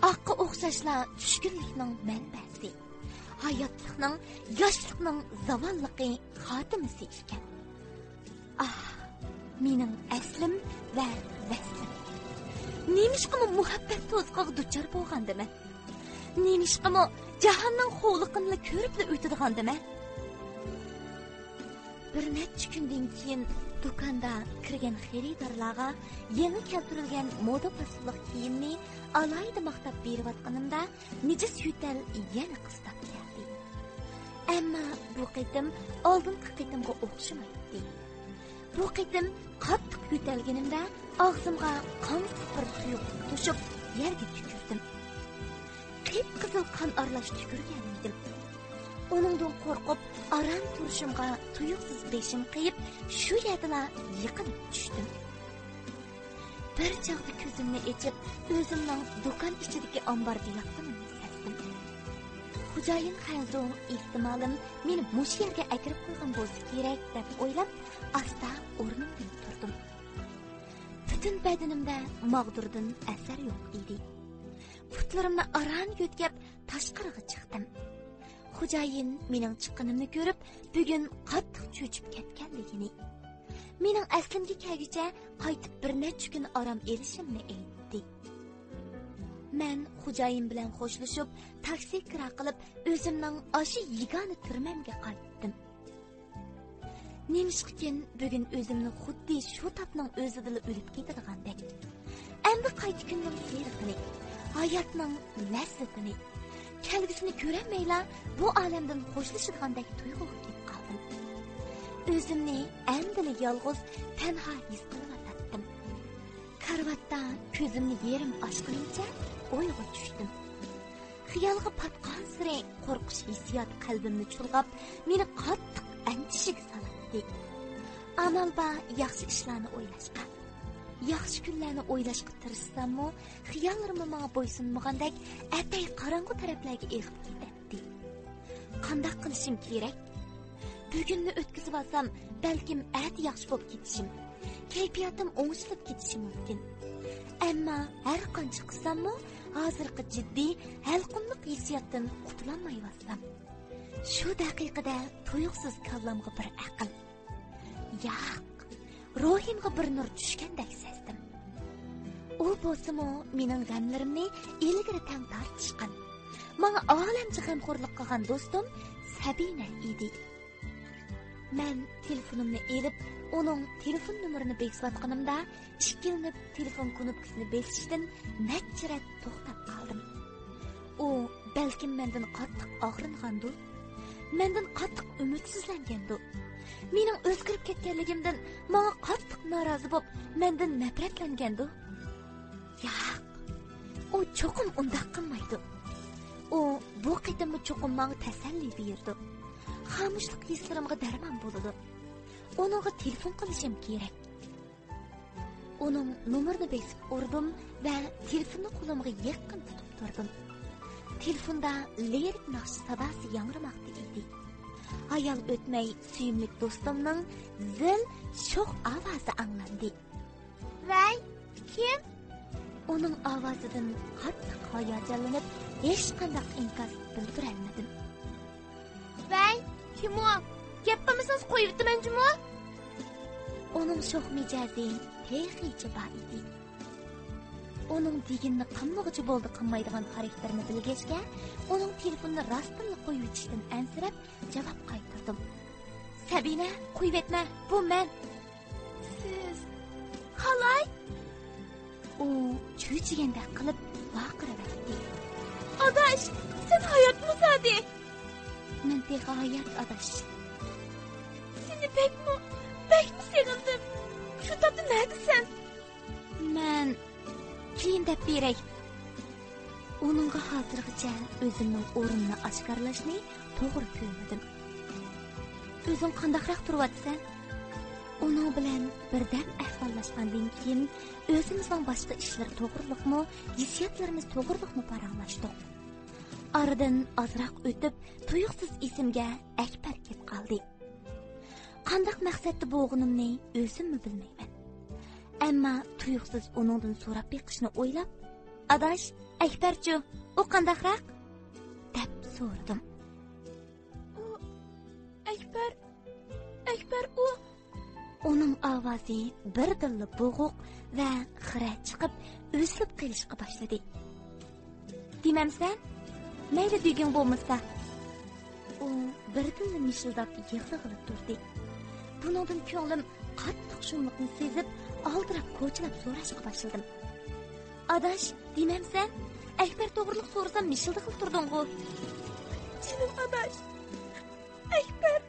ئاققا ئوخشاشلا چۈشكۈنلۈكنىڭ مەنبەسى، ھاياتلىقنىڭ، ياشلىقنىڭ زاۋاللىقى، خاتىمىسى ئىكەن. ئاھ، مېنىڭ ئەسلىم ۋە ۋەسلىم! نېمىشقىمۇ مۇھەببەت توزىقىغا دۇچار بولغاندىمەن؟ نېمىشقىمۇ جاھاننىڭ خوۋلۇقىنىلا كۆرۈپلا ئۆتىدىغاندىمەن؟ بىر نەچچە كۈندىن كېيىن دۇكاندا كىرگەن خېرىدارلارغا يېڭى كەلتۈرۈلگەن مودا پاسونلۇق كىيىمنى ئالاھىدە ماختاپ بېرىۋاتقىنىمدا، نىجىس يۆتەل يەنە قىستاپ كەلدى. ئەمما بۇ قېتىم ئالدىنقى قېتىمغا ئوخشىمايتتى. بۇ قېتىم قاتتىق يۆتەلگىنىمدە ئاغزىمغا قاڭسىق بىر سۇيۇقلۇق توشۇپ، يەرگە تۈكۈردۈم. قىپقىزىل قان ئارىلاش تۈكۈرگەن ئىدىم. ئۇنىڭدىن قورقۇپ، ئاران تۇرۇشۇمغا تۇيۇقسىز بېشىم قېيىپ، شۇ يەردىلا يىقىلىپ چۈشتۈم. بىر چاغدا كۆزۈمنى ئېچىپ، ئۆزۈمنىڭ دۇكان ئىچىدىكى ئامباردا ياتقىنىمنى سەزدىم. خوجايىن خەنزۇ ئېھتىمالىم مېنى مۇشۇ يەرگە ئەكىرىپ قويغان بولسا كېرەك، دەپ ئويلاپ، ئاستا ئورنۇمدىن تۇردۇم. پۈتۈن بەدىنىمدە ماغدۇردىن ئەسەر يوق ئىدى. پۇتلىرىمنى ئاران يۆتكەپ، تاشقىرىغا چىقتىم. خوجايىن مېنىڭ چىققىنىمنى كۆرۈپ، بۈگۈن قاتتىق چۆچۈپ كەتكەنلىكىنى، مېنىڭ ئەسلىمگە كەلگۈچە قايتىپ بىر نەچچە كۈن ئارام ئېلىشىمنى ئېيتتى. مەن خوجايىن بىلەن خوشلىشىپ، تاكسى كىرا قىلىپ، ئۆزۈمنىڭ ئاشۇ يېگانە تۈرمەمگە قايتتىم. نېمىشقىكىن بۈگۈن ئۆزۈمنى خۇددى شۇ تاپنىڭ ئۆزىدىلا ئۆلۈپ كېتىدىغاندەك. ئەمدى قايتا كۈننىڭ سېرىقىنى، ھاياتنىڭ لەززىتىنى، كەلگۈسىنى كۆرەلمەيلا بۇ ئالەمدىن خوشلىشىدىغاندەك تۇيغۇغا كېلىپ قالدىم. ئۆزۈمنى ئەمدىلا يالغۇز، تەنھا ھېس قىلىۋاتاتتىم. كارىۋاتتا كۆزۈمنى يېرىم ئاچقىنىمچە ئويغا چۈشتۈم. خىيالغا پاتقانسېرى قورقۇش ھېسسىياتى قەلبىمنى چۇلغاپ، مېنى قاتتىق ئەندىشىگە سالاتتى. ئامال بار ياخشى ئىشلارنى ئويلاشقا. ياخشى كۈنلەرنى ئويلاشقا تىرىشساممۇ، خىياللىرىممۇ ماڭا بويسۇنمىغاندەك، ئەتەي قاراڭغۇ تەرەپلەرگە ئېغىپ كېتەتتى. قانداق قىلىشىم كېرەك؟ بۈگۈننى ئۆتكۈزۈۋالسام، بەلكىم ئەتە ياخشى بولۇپ كېتىشىم، كەيپىياتىم ئوڭشىلىپ كېتىشى مۇمكىن. ئەمما ھەر قانچە قىلساممۇ، ھازىرقى جىددىي، ھەلقۇملۇق ھېسسىياتتىن قۇتۇلالمايۋاتسام. شۇ دەقىقىدە تۇيۇقسىز كاللامغا بىر ئەقىل. ياق، روھىمغا بىر نۇر چۈشكەندەك سەزدىم. ئۇ بولسىمۇ مېنىڭ غەملىرىمنى ئىلگىرى تەڭ تارتىشقان، ماڭا ئالەمچە غەمخورلۇق قىلغان دوستۇم سەبىنە ئىدى. مەن تېلېفونۇمنى ئېلىپ، ئۇنىڭ تېلېفون نومۇرىنى بېسىۋاتقىنىمدا، ئىككىلىنىپ تېلېفون كۇنۇپكىسىنى بېسىشتىن نەچچە رەت توختاپ قالدىم. ئۇ بەلكىم مەندىن قاتتىق ئاغرىنغاندۇ؟ مەندىن قاتتىق ئۈمىدسىزلەنگەندۇ؟ مېنىڭ ئۆزگىرىپ كەتكەنلىكىمدىن ماڭا قاتتىق نارازى بولۇپ، مەندىن نەپرەتلەنگەندۇ؟ ياق، ئۇ چوقۇم ئۇنداق قىلمايدۇ. ئۇ بۇ قېتىممۇ چوقۇم ماڭا تەسەللى بېرىدۇ. خامۇشلۇق ھېسلىرىمغا دەرمان بولىدۇ. ئۇنىڭغا تېلېفون قىلىشىم كېرەك. ئۇنىڭ نومۇرىنى بېسىپ ئۇردۇم ۋە تېلېفوننى قولۇمغا يېقىن تۇتۇپ تۇردۇم. تېلېفوندا لىرىك ناخشا ساداسى ياڭرىماقتا ئىدى. ھايال ئۆتمەي سۆيۈملۈك دوستۇمنىڭ زىل، شوخ ئاۋازى ئاڭلاندى. ۋەي، كىم؟ ئۇنىڭ ئاۋازىدىن قاتتىق ھاياجانلىنىپ، ھېچقانداق ئىنكاس بىلدۈرەلمىدىم. ۋەي، كىم ئۇ؟ گەپ قىلمىسىڭىز قويۇۋېتىمەن جۇمۇ. ئۇنىڭ شوخ مىجەزى تېخىچە بار ئىدى. ئۇنىڭ دېگىنىنى قىلمىغۇچە بولدى قىلمايدىغان خاراكتېرىنى بىلگەچكە، ئۇنىڭ تېلېفونىنى راستتىنلا قويۇۋېتىشتىن ئەنسىرەپ جاۋاب قايتۇردۇم. سەبىنە، قويۇۋەتمە، بۇ مەن. سىز قالاي؟ ئۇ چۆچۈگەندەك قىلىپ ۋارقىراۋەتتى. ئاداش، سەن ھاياتمۇ زادى؟ مەن تېخى ھايات، ئاداش. سېنى بەكمۇ، بەكمۇ سېغىندىم. شۇ تاپتا نەدىسەن؟ مەن كېيىن دەپ بېرەي. ئۇنىڭغا ھازىرغىچە ئۆزۈمنىڭ ئورنىنى ئاشكارىلاشنى توغرا كۆرمىدىم. ئۆزۈڭ قانداقراق تۇرۇۋاتىسەن؟ ئۇنىڭ بىلەن بىردەم ئەھۋاللاشقاندىن كېيىن، ئۆزىمىزنىڭ باشقا ئىشلىرى توغرىلىقمۇ، ھېسسىياتلىرىمىز توغرىلىقمۇ پاراڭلاشتۇق. ئارىدىن ئازراق ئۆتۈپ، تۇيۇقسىز ئېسىمگە ئەكبەر كېلىپ قالدى. قانداق مەقسەتتە بولغىنىمنى ئۆزۈممۇ بىلمەيمەن. ئەمما تۇيۇقسىز ئۇنىڭدىن سوراپ بېقىشنى ئويلاپ، «ئاداش، ئەكبەرچۇ، ئۇ قانداقراق؟» دەپ سورىدىم. «ئۇ، ئەكبەر، ئەكبەر ئۇ.» ئۇنىڭ ئاۋازى بىردىنلا بوغۇق ۋە خىرە چىقىپ، ئۈزۈلۈپ قېلىشقا باشلىدى. «دېمەمسەن؟ مەيلى، دېگىڭ بولمىسا.» ئۇ بىردىنلا مىشىلداپ يىغلىغىلى تۇردى. بۇنىڭدىن كۆڭلۈم قاتتىق شۇملۇقنى سېزىپ، ئالدىراپ كوچىلاپ سوراشقا باشلىدىم. «ئاداش، دېمەمسەن؟ ئەكبەر توغرىلىق سورىسام مىشىلدىغىلى تۇردۇڭغۇ.» «جېنىم ئاداش.» ئەكبەر،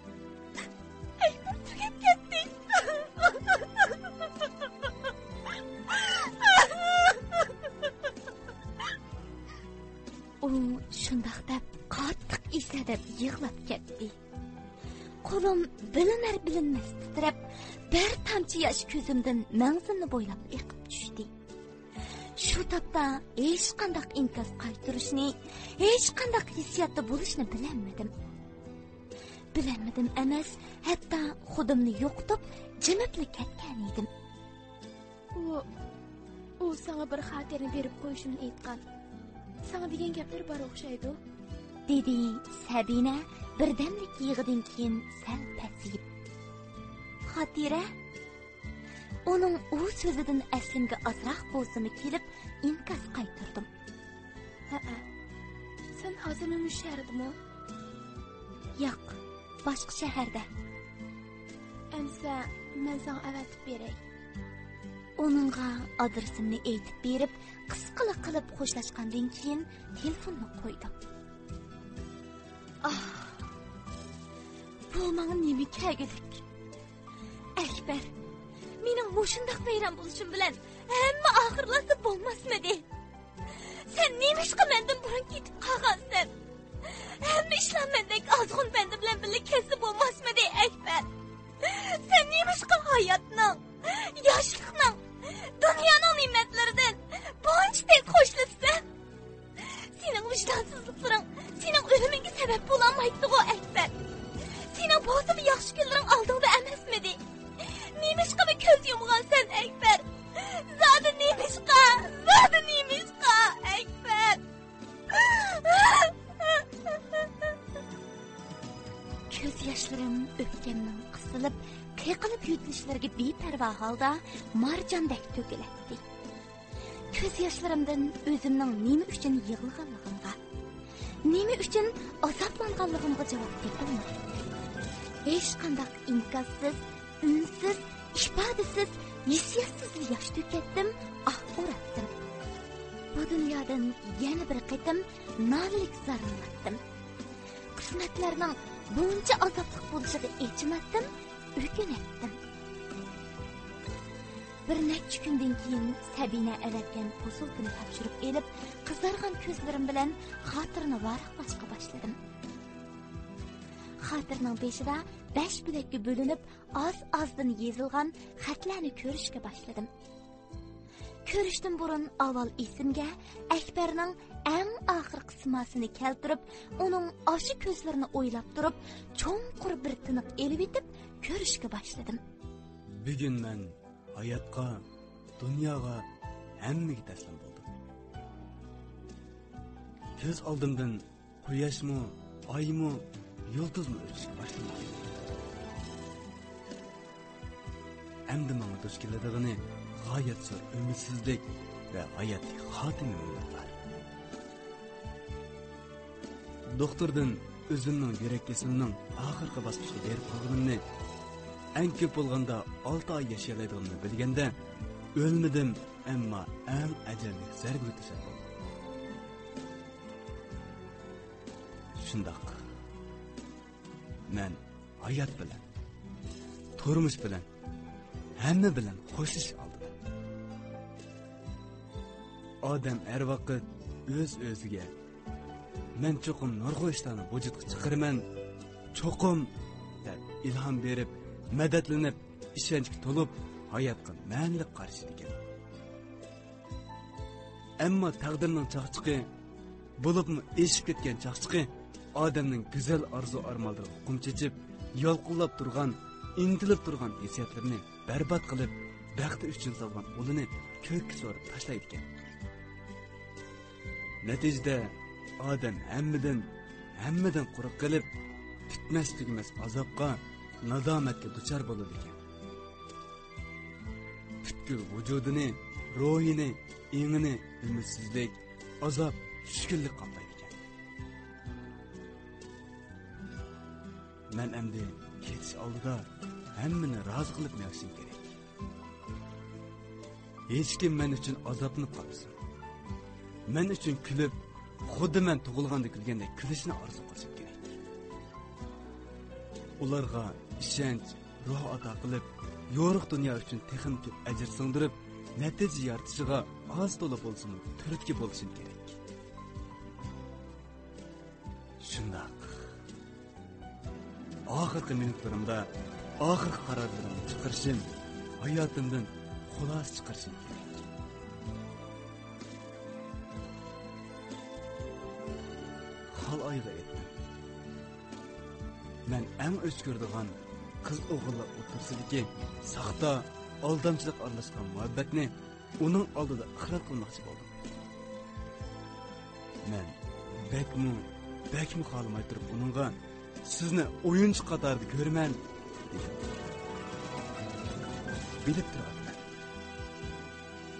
ئەكبەر تۈگەپ كەتتى. ئۇ شۇنداق دەپ، قاتتىق ئېسەدەپ يىغلاپ كەتتى. قولۇم بىلىنەر بىلىنمەس تىترەپ، بىر تامچە ياش كۆزۈمدىن مەڭزىمنى بويلاپ ئېقىپ چۈشتى. شۇ تاپتا ھېچقانداق ئىنكاس قايتۇرۇشنى، ھېچقانداق ھېسسىياتتا بولۇشنى بىلەلمىدىم. بىلەلمىدىم ئەمەس، ھەتتا خۇدۇمنى يوقىتىپ، جىمىپلا كەتكەن ئىدىم. ئۇ، ئۇ ساڭا بىر خاتىرىنى بېرىپ قويۇشۇمنى ئېيتقان. ساڭا دېگەن گەپلىرى بار ئوخشايدۇ. دېدى سەبىنە بىردەملىك يىغىدىن كېيىن سەل پەسىيىپ. خاتىرە؟ ئۇنىڭ ئۇ سۆزىدىن ئەسلىمگە ئازراق بولسىمۇ كېلىپ، ئىنكاس قايتۇردۇم. ھەئە. سەن ھازىرمۇ مۇشۇ شەھەردىمۇ؟ ياق، باشقا شەھەردە. ئەمسە مەن ساڭا ئەۋەتىپ بېرەي. ئۇنىڭغا ئادرېسىمنى ئېيتىپ بېرىپ، قىسقىلا قىلىپ خوشلاشقاندىن كېيىن تېلېفوننى قويدۇم. ئاھ، بۇ ماڭا نېمە كەلگۈلۈك؟ ئەكبەر، مېنىڭ مۇشۇنداق ۋەيران بولۇشۇم بىلەن ھەممە ئاخىرلاشسا بولماسمىدى؟ سەن نېمىشقا مەندىن بۇرۇن كېتىپ قالغانسەن؟ ھەممە ئىشلار مەندەك ئازغۇن بەندە بىلەن بىللە كەتسە بولماسمىدى، ئەكبەر؟ سەن نېمىشقا ھاياتنىڭ، ياشلىقنىڭ، دۇنيانىڭ نېمەتلىرىدىن بۇنچە تېز خوشلىشىسەن؟ سېنىڭ ۋىجدانسىزلىقلىرىڭ سېنىڭ ئۆلۈمۈڭگە سەۋەب بولالمايتتىغۇ، ئەكبەر؟ سېنىڭ بولسىمۇ ياخشى كۈنلىرىڭ ئالدىڭدا ئەمەسمىدى؟ نېمىشقىمۇ كۆز يۇمغانسەن، ئەكبەر؟ زادى نېمىشقا؟ زادى نېمىشقا، ئەكبەر؟ كۆز ياشلىرىم ئۆپكەمنىڭ قىسىلىپ، قېقىلىپ يۆتىلىشلىرىگە بىپەرۋا ھالدا مارجاندەك تۆكۈلەتتى. كۆز ياشلىرىمدىن ئۆزۈمنىڭ نېمە ئۈچۈن يىغلىغانلىقىمغا، نېمە ئۈچۈن ئازابلانغانلىقىمغا جاۋاب تېپەلمىدىم. ھېچقانداق ئىنكاسسىز، ئۈنسىز، ئىپادىسىز، ھېسسىياتسىز ياش تۆكەتتىم، ئاھ ئۇراتتىم. بۇ دۇنيادىن يەنە بىر قېتىم نالىلىك زارلىناتتىم. قىسمەتلەرنىڭ بۇنچە ئازابلىق بولۇشىغا ئېچىناتتىم، ئۆكۈنەتتىم. بىر نەچچە كۈندىن كېيىن سەبىنە ئەۋەتكەن پوسۇلكىنى تاپشۇرۇپ ئېلىپ، قىزارغان كۆزلىرىم بىلەن خاتىرىنى ۋاراقلاشقا باشلىدىم. خاتىرىنىڭ بېشىدا بەش بۆلەككە بۆلۈنۈپ، ئاز-ئازدىن يېزىلغان خەتلەرنى كۆرۈشكە باشلىدىم. كۆرۈشتىن بۇرۇن ئاۋۋال ئېسىمگە ئەكبەرنىڭ ئەڭ ئاخىرقى سىماسىنى كەلتۈرۈپ، ئۇنىڭ ئاشۇ كۆزلىرىنى ئويلاپ تۇرۇپ، چوڭقۇر بىر تىنىق ئېلىۋېتىپ، كۆرۈشكە باشلىدىم. بۈگۈن مەن ھاياتقا، دۇنياغا، ھەممىگە تەسلىم بولدۇم. كۆز ئالدىمدىن قۇياشمۇ، ئايمۇ، يۇلتۇزمۇ ئۆچۈشكە باشلىماقتا. ئەمدى ماڭا دۇچ كېلىدىغىنى غايەت زور ئۈمىدسىزلىك ۋە ھاياتتىكى خاتىمە مۇڭلۇقلار. دوختۇردىن ئۆزۈمنىڭ يۈرەك كېسىلىنىڭ ئاخىرقى باسقۇچقا بېرىپ قالغىنىمنى، ئەڭ كۆپ بولغاندا ئالتە ئاي ياشىيالايدىغىنىمنى بىلگەندە، ئۆلمىدىم، ئەمما ئەڭ ئەجەللىك زەربىگە دۇچار بولدۇم. شۇنداق. مەن ھايات بىلەن، تۇرمۇش بىلەن، ھەممە بىلەن خوشلىشىش ئالدىدا. ئادەم ھەر ۋاقىت ئۆز-ئۆزىگە، «مەن چوقۇم نۇرغۇن ئىشلارنى ۋۇجۇدقا چىقىرىمەن، چوقۇم» دەپ ئىلھام بېرىپ، مەدەتلىنىپ، ئىشەنچكە تولۇپ، ھاياتقا مەنىلىك قارىشىدىكەن. ئەمما تەقدىرنىڭ چاقچىقى، بولۇپمۇ ئېشىپ كەتكەن چاقچىقى ئادەمنىڭ گۈزەل ئارزۇ-ئارمانلىرىغا قۇم چېچىپ، يالقۇنلاپ تۇرغان، ئىنتىلىپ تۇرغان ھېسسىياتلىرىنى بەربات قىلىپ، بەختى ئۈچۈن سالغان ئۇلىنى كۆككە سوراپ تاشلايدىكەن. نەتىجىدە ئادەم ھەممىدىن، ھەممىدىن قۇرۇق قېلىپ، پۈتمەس-تۈگىمەس ئازابقا، نادامەتكە دۇچار بولىدىكەن. پۈتكۈل ۋۇجۇدىنى، روھىنى، ئېڭىنى ئۈمىدسىزلىك، ئازاب، چۈشكۈنلۈك قاپلايدىكەن. مەن ئەمدى كېتىش ئالدىدا ھەممىنى رازى قىلىپ مېڭىشىم كېرەك. ھېچكىم مەن ئۈچۈن ئازابلىنىپ قالمىسۇن. مەن ئۈچۈن كۈلۈپ، خۇددى مەن تۇغۇلغاندا كۈلگەندەك كۈلۈشنى ئارزۇ قىلىشىم كېرەك. ئۇلارغا ئىشەنچ، روھ ئاتا قىلىپ، يورۇق دۇنيا ئۈچۈن تېخىمۇ كۆپ ئەجىر سىڭدۈرۈپ، نەتىجە يارىتىشىغا ئاز تولا بولسىمۇ تۈرتكە بولۇشۇم كېرەك. شۇنداق. ئاخىرقى مىنۇتلىرىمدا ئاخىرقى قارارلىرىمنى چىقىرىشىم، ھاياتىمدىن خۇلاسە چىقىرىشىم كېرەك. خالئايغا ئېيتتىم. مەن ئەڭ ئۆچ كۆرىدىغان قىز-ئوغۇللار ئوتتۇرىسىدىكى ساختا، ئالدامچىلىق ئارىلاشقان مۇھەببەتنى ئۇنىڭ ئالدىدا ئىقرار قىلماقچى بولدۇم. مەن بەكمۇ، بەكمۇ خالىماي تۇرۇپ ئۇنىڭغا، «سىزنى ئويۇنچۇق قاتارىدا كۆرىمەن» دېدىم. بىلىپ تۇراتتىم.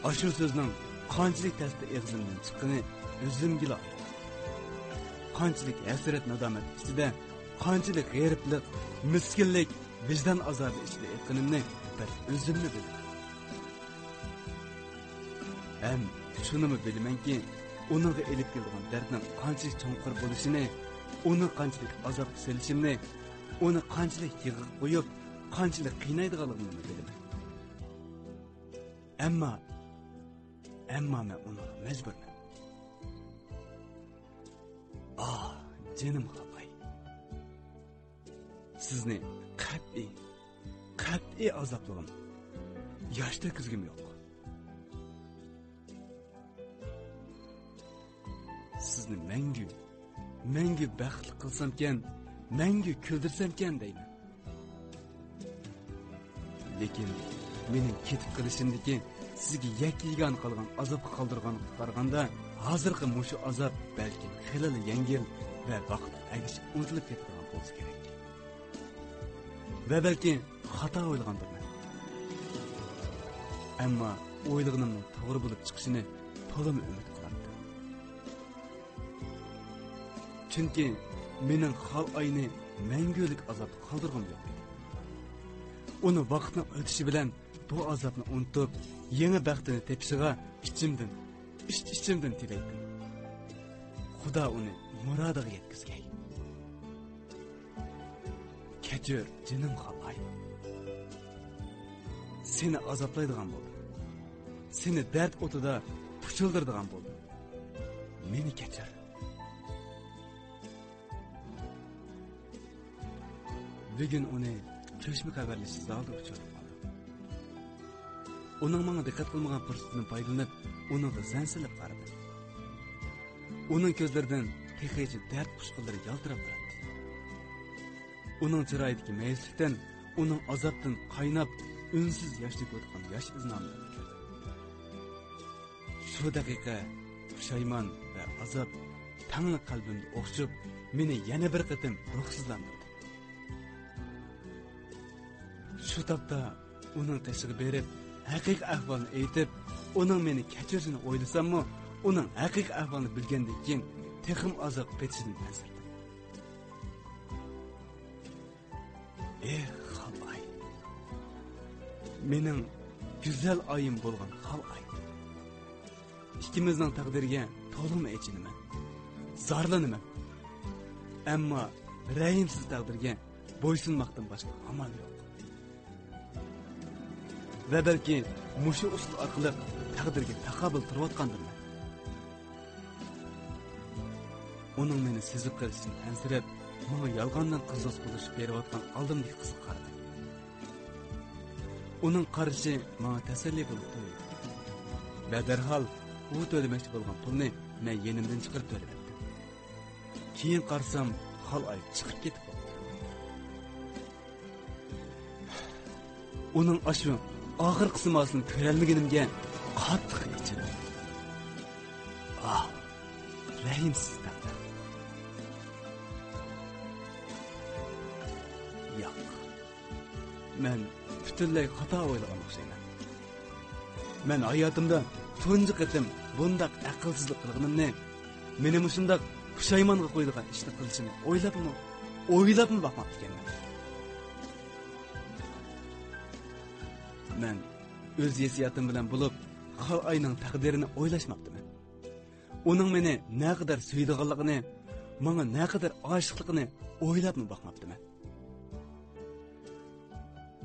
ئاشۇ سۆزنىڭ قانچىلىك تەستە ئېغىزىمدىن چىققىنى ئۆزۈمگىلا ئايان. قانچىلىك ھەسرەت-نادامەت ئىچىدە، قانچىلىك غېرىبلىق، مىسكىنلىك، ۋىجدان ئازابى ئىچىدە ئېيتقىنىمنى بىر ئۆزۈملا بىلىمەن. ھەم شۇنىمۇ بىلىمەنكى، ئۇنىڭغا ئېلىپ كېلىدىغان دەردنىڭ قانچىلىك چوڭقۇر بولۇشىنى، ئۇنى قانچىلىك ئازابقا سېلىشىمنى، ئۇنى قانچىلىك يىغىغا قويۇپ، قانچىلىك قىينايدىغانلىقىمنىمۇ بىلىمەن. ئەمما، ئەمما مەن ئۇنىڭغا مەجبۇرمەن. ئاھ، جېنىم خالئاي. سىزنى قەتئىي، قەتئىي ئازابلىغۇم، ياش تۆككۈزگۈم يوق. سىزنى مەڭگۈ، مەڭگۈ بەختلىك قىلسامكەن، مەڭگۈ كۈلدۈرسەمكەن دەيمەن. لېكىن مېنىڭ كېتىپ قېلىشىمدىكى سىزگە يەككە-يېگانە قالغان ئازابقا قالدۇرغانغا قارىغاندا، ھازىرقى مۇشۇ ئازاب بەلكىم خېلىلا يەڭگىل ۋە ۋاقىتقا ئەگىشىپ ئۇنتۇلۇپ كېتىدىغان بولسا كېرەك. ۋە بەلكى خاتا ئويلىغاندۇرمەن. ئەمما ئويلىغىنىمنىڭ توغرا بولۇپ چىقىشىنى تولىمۇ ئۈمىد قىلاتتىم. چۈنكى مېنىڭ خالئاينى مەڭگۈلۈك ئازابقا قالدۇرغۇم يوق ئىدى. ئۇنى ۋاقىتنىڭ ئۆتۈشى بىلەن بۇ ئازابنى ئۇنتۇپ، يېڭى بەختىنى تېپىشىغا ئىچىمدىن، ئىچ-ئىچىمدىن تىلەيتتىم. خۇدا ئۇنى مۇرادىغا يەتكۈزگەي. كەچۈر، جېنىم خالئاي. سېنى ئازابلايدىغان بولدۇم. سېنى دەرد ئوتىدا پۇچۇلدۇرىدىغان بولدۇم. مېنى كەچۈر. بۈگۈن ئۇنى كۆچمە خەۋەرلىشىش زالىدا ئۇچرىتىپ قالدىم. ئۇنىڭ ماڭا دىققەت قىلمىغان پۇرسىتىدىن پايدىلىنىپ، ئۇنىڭغا زەن سېلىپ قارىدىم. ئۇنىڭ كۆزلىرىدىن تېخىچە دەرد ئۇچقۇنلىرى يالتىراپ تۇراتتى. ئۇنىڭ چىرايىدىكى مەيۈسلۈكتىن ئۇنىڭ ئازابتىن قايناپ، ئۈنسىز ياش تۆكۈۋاتقان ياش ئىزنالىرىنى كۆردۈم. شۇ دەقىقە پۇشايمان ۋە ئازاب تەڭلا قەلبىمدە ئوخشىشىپ، مېنى يەنە بىر قېتىم روھسىزلاندۇردى. شۇ تاپتا ئۇنىڭ قېشىغا بېرىپ، ھەقىقىي ئەھۋالنى ئېيتىپ، ئۇنىڭ مېنى كەچۈرۈشىنى ئويلىساممۇ، ئۇنىڭ ھەقىقىي ئەھۋالنى بىلگەندىن كېيىن تېخىمۇ ئازابقا پېتىشىدىن ئەنسىرىدىم. ئېھ، خالئاي. مېنىڭ گۈزەل ئايىم بولغان خالئاي. ئىككىمىزنىڭ تەقدىرىگە تولىمۇ ئېچىنىمەن، زارلىنىمەن. ئەمما رەھىمسىز تەقدىرگە بويسۇنماقتىن باشقا ئامال يوق. ۋە بەلكى مۇشۇ ئۇسۇل ئارقىلىق تەقدىرگە تاقابىل تۇرۇۋاتقاندىمەن. ئۇنىڭ مېنى سېزىپ قېلىشىدىن ئەنسىرەپ، ماڭا يالغاندىن قىز دوست بولۇشۇپ بېرىۋاتقان ئالدىمدىكى قىزغا قارىدىم. ئۇنىڭ قارىشى ماڭا تەسەللى بولۇپ تۇيۇلدى. ۋە دەرھال ئۇ تۆلىمەكچى بولغان پۇلنى مەن يېنىمدىن چىقىرىپ تۆلىۋەتتىم. كېيىن قارىسام، خالئاي چىقىپ كېتىپ بوپتۇ. ئۇنىڭ ئاشۇ ئاخىرقى سىماسىنى كۆرەلمىگىنىمگە قاتتىق ئېچىندىم. ئاھ، رەھىمسىز تەقدىر. ياق، مەن پۈتۈنلەي خاتا ئويلىغان ئوخشايمەن. مەن ھاياتىمدا تۇنجى قېتىم بۇنداق ئەقىلسىزلىق قىلغىنىمنى، مېنى مۇشۇنداق پۇشايمانغا قويىدىغان ئىشنى قىلىشىنى ئويلاپمۇ، ئويلاپمۇ باقماپتىكەنمەن. مەن ئۆز ھېسسىياتىم بىلەن بولۇپ، خالئاينىڭ تەقدىرىنى ئويلاشماپتىمەن. ئۇنىڭ مېنى نەقەدەر سۆيىدىغانلىقىنى، ماڭا نەقەدەر ئاشىقلىقىنى ئويلاپمۇ باقماپتىمەن.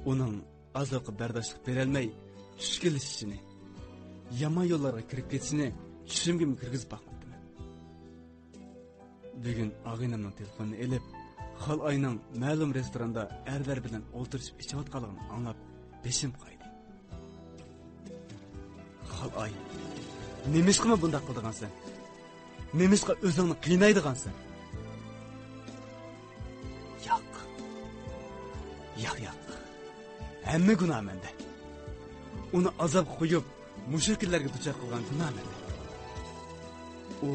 ئۇنىڭ ئازابقا بەرداشلىق بېرەلمەي چۈشكۈنلىشىشىنى، يامان يوللارغا كىرىپ كېتىشىنى چۈشۈمگىمۇ كىرگۈزۈپ باقماپتىمەن. بۈگۈن ئاغىنەمنىڭ تېلېفونىنى ئېلىپ، خالئاينىڭ مەلۇم رېستوراندا ئەرلەر بىلەن ئولتۇرۇشۇپ ئىچىۋاتقانلىقىنى ئاڭلاپ، بېشىم قايدى. خالئاي، نېمىشقىمۇ بۇنداق قىلىدىغانسەن؟ نېمىشقا ئۆزۈڭنى قىينايدىغانسەن؟ ياق. ياق، ياق. ھەممە گۇناھ مەندە. ئۇنى ئازابقا قويۇپ، مۇشۇ كۈنلەرگە دۇچار قىلغان گۇناھ مەندە. ئۇ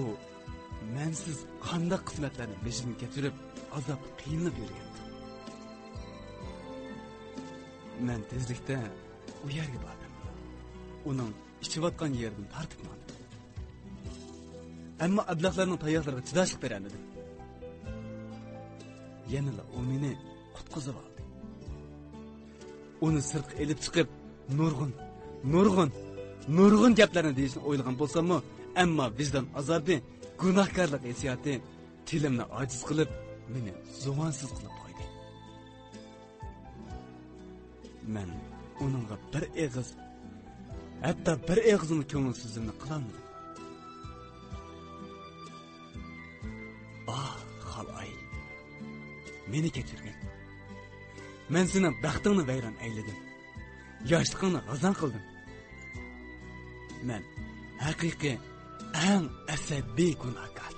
مەنسىز قانداق قىسمەتلەرنى بېشىدىن كەچۈرۈپ، ئازابتا قىينىلىپ يۈرگەن. مەن تېزلىكتە ئۇ يەرگە باردىم. ئۇنىڭ ئىچىۋاتقان يېرىدىن تارتىپ ماڭدىم. ئەمما ئەبلەخلەرنىڭ تاياقلىرىغا چىداشلىق بېرەلمىدىم. يەنىلا ئۇ مېنى قۇتقۇزۇۋالدى. ئۇنى سىرتقا ئېلىپ چىقىپ، نۇرغۇن، نۇرغۇن، نۇرغۇن گەپلەرنى دېيىشنى ئويلىغان بولساممۇ، ئەمما ۋىجدان ئازابى، گۇناھكارلىق ھېسسىياتى تىلىمنى ئاجىز قىلىپ، مېنى زۇۋانسىز قىلىپ قويدى. مەن ئۇنىڭغا بىر ئېغىز، ھەتتا بىر ئېغىزمۇ كۆڭۈل سۆزۈمنى قىلالمىدىم. ئاھ، خالئاي، مېنى كەچۈرگىن. مەن سېنىڭ بەختىڭنى ۋەيران ئەيلىدىم. ياشلىقىڭنى غازاڭ قىلدىم. مەن ھەقىقىي ئەڭ ئەسەبىي گۇناھكار.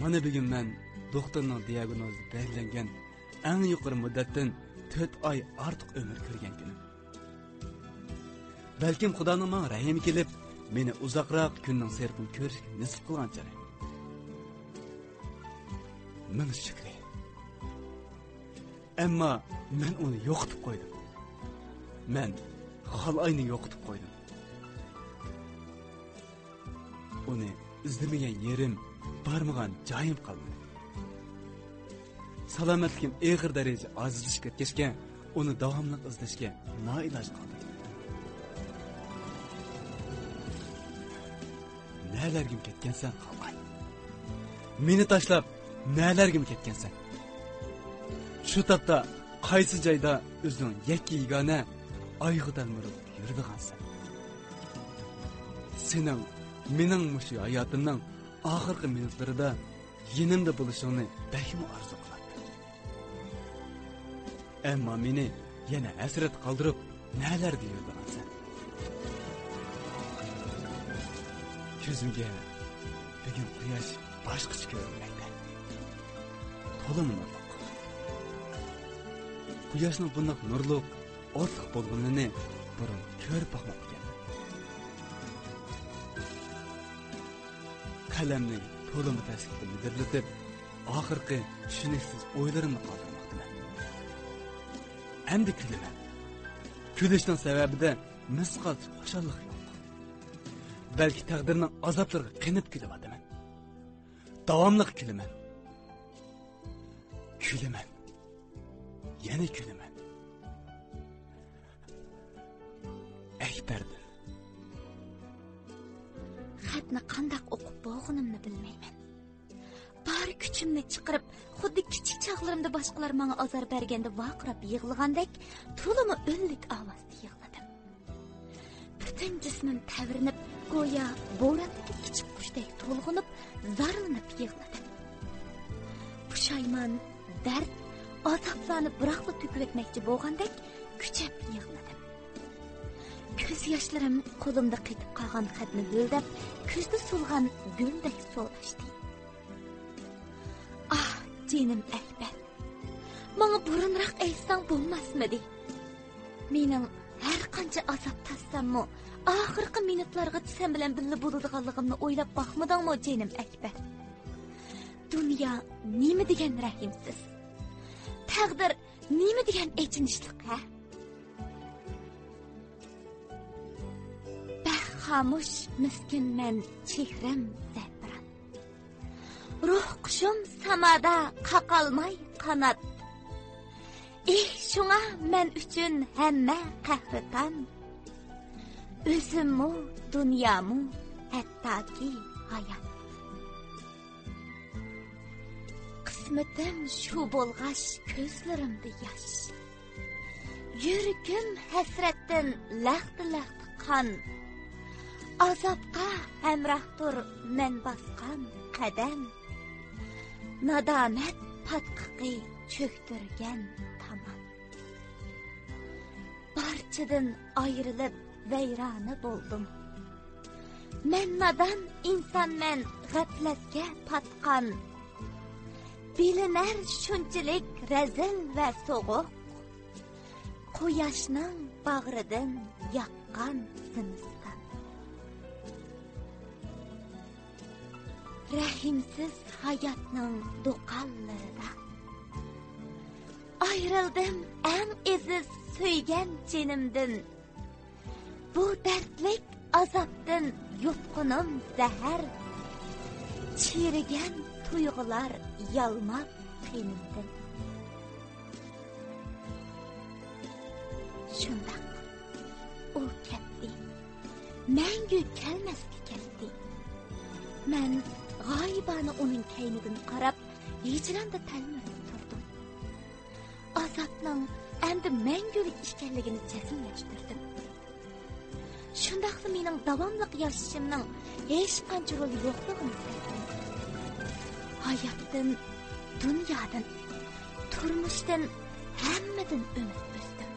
مانا بۈگۈن مەن دوختۇرنىڭ دىياگنوزى بەلگىلەنگەن ئەڭ يۇقىرى مۇددەتتىن تۆت ئاي ئارتۇق ئۆمۈر كۆرگەن كۈنۈم. بەلكىم خۇدانىڭ ماڭا رەھىمى كېلىپ، مېنى ئۇزاقراق كۈننىڭ سېرىقىنى كۆرۈشكە نېسىپ قىلغان چىراي. مىڭ شۈكرى. ئەمما مەن ئۇنى يوقىتىپ قويدۇم. مەن خالئاينى يوقىتىپ قويدۇم. ئۇنى ئىزدىمىگەن يېرىم، بارمىغان جايىم قالمىدى. سالامەتلىكىم ئېغىر دەرىجىدە ئاجىزلىشىپ كەتكەچكە، ئۇنى داۋاملىق ئىزدەشكە نائىلاج قالدىم. نەلەرگىمۇ كەتكەنسەن، خالئاي؟ مېنى تاشلاپ، نەلەرگىمۇ كەتكەنسەن؟ شۇ تاپتا قايسى جايدا ئۆزۈڭ يەككە يېگانە ئايغا تەلمۈرۈپ يۈرىدىغانسەن؟ سېنىڭ مېنىڭ مۇشۇ ھاياتىمنىڭ ئاخىرقى مىنۇتلىرىدا يېنىمدا بولۇشۇڭنى بەكمۇ ئارزۇ قىلاتتىم. ئەمما مېنى يەنە ھەسرەت قالدۇرۇپ، نەلەردە يۈرىدىغانسەن؟ كۆزۈمگە بۈگۈن قۇياش باشقىچە كۆرۈنمەكتە. تولىمۇ نۇرلۇق. قۇياشنىڭ بۇنداق نۇرلۇق، ئوتلۇق بولغىنىنى بۇرۇن كۆرۈپ باقماپتىكەنمەن. قەلەمنى تولىمۇ تەسلىكتە مىدىرلىتىپ، ئاخىرقى چۈشىنىكسىز ئويلىرىمنى قالدۇرماقتىمەن. ئەمدى كۈلىمەن. كۈلۈشنىڭ سەۋەبىدە مىسقالچە خۇشاللىق يوق. بەلكى تەقدىرنىڭ ئازابلىرىغا قېنىپ كۈلۈۋاتىمەن. داۋاملىق كۈلىمەن. كۈلىمەن. يەنە كۈلىمەن. ئەكبەردىن. خەتنى قانداق ئوقۇپ بولغىنىمنى بىلمەيمەن. بار كۈچۈمنى چىقىرىپ، خۇددى كىچىك چاغلىرىمدا باشقىلار ماڭا ئازار بەرگەندە ۋارقىراپ يىغلىغاندەك، تولىمۇ ئۈنلۈك ئاۋازدا يىغلىدىم. پۈتۈن جىسمىم تەۋرىنىپ، گويا بوراندا كىچىك قۇشتەك تولغىنىپ، زارلىنىپ يىغلىدىم. پۇشايمان، دەرد، ئازابلارنى بىراقلا تۆكۈۋەتمەكچى بولغاندەك كۈچەپ يىغلىدىم. كۆز ياشلىرىم قولۇمدا قېتىپ قالغان خەتنى ھۆلدەپ، كۈزدە سولغان گۈلدەك سولاشتى. ئاھ، جېنىم ئەكبەر، ماڭا بۇرۇنراق ئېيتساڭ بولماسمىدى؟ مېنىڭ ھەر قانچە ئازاب تارتساممۇ، ئاخىرقى مىنۇتلارغىچە سەن بىلەن بىللە بولىدىغانلىقىمنى ئويلاپ باقمىدىڭمۇ، جېنىم ئەكبەر؟ دۇنيا نېمە دېگەن رەھىمسىز؟ تەقدىر نېمە دېگەن ئېچىنىشلىق، ھە؟ بەك خامۇش، مىسكىنمەن، چېھرەم زەپىران. روھ قۇشۇم سامادا قاقالماي قانات. ئېھ، شۇڭا مەن ئۈچۈن ھەممە قەھرىتان. ئۆزۈممۇ، دۇنيامۇ، ھەتتاكى ھايات. قىسمىتىم شۇ بولغاچ، كۆزلىرىمدە ياش. يۈرىكىم ھەسرەتتىن لەختە-لەختە قان. ئازابقا ھەمراھتۇر مەن باسقان قەدەم. نادامەت پاتقىقى چۆكتۈرگەن تامان. بارچىدىن ئايرىلىپ ۋەيرانە بولدۇم. مەن نادان ئىنسانمەن، غەپلەتكە پاتقان. بىلىنەر شۇنچىلىك رەزىل ۋە سوغۇق، قۇياشنىڭ باغرىدىن ياققان زىمىستان. رەھىمسىز ھاياتنىڭ دوقاللىرىدا ئايرىلدىم ئەڭ ئەزىز سۆيگەن جېنىمدىن. بۇ دەردلىك ئازابتىن يۇتقىنىم زەھەر، چىرىگەن تۇيغۇلار يالماپ قېنىمدىن. شۇنداق، ئۇ كەتتى، مەڭگۈ كەلمەسكە كەتتى. مەن غايىبانە ئۇنىڭ كەينىدىن قاراپ، ھىجراندا تەلمۈرۈپ تۇردۇم. ئازابنىڭ ئەمدى مەڭگۈلۈك ئىكەنلىكىنى جەزملەشتۈردۈم. شۇنداقلا مېنىڭ داۋاملىق ياشىشىمنىڭ ھېچقانچە رولى يوقلۇقىنى سەزدىم. ھاياتتىن، دۇنيادىن، تۇرمۇشتىن، ھەممىدىن ئۈمىد ئۈزدۈم.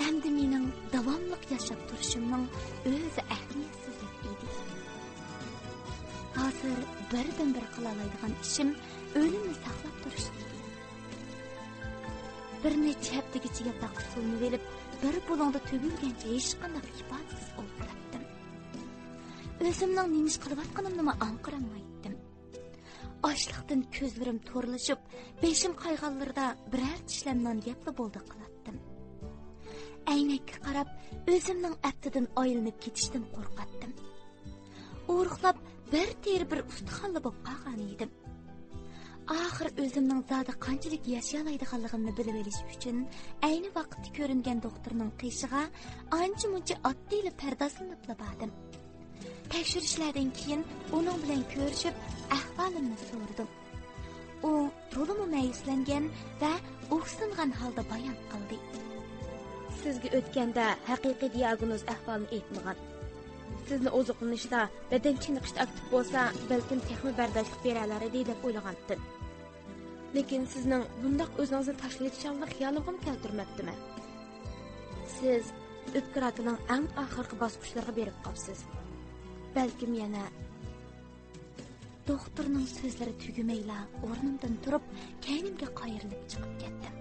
ئەمدى مېنىڭ داۋاملىق ياشاپ تۇرۇشۇمنىڭ ئۆزى ئەھمىيەتسىزلىك ئىدى. ھازىر بىردىنبىر قىلالايدىغان ئىشىم ئۆلۈمنى ساقلاپ تۇرۇش ئىدى. بىر نەچچە ھەپتىگىچە ياتاققا سولىنىۋېلىپ، بىر بۇلۇڭدا تۈگۈلگەنچە ھېچقانداق ئىپادىسىز ئولتۇراتتىم. ئۆزۈمنىڭ نېمە ئىش قىلىۋاتقىنىمنىمۇ ئاڭقىرالمايتتىم. ئاچلىقتىن كۆزلىرىم تورلىشىپ، بېشىم قايغانلىرىدا بىرەر چىشلەم نان يەپلا بولدى قىلاتتىم. ئەينەككە قاراپ، ئۆزۈمنىڭ ئەپتىدىن ئايلىنىپ كېتىشتىن قورقاتتىم. ئورۇقلاپ، بىر تېرە بىر ئۇستىخانلا بولۇپ قالغان ئىدىم. ئاخىر ئۆزۈمنىڭ زادى قانچىلىك ياشىيالايدىغانلىقىمنى بىلىۋېلىش ئۈچۈن، ئەينى ۋاقىتتا كۆرۈنگەن دوختۇرنىڭ قېشىغا ئانچە-مۇنچە ئاددىيلا پەردازلىنىپلا باردىم. تەكشۈرۈشلەردىن كېيىن ئۇنىڭ بىلەن كۆرۈشۈپ، ئەھۋالىمنى سورىدىم. ئۇ تولىمۇ مەيۈسلەنگەن ۋە ئۇھسىنغان ھالدا بايان قىلدى. سىزگە ئۆتكەندە ھەقىقىي دىياگنوز ئەھۋالىنى ئېيتمىغان. سىزنى ئوزۇقلىنىشتا، بەدەن چېنىقىشتا ئاكتىپ بولسا، بەلكىم تېخىمۇ بەرداشلىق بېرەلەر ئىدى دەپ ئويلىغانتىم. لېكىن سىزنىڭ بۇنداق ئۆزىڭىزنى تاشلىۋېتىشىڭىزنى خىيالىمغىمۇ كەلتۈرمەپتىمەن. سىز ئۆپكە راكىنىڭ ئەڭ ئاخىرقى باسقۇچلىرىغا بېرىپ قاپسىز. بەلكىم يەنە. دوختۇرنىڭ سۆزلىرى تۈگىمەيلا ئورنۇمدىن تۇرۇپ، كەينىمگە قايرىلىپ چىقىپ كەتتىم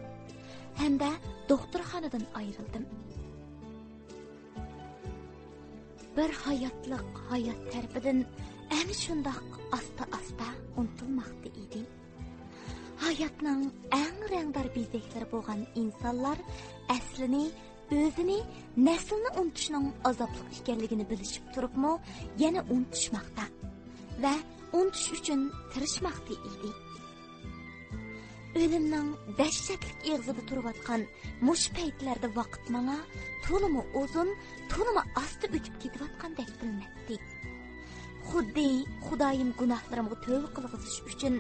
ھەمدە دوختۇرخانىدىن ئايرىلدىم. بىر ھاياتلىق ھايات تەرىپىدىن ئەنە شۇنداق ئاستا-ئاستا ئۇنتۇلماقتا ئىدى. ھاياتنىڭ ئەڭ رەڭدار بېزەكلىرى بولغان ئىنسانلار ئەسلىنى، ئۆزىنى، نەسلىنى ئۇنتۇشنىڭ ئازابلىق ئىكەنلىكىنى بىلىشىپ تۇرۇپمۇ يەنە ئۇنتۇشماقتا ۋە ئۇنتۇش ئۈچۈن تىرىشماقتا ئىدى. ئۆلۈمنىڭ دەھشەتلىك ئېغىزىدا تۇرۇۋاتقان مۇشۇ پەيتلەردە ۋاقىت ماڭا تولىمۇ ئۇزۇن، تولىمۇ ئاستا ئۆتۈپ كېتىۋاتقاندەك بىلىنەتتى. خۇددى خۇدايىم گۇناھلىرىمغا تۆۋە قىلغۇزۇش ئۈچۈن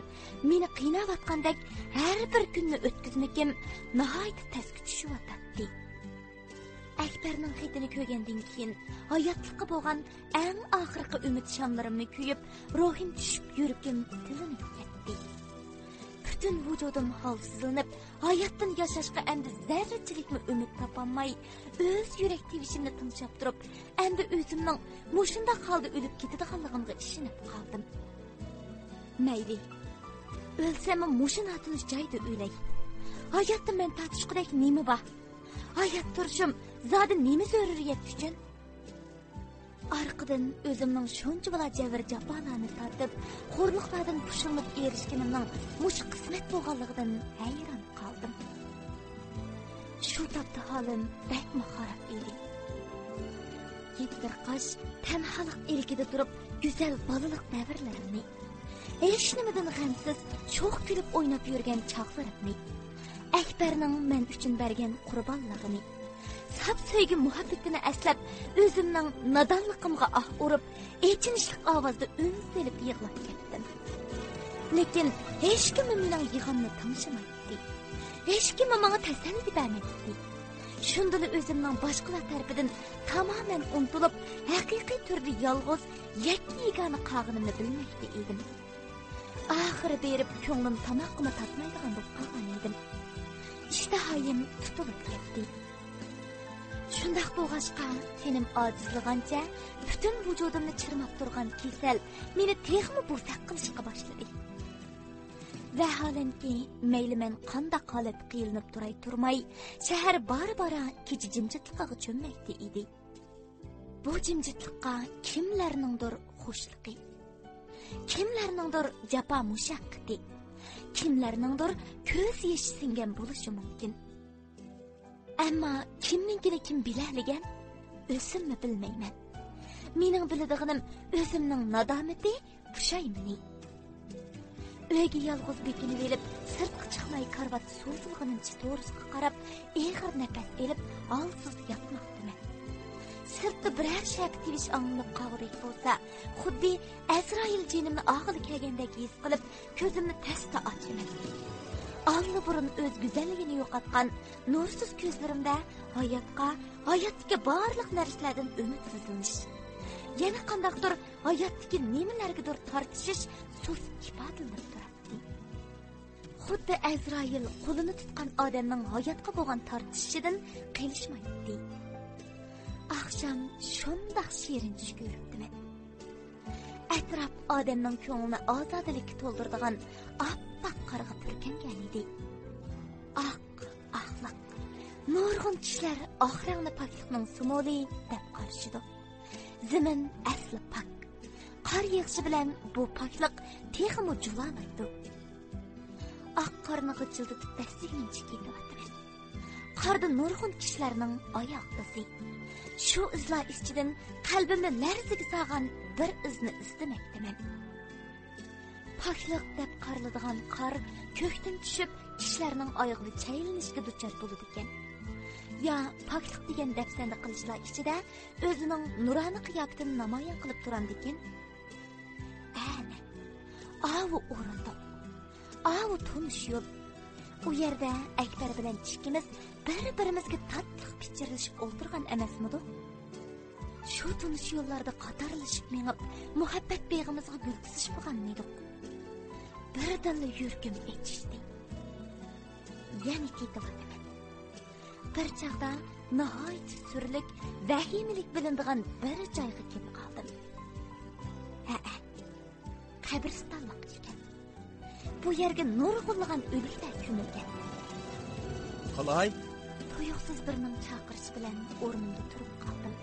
مېنى قىيناۋاتقاندەك ھەر بىر كۈننى ئۆتكۈزمىكىم ناھايىتى تەسكە چۈشۈۋاتاتتى. ئەكبەرنىڭ خېتىنى كۆرگەندىن كېيىن، ھاياتلىققا بولغان ئەڭ ئاخىرقى ئۈمىد شاملىرىمنى كۆيۈپ، روھىم چۈشۈپ، يۈرىكىم تىلىنىپ كەتتى. پۈتۈن ۋۇجۇدۇم ھالسىزلىنىپ، ھاياتتىن ياشاشقا ئەمدى زەررىچىلىكمۇ ئۈمىد تاپالماي، ئۆز يۈرەك تىۋىشىمنى تىڭشاپ تۇرۇپ، ئەمدى ئۆزۈمنىڭ مۇشۇنداق ھالدا ئۆلۈپ كېتىدىغانلىقىمغا ئىشىنىپ قالدىم. مەيلى، ئۆلسەممۇ مۇشۇ ناتونۇش جايدا ئۆلەي. ھاياتتا مەن تارتىشقۇدەك نېمە بار؟ ھايات تۇرۇشۇم زادى نېمە زۆرۈرىيەت ئۈچۈن؟ ئارقىدىن ئۆزۈمنىڭ شۇنچىۋالا جەۋر-جاپالارنى تارتىپ، خورلۇقلاردىن پۇشۇلۇنۇپ ئېرىشكىنىمنىڭ مۇشۇ قىسمەت بولغانلىقىدىن ھەيران قالدىم. شۇ تاپتا ھالىم بەكمۇ خاراب ئىدى. يېتىدىرقاش تەنھالىق ئىلكىدە تۇرۇپ، گۈزەل بالىلىق دەۋرلىرىمنى، ھېچنېمىدىن غەمسىز، شوخ كۈلۈپ ئويناپ يۈرگەن چاغلىرىمنى، ئەكبەرنىڭ مەن ئۈچۈن بەرگەن قۇربانلىقىنى، ساپ سۆيگۈ مۇھەببىتىنى ئەسلەپ، ئۆزۈمنىڭ نادانلىقىمغا ئاھ ئۇرۇپ، ئېچىنىشلىق ئاۋازدا ئۈن سېلىپ يىغلاپ كەتتىم. لېكىن ھېچكىممۇ مېنىڭ يىغامنى تىڭشىمايتتى. ھېچكىممۇ ماڭا تەسەللى بەرمەيتتى. شۇندىلا ئۆزۈمنىڭ باشقىلار تەرىپىدىن تامامەن ئۇنتۇلۇپ، ھەقىقىي تۈردە يالغۇز، يەككە-يېگانە قالغىنىمنى بىلمەكتە ئىدىم. ئاخىرى بېرىپ كۆڭلۈم تاماققىمۇ تاتمايدىغان بولۇپ قالغان ئىدىم. ئىشتىھايىم تۇتۇلۇپ كەتتى. شۇنداق بولغاچقا، تېنىم ئاجىزلىغانچە پۈتۈن ۋۇجۇدۇمنى چىرماپ تۇرغان كېسەل مېنى تېخىمۇ بوزەك قىلىشقا باشلىدى. ۋەھالەنكى، مەيلى مەن قانداق ھالەتتە قىينىلىپ تۇراي تۇرماي، شەھەر بارا-بارا كېچە جىمجىتلىقىغا چۆممەكتە ئىدى. بۇ جىمجىتلىققا كىملەرنىڭدۇر خۇشلۇقى، كىملەرنىڭدۇر جاپا مۇشەققىتى، كىملەرنىڭدۇر كۆز يېشى سىڭگەن بولۇشى مۇمكىن. ئەمما كىمنىڭكىنى كىم بىلەلىگەن؟ ئۆزۈممۇ بىلمەيمەن. مېنىڭ بىلىدىغىنىم ئۆزۈمنىڭ نادامىتى، پۇشايمىنى. ئۆيگە يالغۇز بېكىنىۋېلىپ، سىرتقا چىقماي كارىۋاتتا سوزۇلغىنىمچە تورۇسقا قاراپ ئېغىر نەپەس ئېلىپ، ھالسىز ياتماقتىمەن. سىرتتا بىرەر شەپە تىۋىش ئاڭلىنىپ قالغۇدەك بولسا، خۇددى ئەزرائىل جېنىمنى ئالغىلى كەلگەندەك ھېس قىلىپ، كۆزۈمنى تەستە ئاچىمەن. ئاللىبۇرۇن ئۆز گۈزەللىكىنى يوقاتقان نۇرسىز كۆزلىرىمدە ھاياتقا، ھاياتتىكى بارلىق نەرسىلەردىن ئۈمىدسىزلىنىش، يەنە قانداقتۇر ھاياتتىكى نېمىلەرگىدۇر تارتىشىش سۇس ئىپادىلىنىپ تۇراتتى. خۇددى ئەزرائىل قولىنى تۇتقان ئادەمنىڭ ھاياتقا بولغان تارتىشىشىدىن قېلىشمايتتى. ئاخشام شۇنداق شېرىن چۈش كۆرۈپتىمەن. ئەتراپ ئادەمنىڭ كۆڭلىنى ئازادىلىككە تولدۇرىدىغان ئاپئاق قارغا پۈركەنگەنىدى. ئاق، ئاقلىق. نۇرغۇن كىشىلەر ئاق رەڭنى پاكلىقنىڭ سىمۋولى دەپ قارىشىدۇ. زېمىن ئەسلى پاك. قار يېغىشى بىلەن بۇ پاكلىق تېخىمۇ جۇلالايدۇ. ئاق قارنى غىچىلدىتىپ دەسسىگىنىمچە كېتىۋاتىمەن. قاردا نۇرغۇن كىشىلەرنىڭ ئاياغ ئىزى. شۇ ئىزلار ئىچىدىن قەلبىمنى لەرزىگە سالغان بىر ئىزنى ئىزدىمەكتىمەن. پاكلىق دەپ قارىلىدىغان قار كۆكتىن چۈشۈپ، كىشىلەرنىڭ ئايىغىدا چەيلىنىشكە دۇچار بولىدىكەن. يا پاكلىق دېگەن دەپسەندە قىلىشلار ئىچىدە ئۆزىنىڭ نۇرانە قىياپىتىنى نامايان قىلىپ تۇرامدىكىن؟ ئەنە، ئاۋۇ ئورۇندۇق. ئاۋۇ تونۇش يول. ئۇ يەردە ئەكبەر بىلەن ئىككىمىز بىر-بىرىمىزگە تاتلىق پىچىرلىشىپ ئولتۇرغان ئەمەسمىدۇق؟ شۇ تونۇش يوللاردا قاتارلىشىپ مېڭىپ، مۇھەببەت بېغىمىزغا گۈل تىزىشىپ بولغانمىدۇق؟ بىردىنلا يۈرىكىم ئېچىشتى. يەنە كېتىۋاتىمەن. بىر چاغدا ناھايىتى سۈرلۈك، ۋەھىمىلىك بىلىنىدىغان بىر جايغا كېلىپ قالدىم. ھەئە، قەبرىستانلىق ئىكەن. بۇ يەرگە نۇرغۇنلىغان ئۆلۈكلەر كۆمۈلگەن. قالاي؟ تۇيۇقسىز بىرىنىڭ چاقىرىشى بىلەن ئورنۇمدا تۇرۇپ قالدىم.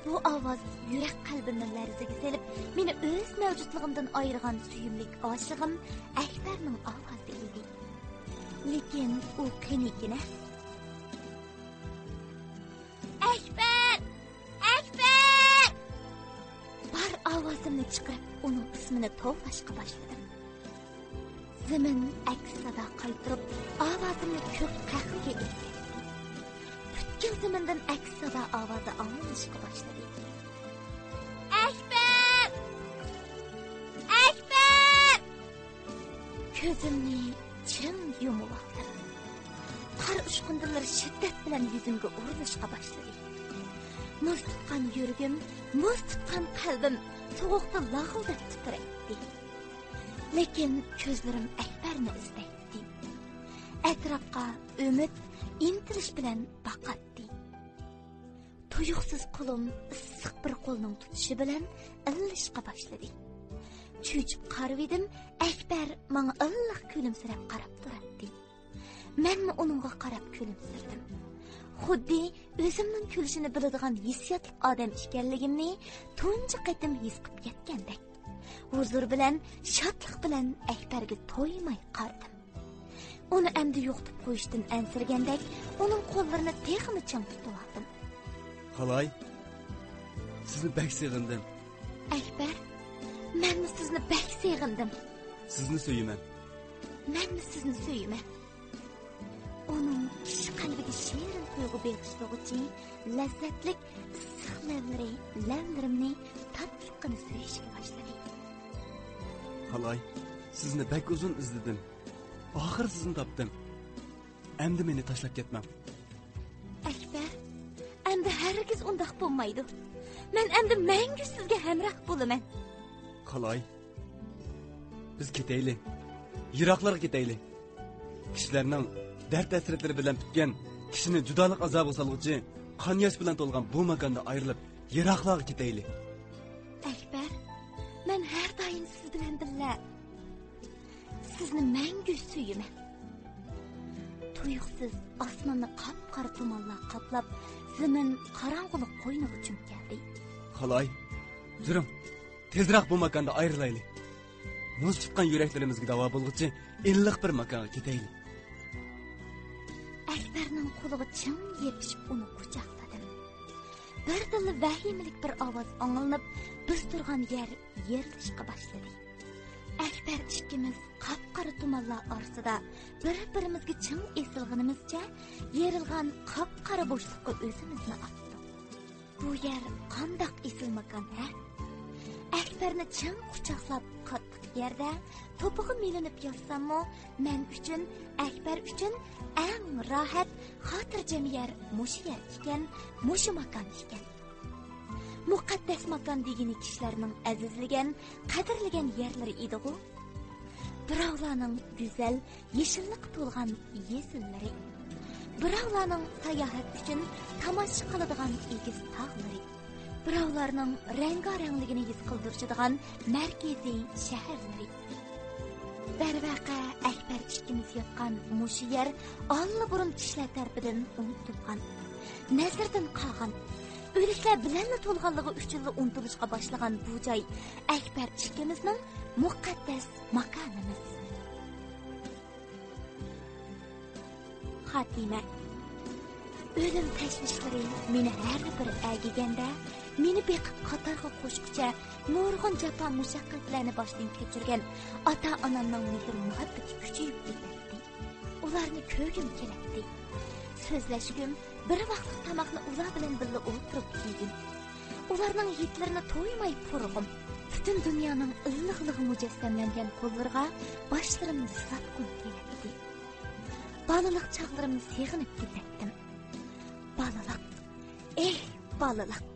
بۇ ئاۋاز يۈرەك قەلبىمنى لەرزىگە سېلىپ، مېنى ئۆز مەۋجۇتلۇقۇمدىن ئايرىغان سۆيۈملۈك ئاشىقىم ئەكبەرنىڭ ئاۋازى ئىدى. لېكىن ئۇ قېنىكىنە؟ ئەكبەر! ئەكبەر! بار ئاۋازىمنى چىقىرىپ، ئۇنىڭ ئىسمىنى توۋلاشقا باشلىدىم. زېمىن ئەكس سادا قايتۇرۇپ، ئاۋازىمنى كۆك قەھرىگە ئېلىپ كەتتى. پۈتكۈل زېمىندىن ئەكس سادا ئاۋازى ئاڭلىنىشقا باشلىدى. ئەكبەر! ئەكبەر! كۆزۈمنى چىڭ يۇمۇۋالدىم. قار ئۇچقۇندىلىرى شىددەت بىلەن يۈزۈمگە ئۇرۇلۇشقا باشلىدى. مۇز تۇتقان يۈرىكىم، مۇز تۇتقان قەلبىم سوغۇقتا لاغىلداپ تىترەيتتى. لېكىن كۆزلىرىم ئەكبەرنى ئىزدەيتتى. ئەتراپقا ئۈمىد، ئىنتىلىش بىلەن باقاتتى. تۇيۇقسىز قولۇم ئىسسىق بىر قولنىڭ تۇتۇشى بىلەن ئىللىشقا باشلىدى. چۆچۈپ قارىۋىدىم، ئەكبەر ماڭا ئىللىق كۈلۈمسىرەپ قاراپ تۇراتتى. مەنمۇ ئۇنىڭغا قاراپ كۈلۈمسىرىدىم. خۇددى ئۆزۈمنىڭ كۈلۈشىنى بىلىدىغان ھېسسىياتلىق ئادەم ئىكەنلىكىمنى تۇنجى قېتىم ھېس قىلىپ يەتكەندەك. ھۇزۇر بىلەن، شادلىق بىلەن ئەكبەرگە تويماي قارىدىم. ئۇنى ئەمدى يوقىتىپ قويۇشتىن ئەنسىرىگەندەك، ئۇنىڭ قوللىرىنى تېخىمۇ چىڭ تۇتۇۋالدىم. قالاي، سىزنى بەك سېغىندىم. ئەكبەر، مەنمۇ سىزنى بەك سېغىندىم. سىزنى سۆيىمەن. مەنمۇ سىزنى سۆيىمەن. ئۇنىڭ كىشى قەلبىگە شېرىن تۇيغۇ بېغىشلىغۇچى لەززەتلىك ئىسسىق لەۋلىرى لەۋلىرىمنى تاتلىققىنە سۆيۈشكە باشلىدى. قالاي، سىزنى بەك ئۇزۇن ئىزدىدىم. ئاخىرى سىزنى تاپتىم. ئەمدى مېنى تاشلاپ كەتمەڭ. ئەكبەر، ئەمدى ھەرگىز ئۇنداق بولمايدۇ. مەن ئەمدى مەڭگۈ سىزگە ھەمراھ بولىمەن. قالاي، بىز كېتەيلى. يىراقلارغا كېتەيلى. كىشىلەرنىڭ دەرد-ھەسرەتلىرى بىلەن پۈتكەن، كىشىنى جۇدالىق ئازابىغا سالغۇچى قان-ياش بىلەن تولغان بۇ ماكاندىن ئايرىلىپ، يىراقلارغا كېتەيلى. ئەكبەر، مەن ھەر دائىم سىز بىلەن بىللە. سىزنى مەڭگۈ سۆيىمەن. تۇيۇقسىز ئاسماننى قاپقارا تۇمانلار قاپلاپ، زېمىن قاراڭغۇلۇق قوينىغا چۆمۈپ كەلدى. قالاي، يۈرۈڭ، تېزرەك بۇ ماكاندىن ئايرىلايلى. مۇز تۇتقان يۈرەكلىرىمىزگە داۋا بولغۇچى ئىللىق بىر ماكانغا كېتەيلى. ئەكبەرنىڭ قولىغا چىڭ يېپىشىپ ئۇنى قۇچاقلىدىم. بىردىنلا ۋەھىمىلىك بىر ئاۋاز ئاڭلىنىپ، بىز تۇرغان يەر يېرىلىشقا باشلىدى. ئەكبەر ئىككىمىز قاپقارا تۇمانلار ئارىسىدا بىر-بىرىمىزگە چىڭ ئېسىلغىنىمىزچە يېرىلغان قاپقارا بوشلۇققا ئۆزىمىزنى ئاتتۇق. بۇ يەر قانداق ئېسىل ماكان ھە؟ ئەكبەرنى چىڭ قۇچاقلاپ قاتتىق يەردە توپىغا مىلىنىپ ياتساممۇ، مەن ئۈچۈن، ئەكبەر ئۈچۈن ئەڭ راھەت، خاتىرجەم يەر مۇشۇ يەر ئىكەن، مۇشۇ ماكان ئىكەن. مۇقەددەس ماكان دېگىنى كىشىلەرنىڭ ئەزىزلىگەن، قەدىرلىگەن يەرلىرى ئىدىغۇ. بىراۋلارنىڭ گۈزەل، يېشىللىققا تولغان يېزىلىرى، بىراۋلارنىڭ ساياھەت ئۈچۈن تاماشا قىلىدىغان ئېگىز تاغلىرى، بىراۋلارنىڭ رەڭگارەڭلىكىنى ھېس قىلدۇرۇشىدىغان مەركىزىي شەھەرلىرى. دەرۋەقە، ئەكبەر ئىككىمىز ياتقان مۇشۇ يەر ئاللىبۇرۇن كىشىلەر تەرىپىدىن ئۇنتۇلغان، نەزىردىن قالغان، ئۆلۈكلەر بىلەنلا تولغانلىقى ئۈچۈنلا ئۇنتۇلۇشقا باشلىغان بۇ جاي ئەكبەر ئىككىمىزنىڭ مۇقەددەس ماكانىمىز. خاتىمە. ئۆلۈم تەشۋىشلىرى مېنى ھەر بىر ئەگىگەندە، مېنى بېقىپ قاتارغا قوشقۇچە نۇرغۇن جاپا مۇشەققەتلەرنى باشتىن كەچۈرگەن ئاتا-ئانامنىڭ مېھىر-مۇھەببىتى كۈچىيىپ كېتەتتى. ئۇلارنى كۆرگۈم كېلەتتى. سۆزلەشكۈم، بىر ۋاقلىق تاماقنى ئۇلار بىلەن بىللە ئولتۇرۇپ يېگۈم. ئۇلارنىڭ ھىدلىرىنى تويماي پۇرىغۇم. پۈتۈن دۇنيانىڭ ئىللىقلىقى مۇجەسسەملەنگەن قوللىرىغا باشلىرىمنى سۇۋاتقۇم كېلەتتى. بالىلىق چاغلىرىمنى سېغىنىپ كېتەتتىم. بالىلىق، ئېھ، بالىلىق!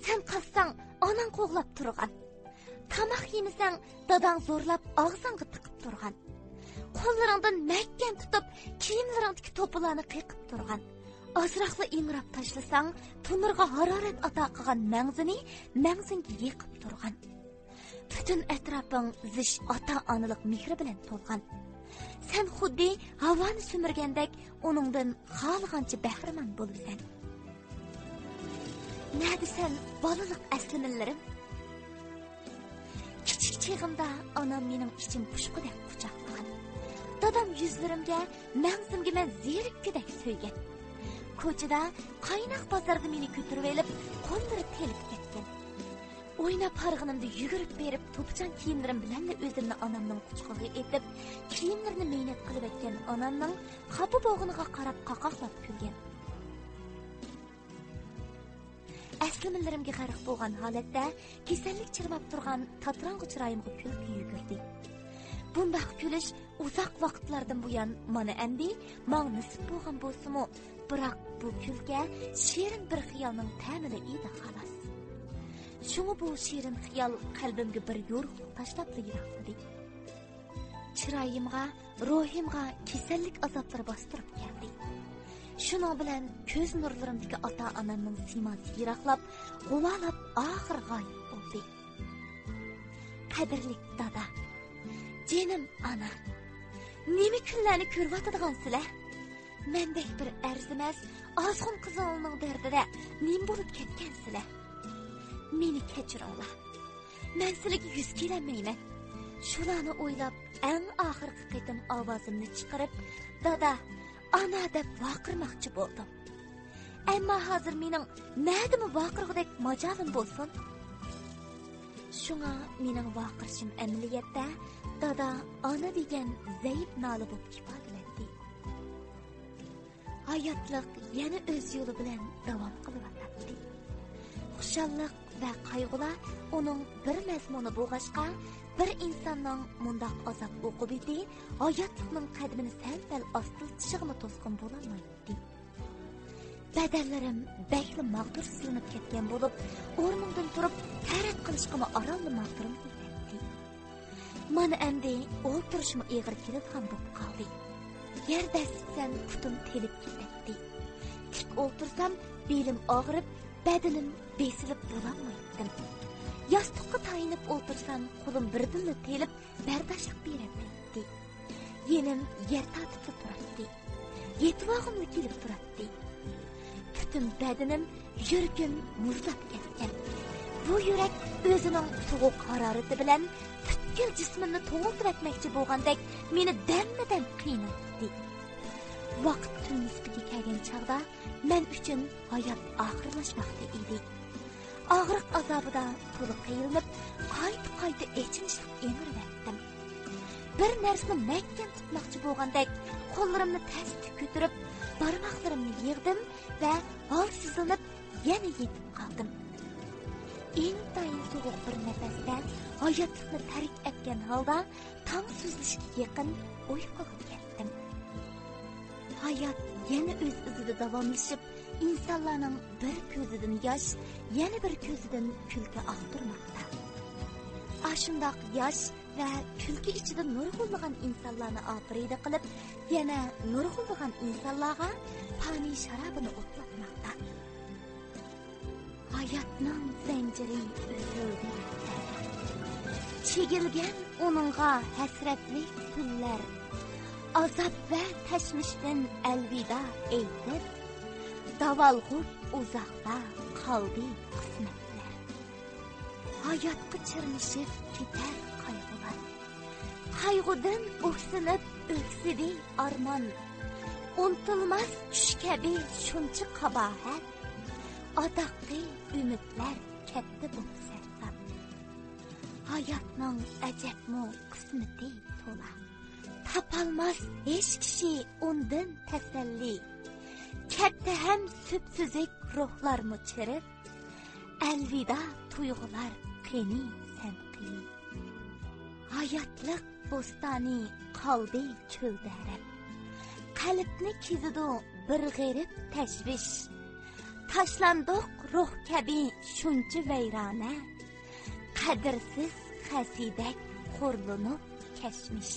سەن قاچساڭ، ئاناڭ قوغلاپ تۇرغان. تاماق يېمىسەڭ، داداڭ زورلاپ ئاغزىڭغا تىقىپ تۇرغان. قوللىرىڭدىن مەھكەم تۇتۇپ، كىيىملىرىڭدىكى توپىلارنى قېقىپ تۇرغان. ئازراقلا ئىڭراپ تاشلىساڭ، تونۇرغا ھارارەت ئاتا قىلغان مەڭزىنى مەڭزىڭگە يېقىپ تۇرغان. پۈتۈن ئەتراپىڭ زىچ ئاتا-ئانىلىق مېھرى بىلەن تولغان. سەن خۇددى ھاۋانى سۈمۈرگەندەك ئۇنىڭدىن خالىغانچە بەھرىمەن بولىسەن. نەدە سەن بالىلىق ئەسلىمىلىرىم؟ كىچىك چېغىمدا ئانام مېنىڭ ئىچىم پۇشقىدەك قۇچاقلىغان. دادام يۈزلىرىمگە، مەڭزىمگە مەن زېرىككۈدەك سۆيگەن. كوچىدا، قايناق بازاردا مېنى كۆتۈرۈۋېلىپ، قوللىرى تېلىپ كەتكەن. ئويناپ ھارغىنىمدا يۈگۈرۈپ بېرىپ، توپىچان كىيىملىرىم بىلەنلا ئۆزۈمنى ئانامنىڭ قۇچىقىغا ئېتىپ، كىيىملىرىنى مەينەت قىلىۋەتكەن ئانامنىڭ خاپا بولغىنىغا قاراپ قاقاقلاپ كۈلگەن. ئەسلىمىلىرىمگە غەرق بولغان ھالەتتە كېسەللىك چىرماپ تۇرغان تاتىراڭغۇ چىرايىمغا كۈلكە يۈگۈردى. بۇنداق كۈلۈش ئۇزاق ۋاقىتلاردىن بۇيان مانا ئەمدى ماڭا نېسىپ بولغان بولسىمۇ، بىراق بۇ كۈلكە شېرىن بىر خىيالنىڭ تەمىلا ئىدى، خالاس. شۇڭا بۇ شېرىن خىيال قەلبىمگە بىر يورۇقلۇق تاشلاپلا يىراقلىدى. چىرايىمغا، روھىمغا كېسەللىك ئازابلىرى باستۇرۇپ كەلدى. شۇنىڭ بىلەن كۆز نۇرلىرىمدىكى ئاتا-ئانامنىڭ سىيماسى يىراقلاپ، غۇۋالاپ ئاخىر غايىب بولدى. قەدىرلىك دادا، جېنىم ئانا، نېمە كۈنلەرنى كۆرۈۋاتىدىغانسىلەر؟ مەندەك بىر ئەرزىمەس ئازغۇن قىزىڭلارنىڭ دەردىدە نېمە بولۇپ كەتكەنسىلەر؟ مېنى كەچۈرۈڭلار. مەن سىلىگە يۈز كېلەلمەيمەن. شۇلارنى ئويلاپ، ئەڭ ئاخىرقى قېتىم ئاۋازىمنى چىقىرىپ، دادا، ئانا دەپ ۋارقىرىماقچى بولدۇم. ئەمما ھازىر مېنىڭ نەدىمۇ ۋارقىرىغۇدەك ماجالىم بولسۇن. شۇڭا مېنىڭ ۋارقىرىشىم ئەمەلىيەتتە دادا، ئانا دېگەن زەئىپ نالە بولۇپ ئىپادىلەندى. ھاياتلىق يەنە ئۆز يولى بىلەن داۋام قىلىۋاتاتتى. خۇشاللىق ۋە قايغۇلار ئۇنىڭ بىر مەزمۇنى بولغاچقا، بىر ئىنساننىڭ مۇنداق ئازاب ئوقۇبىتى ھاياتلىقنىڭ قەدىمىنى سەل-پەل ئاستىلىتىشىغىمۇ توسقۇن بولالمايتتى. بەدەنلىرىم بەكلا ماغدۇرسىزلىنىپ كەتكەن بولۇپ، ئورنۇمدىن تۇرۇپ ھەرىكەت قىلىشقىمۇ ئارانلا ماغدۇرۇم يېتەتتى. مانا ئەمدى ئولتۇرۇشمۇ ئېغىر كېلىدىغان بولۇپ قالدى. يەر دەسسىتسەم پۇتۇم تېلىپ كېتەتتى. تىك ئولتۇرسام بېلىم ئاغرىپ، بەدىنىم بېسىلىپ بولالمايتتىم. ياستۇققا تايىنىپ ئولتۇرسام قولۇم بىردىنلا تېلىپ بەرداشلىق بېرەلمەيتتى. يېنىم يەر تارتىپلا تۇراتتى. يېتىۋالغۇملا كېلىپ تۇراتتى. پۈتۈن بەدىنىم، يۈرىكىم مۇزلاپ كەتكەن. بۇ يۈرەك ئۆزىنىڭ سوغۇق ھارارىتى بىلەن پۈتكۈل جىسمىمنى توڭلىتىۋەتمەكچى بولغاندەك مېنى دەممۇ دەم قىينايتتى. ۋاقىت تۈن نىسپىگە كەلگەن چاغدا مەن ئۈچۈن ھايات ئاخىرلاشماقتا ئىدى. ئاغرىق ئازابىدا تولا قىينىلىپ، قايتا-قايتا ئېچىنىشلىق ئىڭرىۋەتتىم. بىر نەرسىنى مەھكەم تۇتماقچى بولغاندەك قوللىرىمنى تەستە كۆتۈرۈپ، بارماقلىرىمنى يىغدىم ۋە ھالسىزلىنىپ يەنە يېتىپ قالدىم. ئىنتايىن سوغۇق بىر نەپەستە ھاياتلىقنى تەرك ئەتكەن ھالدا تاڭ سۈزۈلۈشكە يېقىن ئۇيقۇغا كەتتىم. ھايات يەنە ئۆز ئىزىدا داۋاملىشىپ، ئىنسانلارنىڭ بىر كۆزىدىن ياش، يەنە بىر كۆزىدىن كۈلكە ئاقتۇرماقتا. ئاشۇنداق ياش ۋە كۈلكە ئىچىدە نۇرغۇنلىغان ئىنسانلارنى ئاپىرىدە قىلىپ، يەنە نۇرغۇنلىغان ئىنسانلارغا پانىي شارابىنى ئوتلاتماقتا. ھاياتنىڭ زەنجىرى ئۈزۈلدى. چېگىلگەن ئۇنىڭغا ھەسرەتلىك كۈنلەر. ئازاب ۋە تەشۋىشتىن ئەلۋىدا ئېيتىپ، داۋالغۇپ ئۇزاقتا قالدى قىسمەتلەر. ھاياتقا چىرمىشىپ كېتەر قايغۇلار. قايغۇدىن ئۆكسۈنۈپ ئۆكسىدى ئارمان. ئۇنتۇلماس چۈش كەبى شۇنچە قاباھەت. ئاتاققى ئۈمىدلەر كەتتى بوپ سەرسان. ھاياتنىڭ ئەجەبمۇ قىسمىتى تولا. تاپالماس ھېچ كىشى ئۇندىن تەسەللى. كەتتى ھەم سۈپسۈزۈك روھلارمۇ چىرىپ. ئەلۋىدا تۇيغۇلار قېنى سەن قېنى. ھاياتلىق بوستانى قالدى چۆل دەرەپ. قەلبنى كېزىدۇ بىر غېرىب تەشۋىش. تاشلاندۇق روھ كەبى شۇنچە ۋەيرانە. قەدىرسىز خەسىدەك خورلىنىپ كەچمىش.